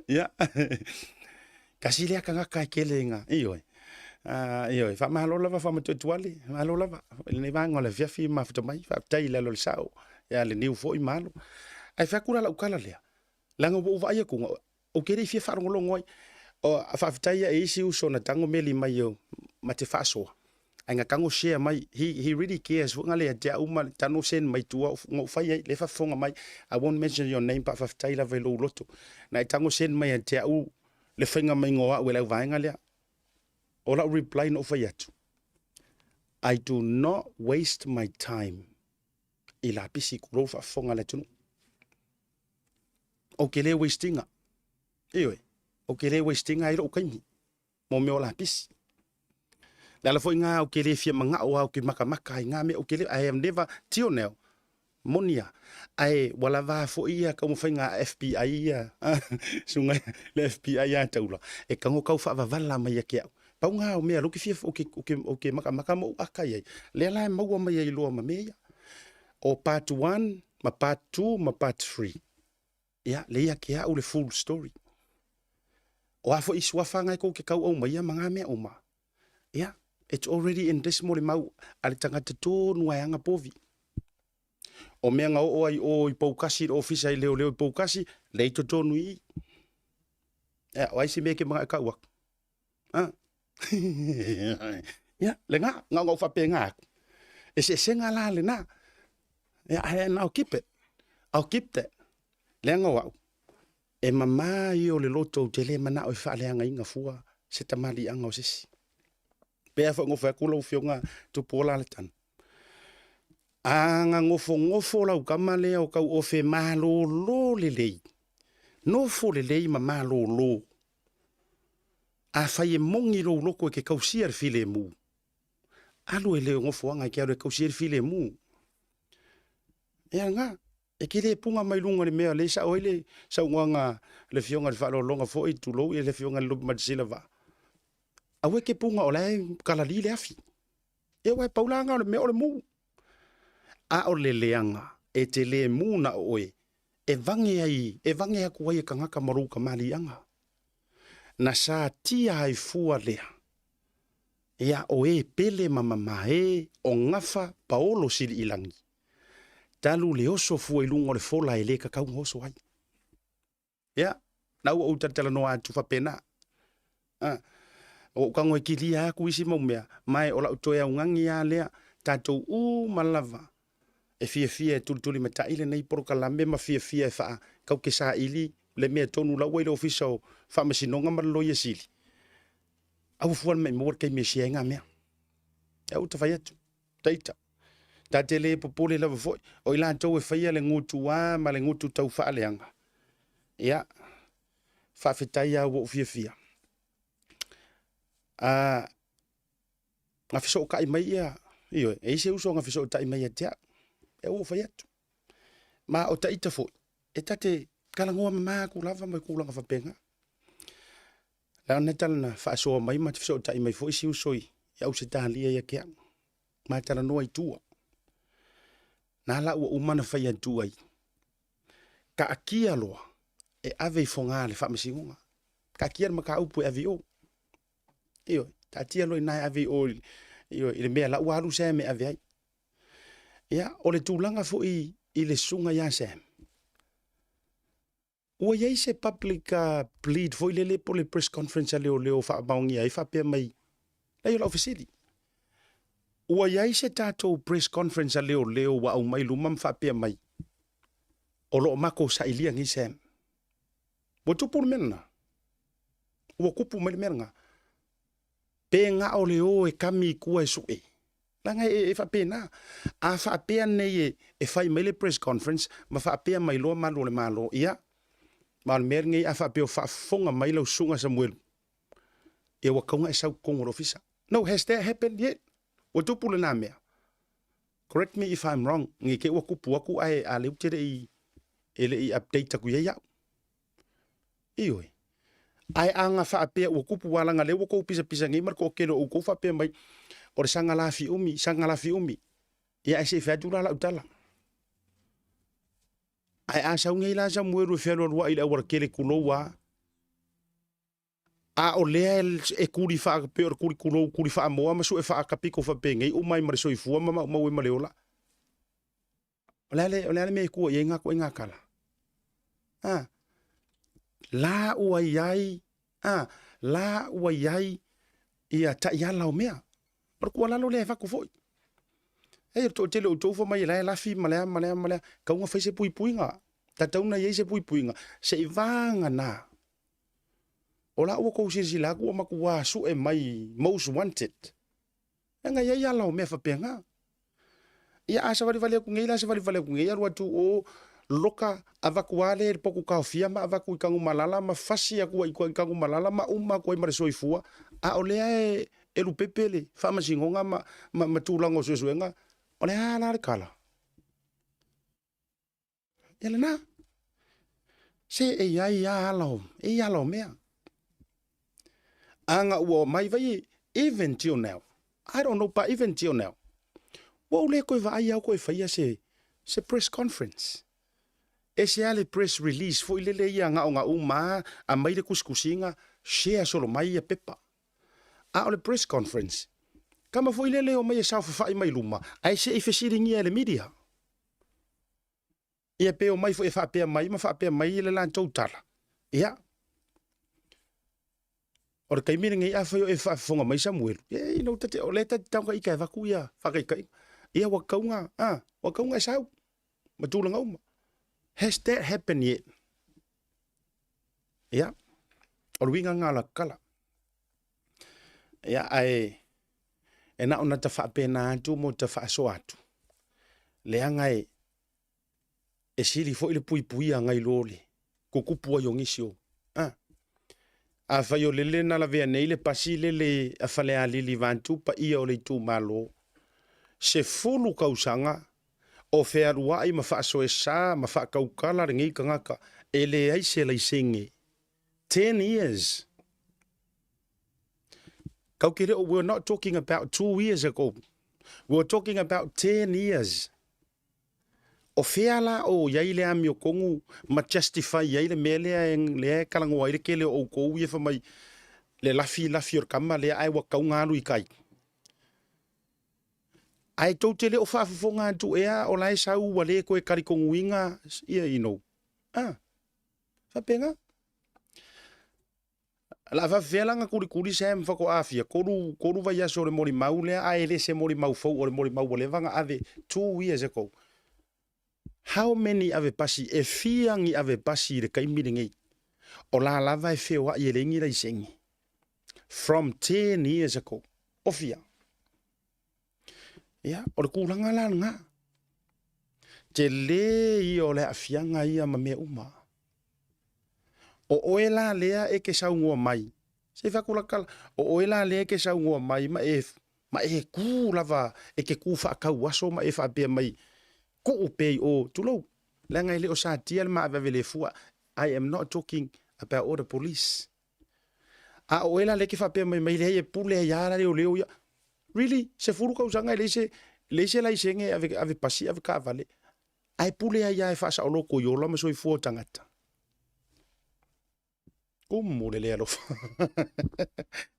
Ia. Kasi lea tagata e kele nga. Ioe. Uh, ioe, faamalo lava faamatuatuale, malo lava. I lenei vaega o le afiafi mafuta mai, faafetai i le alo le sao. Ia le niu foi malo. Ae fai atu la lau tala lea. Leaga ua ou vaai atu, ou te le i fia faalogologo ai. O, faafetai ia e isi uso na tago meli mai o, ma te faasoa. Ae na tago share mai, he, he really cares foi nga le ia te au ma tano send mai tua na ou fai ai, le faafofoga mai. I won't mention your name, but faafetai lava i lou loto. Na e tago send mai ia te au le faiga maiga o au e le auvaega lea. O lau reply na ou fai atu, I do not waste my time i lapisi tulou faafofoga a le atunuu. Ou te le waste ina. Ioe, ou te le waste ina ai lou taimi mo mea o lapisi. Le ala foi ngā ou te le fia mangao au ke makamaka ai ngā mea ou te le, I have never, till now, moni a, ae ua lava foi ia taumafaiga a FBI ia, susuga le FBI ia Taula, e tago tau faavavala mai ia te au. Pau ngā o mea lea ou te fia, ou te, ou te, ou te makamaka ma ou aka i ai, lea la e maua mai ai loa ma mea ia. O part 1 ma part 2 ma part 3. Ia, lea ia ke au le full story. O a foi suafa ngai kou ke kau au mai ia ma ngā mea uma. Ia, it's already in this mo le mau a le tangata tonu ai anga povi. O mea nga oo ai o i Poukasi, le ofisa i leo leo i Poukasi, lei totonu i. Ia, o ai se mea ke mga e kau aku. Ah. Ia, le ngā, ngau ngau whape ngā aku. E se se ngā la le nā. Yeah, and I'll keep it. I'll keep that. Leaga o au, e mama ia o le loto ou te le manao e faaleagaina fua se tamaliiaga o se isi. Pea foi gofo atu lau afioga Tupuola Aletana. A ga gofogofo lau kama lea o kau ofe malōlō lelei, nofo lelei ma malōlō, afai e moni lou loko e ke kausia le filemu, alu e le gofoaga e ke alu e kausia le filemu. Ea lena, e ke le puga mai luga i le mea o lea e sao ai le saunoaga a le Afioga i le Faaaloaloga foi, tulou le Afioga i le Lupe Matasila Vaa, aua e ke puga o la e kalali le afi. Ia aua e pau la lena o le mea o le mu. A o le leaga, e te le mu na o oe, e vage ai, e vage atu ai e kanaka ma lou kamaliiaga. Na satia ai fua lea, ia o e pele ma mamae o gafa paolo siliilagi, talu le oso fua i luga o le fola e le kakau na oso ai. Ia, na ua ou talatalanoa atu faapena. A, ua ou tago e kilia aku isi mau mea, ma e o lau toe augani lava lea, tatou uma lava e fiafia e tulitulimatai lenei polokalame ma fiafia e faakauke saili le mea tonu la ua i le Ofisa o Faamasinoga ma le Loia Sili. Aua fua le maimau le taimi e share ai ngā mea. E au ta fai atu, taita. Ta te le popole lava foi, o i latou e faia le gutu a ma le gutu tau faaleaga. Ia, faafetai lava ua ou fiafia. A, na fesootai mai ia, ioe, e i ai se uso na fesootai mai ia te au, e ua ou fai atu. Ma o taita foi, e ta te talanoa mama atu lava ma tulaga faapena. Leaga na tala na faasoa mai ma fesootai mai foi si uso i Ausetalia ia te au. Ma talanoa i tua. Na la ua uma na fai atu ai. Taatia loa e ave i Fogaa le faamasinoga. Taatia le mataupu e ave i o. Ioe, taatia loa i ina e ave i o ioe, i le mea la ua alu Sam e ave ai. Ia, o le tulaga foi i le susuga ia Sam, ua i ai se public plead foi lele po o le press conference a leoleo faamaonia ai faapea mai, leai o lau fesili, ua i ai se tatou press conference a leoleo ua aumai luma ma faapea mai, o lo o matou sailia nei Sam? Ua tupu le mea lena? Ua tupu mai le mea lena? Pe na o le o e kami i tua e sue? Leaga e, e faapena. A faapea nei e, e fai mai le press conference ma faapea mai loa malu o le Malo, ia, ma o le mea lenei a faapea o faafofoga mai lau susuga Samuelu, ia ua tatau ona e sau i totonu o le ofisa. No, has that happened yet? Ua tupu lena mea? Correct me if I'm wrong, ne i te i ua tupu atu ae a lea ou te le i, e le i update atu i ai au. Ioe. Ae a na faapea ua tupu a leaga lea ua tou pisapisa nei ma le toatele o outou faapea mai o le saga lafi umi, saga lafi umi. Ia ae se i fai atu la lau tala. Ae a sau nei la Samuelu e fealualuai i le aualatele tulou a, a o lea e tuli faa, pei o le tuli tulou, tuli faamoa ma sue faatapito faapenei uma ai ma le soifua ma maumau ai ma le ola. O le a le, o le a le mea e tua i ai ngā ituaiga tala? A, la ua i ai, a, la ua i ai ia taiala o mea. O le tuualalo lea e avatu foi. Ei, o le toatele o outou fai mai la e lafi ma le a ma le a ma le a, tatau ona fai se puipuiga. Tatau ona i ai se puipuiga, se i vagana. O la ua tou silasila atu ua matua sue mai most wanted. Leaga e i ai ala o mea faapena. Ia a savalivali atu nei la savalivali atu nei alu atu o loka avatu lava lea i le potu taofia ma avatu i Tanumalala ma fasi atu ai i Tanumalala ma uma atu ai ma le soifua, a o lea e, e lupepe le faamasinoga ma, ma, ma tulaga o suesuega, o le a la le tala? Ia lena. Se e i ai a ala o, e i ala o mea. Aga ua omai vai even till now. I don't know but even till now. Ua ou le toe vaai au koe faia se, se press conference. E se a le press release foi lele ia nga o uma a mai le kusikusiga share solo mai ia pepa. A o le press conference, kama foi lele o mai e saofafai mai luma, ae se i fesiligia e le media. Ia pe omai foi e faapea mai ma faapea mai le latou tala. Ia, o le taimi lenei afai o e faafofoga mai Samuelu, ia ina ua tate, o lea e tate tago ika e avatu ia faataitaiga. Ia ua tatau ona, a, ua tatau ona e sau. ma tulaga uma. Has that happened yet? Ia, o le uiga lena o la kala. Ia, ae e na ona ta faapena atu mo ta faasoa atu. Leaga e, e sili foi le puipuia ngai lo le kukupu ai o nisi o. Ah. Afai o lele na lavea nei le pasi lele a Falealili vaeatu paia o le itumalo, 10 kausaga o fealuai ma faasoesa ma faataukala lenei tagata e leai se laisene. 10 years. Kau ke leo, we're not talking about 2 years ago. We're talking about 10 years. O fea la o iai le amiotonu ma justify ai le mea lea e lea e kalagoa ai le kele o outou ia fai mai le lafi lafi o le kama lea ae ua tau alu i kai. Ae tou te le o faafofoga atu ea o la e sau ua le koe talitonuina ia. Ah, faapena. La faafefea la na kulikuli Sam faatoa afia 3 vaiaso o le molimau lea ae le se molimau fou o le molimau ua leva na ave 2 years ago. How many ave pasi e fia ni ave pasi i le taimi lenei? O la lava e feoai e leai ni laisene. From 10 years ago. O fia? Ia, o le tulaga la lena. Tele ia o le aafiaga ia ma mea uma. O oe la lea e ke saunoa mai. Se fai atu la tala, o oe la lea e ke saunoa mai ma e ku lava e ke ku faatau aso ma e faapea mai tuu pea i o tulou. Leaga e le o satia le maaveave le fua. I am not talking about all the police. A o oe la lea e ke faapea mai mai leai e pule ai lava leoleo ia. Really? 10 kausaga e leai se laisene e ave, ave pasi ave taavale. Ae pule ai lava e faasaoloto i ola ma soifua o tagata. Kumu le le alofa.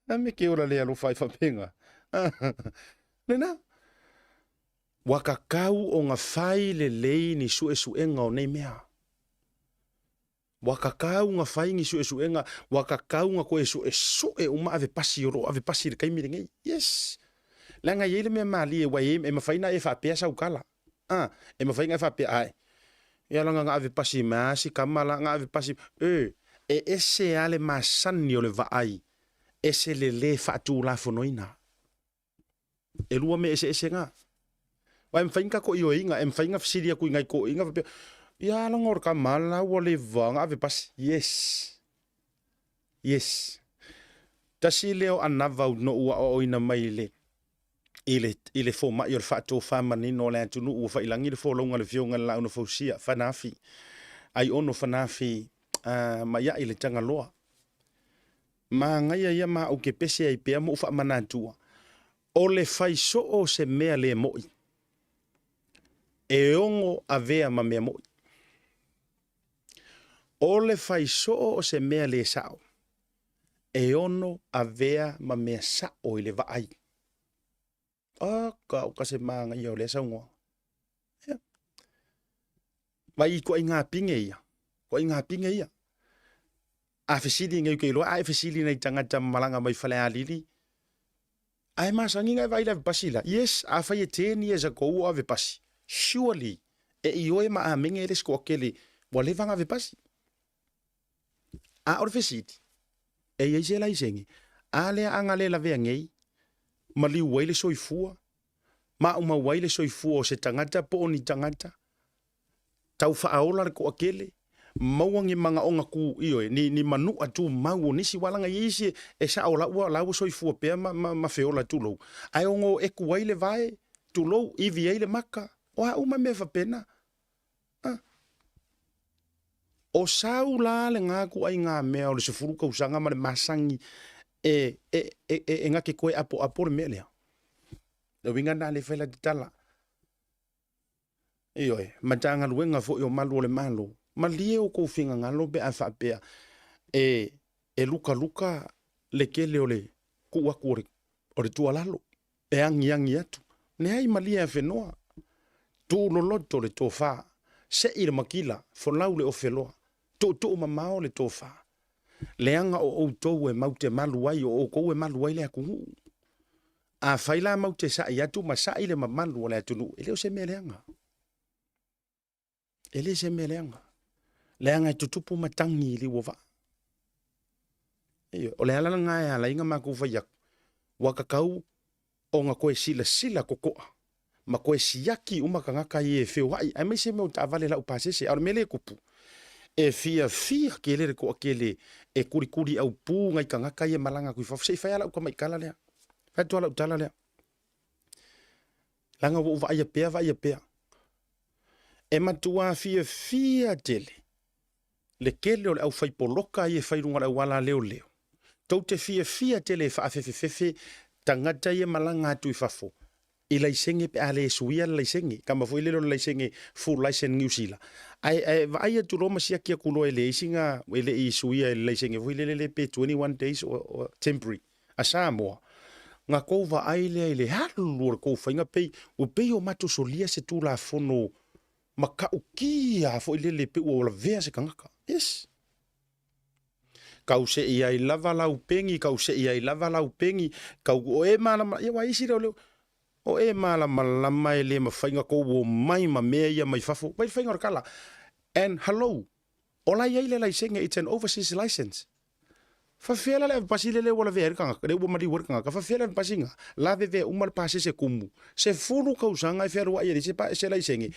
A me ke ola le alofa ai faapena. Lena. Ua tatau ona fai lelei ni suesuega o nei mea. Ua tatau ona fai ni suesuega, ua tatau ona toe suesue uma ave pasi o lo o ave pasi i le taimi lenei. Yes. Leaga e i ai le mea malie ua e mafai ona e faapea sau tala. Ah, e mafai ona e faapea ae. Ia laga na ave pasi mai a si kama la na ave pasi. E, e ese lava le masani o le vaai, ese le le faatulafonoina. E lua mea eseese na. Aua e mafai ona tatou ioeina, e mafai ona fesili atu i nai toeaiina faapea, ia laga o le tama la ua leva ona ave pasi. Yes. Yes. Tasi lea o anava na ou aoaoina mai i le fomai o le faatofa manino o le atunuu ua failagi le folauga a le Afioga i le Laau na Fausia, Fanafi, Aiono Fanafi mai ai le Tagaloa. Magaia ia ma ou ke pese ai pea ma ou faamanatua. O le faisoo o se mea le mo'i. E ono avea ma mea mo'i. O le faisoo o se mea le sao. E ono avea ma mea sao i le vaai. Aka o ka se magaia o lea saunoaga. Ia. Vai ituaiga pine ia. Ituaiga pine ia. A fesili nei ou te iloa, a e fesili nai tagata malaga mai Falealili, ae masani na e vaai i le ave pasi la. Yes, afai e 10 years ago ua ave pasi. Surely, e ioe ma amene e le isi toatele ua leva ona ave pasi. A o le fesili, e i ai se laisene, a lea a na le lavea nei, maliu ai le soifua, maumau ai le soifua o se tagata po o ni tagata, tau faaola le toatele, maua ni manaoga tu ioe, ni manua tumau o nisi aua leaga e i ai isi e sao la ua la ua soifua pea ma feola tulou, ae ono eku ai le vae, tulou, ivi ai le maka, o a uma mea faapena. Ah. O sau la lena ituaiga mea o le 10 tausaga ma le masani e na te toe apoapo le mea lea. Le uiga lena lea e fai la tatala. Ioe, Matagaluega foi o Malu o le Malo, malie o kou finagalo pe a faapea e lukaluka le tele o le tuu atu o le tuualalo, e agiagi atu. Leai malie afenoa, tuuloloto le tofa, sei le makila, folau le ofeloa, tuutuu mamao le tofa. Leaga o outou e maute malu ai, o outou e malu ai le atunuu. Afai la maute sa'i atu ma sa'i le mamalu o le atunuu, e le o se mea leaga. E le se mea leaga. Leaga e tutupu matagi i liu o vaa. Ioe, o le ala lena e ala ai ona matou fai atu, ua tatau ona toe silasila totoa ma toe siaki uma tagata ia e feoai, aemaise mea o taavale laupasese. A o le mea lea e tupu, e fiafia tele le toatele e kulikuli aupu nai tagata ia e malaga atu i fafo. Se i fai lava lau tamaitala lea, fai atu lava lau tala lea, leaga ua ou vaaia pea vaaia pea. E matua fiafia tele le tele o le aufaipoloka ia e fai i luga o le auala a leoleo, tou te fiafia tele e faafefefefe tagata ia e malaga atu i fafo i laisene pe a le suia le laisene, kama foi lele o le laisene full license Niu Sila. Ae, ae vaai atu loa ma siaki atu loa e leai sina, e le i suia i le laisene foi lele le pe 21 days or, or temporary a Samoa, na tou vaai lea i le alu o le tou faiga pei, ua pei o matou solia se Tulafono matautia foi lele pei ua lavea se tagata. Yes. Kau sei ai lava lau peni, kau sei ai lava lau peni, kau o e malama, ia wa isi leo leo, o e malamalama e le mawhai nga kou o mai ma mea ia mai fafo, vai whai ngā kala. And hello, o la iai le laisenge, it's an overseas license. Fafea la le avepasi lele ua lavea ai le tagata, le ua maliu ai le tagata, fafea le avepasiga, lavevea uma le pasese kumu, 10 tausaga e fealuai ai se, se laisene,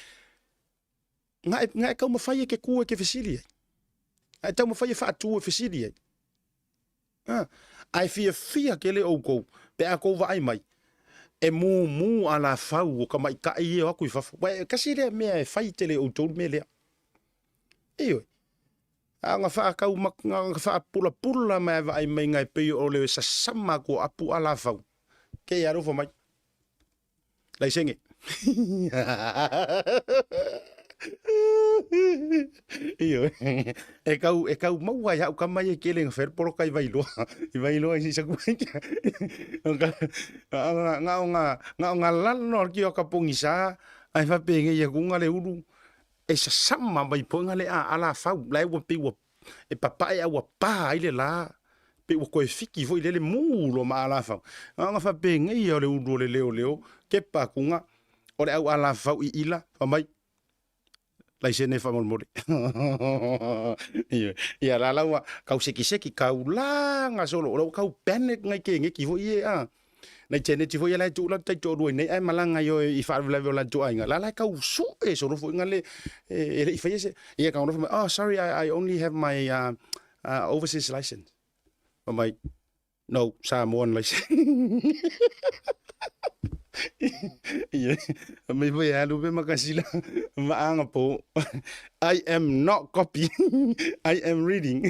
na e, na e taumafai e ke ku e ke fesili ai. Na e taumafai e faatu e fesili ai. Ha, ae fiafia tele outou pe a tou vaai mai, e mumu alafau o tamaitai ia e o atu i fafo. Ua e kasi lea mea e fai tele e outou le mea lea. Ioe. A ona faatau ona faapulapula mai a vaai mai e pei o le sasama atu o apu alafau. Ke ia alofa mai. Laisene. Ioe. E kau, e kau maua ai hau kama ia kele nga whera poroka i Vailoa. I Vailoa i sisa kuaika. Nga o nga, nga o nga lalo ki o ka pongisa, ai whapenge ia kunga le ulu, e sasama mai poenga le a ala fau, la e ua pei ua, e papae a ua pa ai le la, pei ua koe fiki foi lele mu loa ma alafau. A nga faapengei ia o le ulu o le leoleo, kepa akuga, o le au alafau i ila, fai mai, laisene faamolemole. Ioe. Ia la la ua kau sekiseki, kau laga solo, o la ua kau panic nai keneki foi ia a. Nai teneti foi ia la e tuu la taitoalua i nei ae malaga i o i faalavelave o latou aiga. La la e kau sue solo foi nga le e le i faia se ia kau fai mai, oh sorry I only have my overseas license. Fai mai, no, Samoan license. Ia, fai mai foi e alu pe makasila maaga po. I am not copy. I am reading.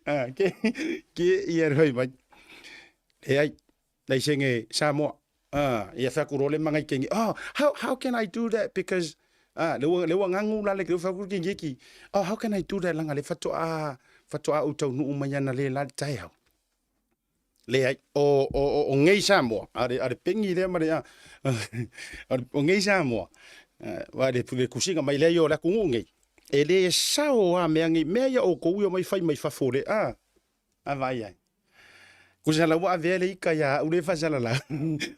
Ah, ke, ke ia roi mai. E ai, nei senge Samoa. Ah, ia whaku role mangai kengi. Oh, how can I do that? Because, ah, le ua, le ua ngangu la le ke whaku kengi ki. Oh, how can I do that? Langa le whatoa, whatoa au tau nuu mai ana le la tai hau. Leai, o, o, o, o ngei Samoa, a le, a le pengi lea ma le, a, o ngei Samoa, wa le, le kusiga mai lea i o le atunuu nei, e le sao a mea nei, mea ia outou ia mai fai mai fafo le, a, a vaai ai. Kusa la ua avea le ika ia au le faasalalau,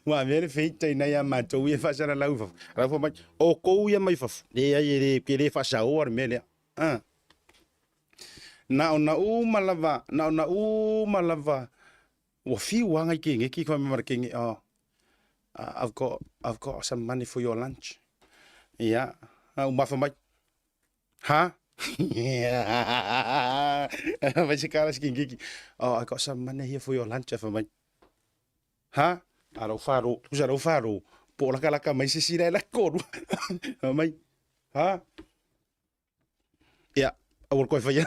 ua avea le feita ina ia matou ia faasalalau i fafo. Lau fai mai, outou ia mai fafo, leai e le, e le faasaoa le mea lea, a. Na ona uma lava, na ona uma lava, ua fiu lava ngai keneki fai mai ma le kenge, oh, I've got, I've got some money for your lunch. Ia, a umafa mai, ha? Fai se kala se kengeki, oh, I got some money here for your lunch, fai mai. Ha? A lau falo, tusa lau falo, po o lakalaka mai se isi la e lako lua. Fai mai, ha? Ia, aua le koe faia.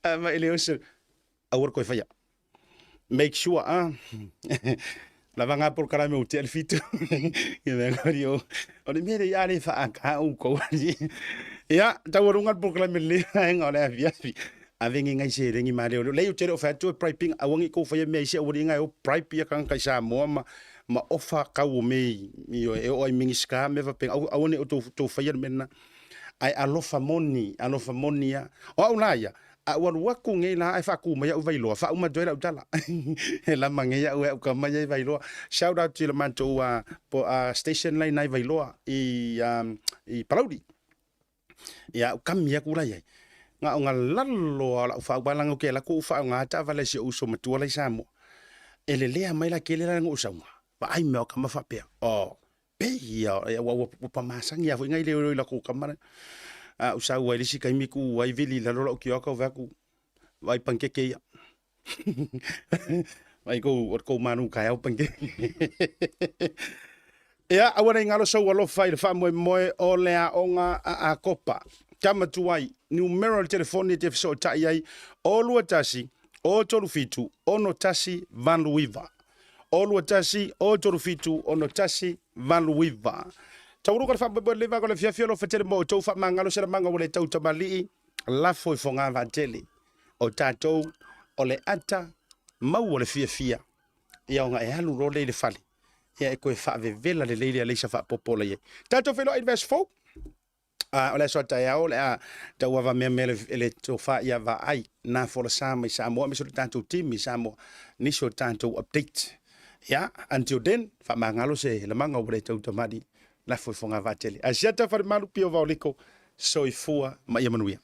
Ae mai le oso, aua le koe faia. Make sure, ah, lava ngā polokalame o tea le fitu. Ia mea kori o, o le mea le ia le whaaka au kou. Ia, taualuga le polokalame le vaega o le afiafi. Ave nge ngai seleni ma leo leo. Lei o te leo whai atu e bribing, aua nge kou whaia mea isi aua le inga e o bribe ia kanga kai Samoa ma, ma ofa kau o mei, ioe, e oo ai Minisita me faapena, aua, aua ne i o tou, tou faia le mea lena. Ae alofa moni, alofa moni lava. O au la ia, A ua alu aku nei la ae faatu mai au i Vailoa, faauma atu ai lau tala. E lama nei au e au kama ia i Vailoa. Shout out i le matou station la ina i Vailoa i Palauli. Ia, ou kami aku la i ai. Na o na lalo lava o lau faaua leaga ou te alu atu ou faaaoga taavale a si ou uso matua la i Samoa. E lelea mai la kele la na ou sauga, vaai mea o kama faapea, oh, pei ia, ua, ua, ua masani lava foi nai leoleo i latou kama la. A ou sau ai le isi taimi tu ai vili i lalo lau kioaka ou fai atu, vaai panikeke ia. Vaai kou, o le kou manu taeao panikeke. Ia, aua ne i galo sou alofa i le faamoemoe o le aoga a Akopa. Tama tuai, numera o le telefoni e te fesootai ai, o 21 o 37 61 89. O 21 o 37 61 89. Tauruka le faamoemoe le vaega o le afiafi alofa tele mo outou faamagalo se lamaga ua le tau tamalii lafo i fogavaatele. O tatou o le ata maua le fiafia ia ona e alu loa lea i le fale ia e toe faavevela lelei lea leisa faapopo la i ai. Tatou feiloai i le vaiaso fou. A o le aso a taeao o le a tauavameamea le, le tofa ia Vaai na folasa mai Samoa aemaise o le tatou team i Samoa nisi o tatou update. Ia, until then, faamagalo se lamaga ua le tautamalii lafo i fogavaa tele. Asiata Falemalu Pio Vaoliko, soifua ma ia manuia.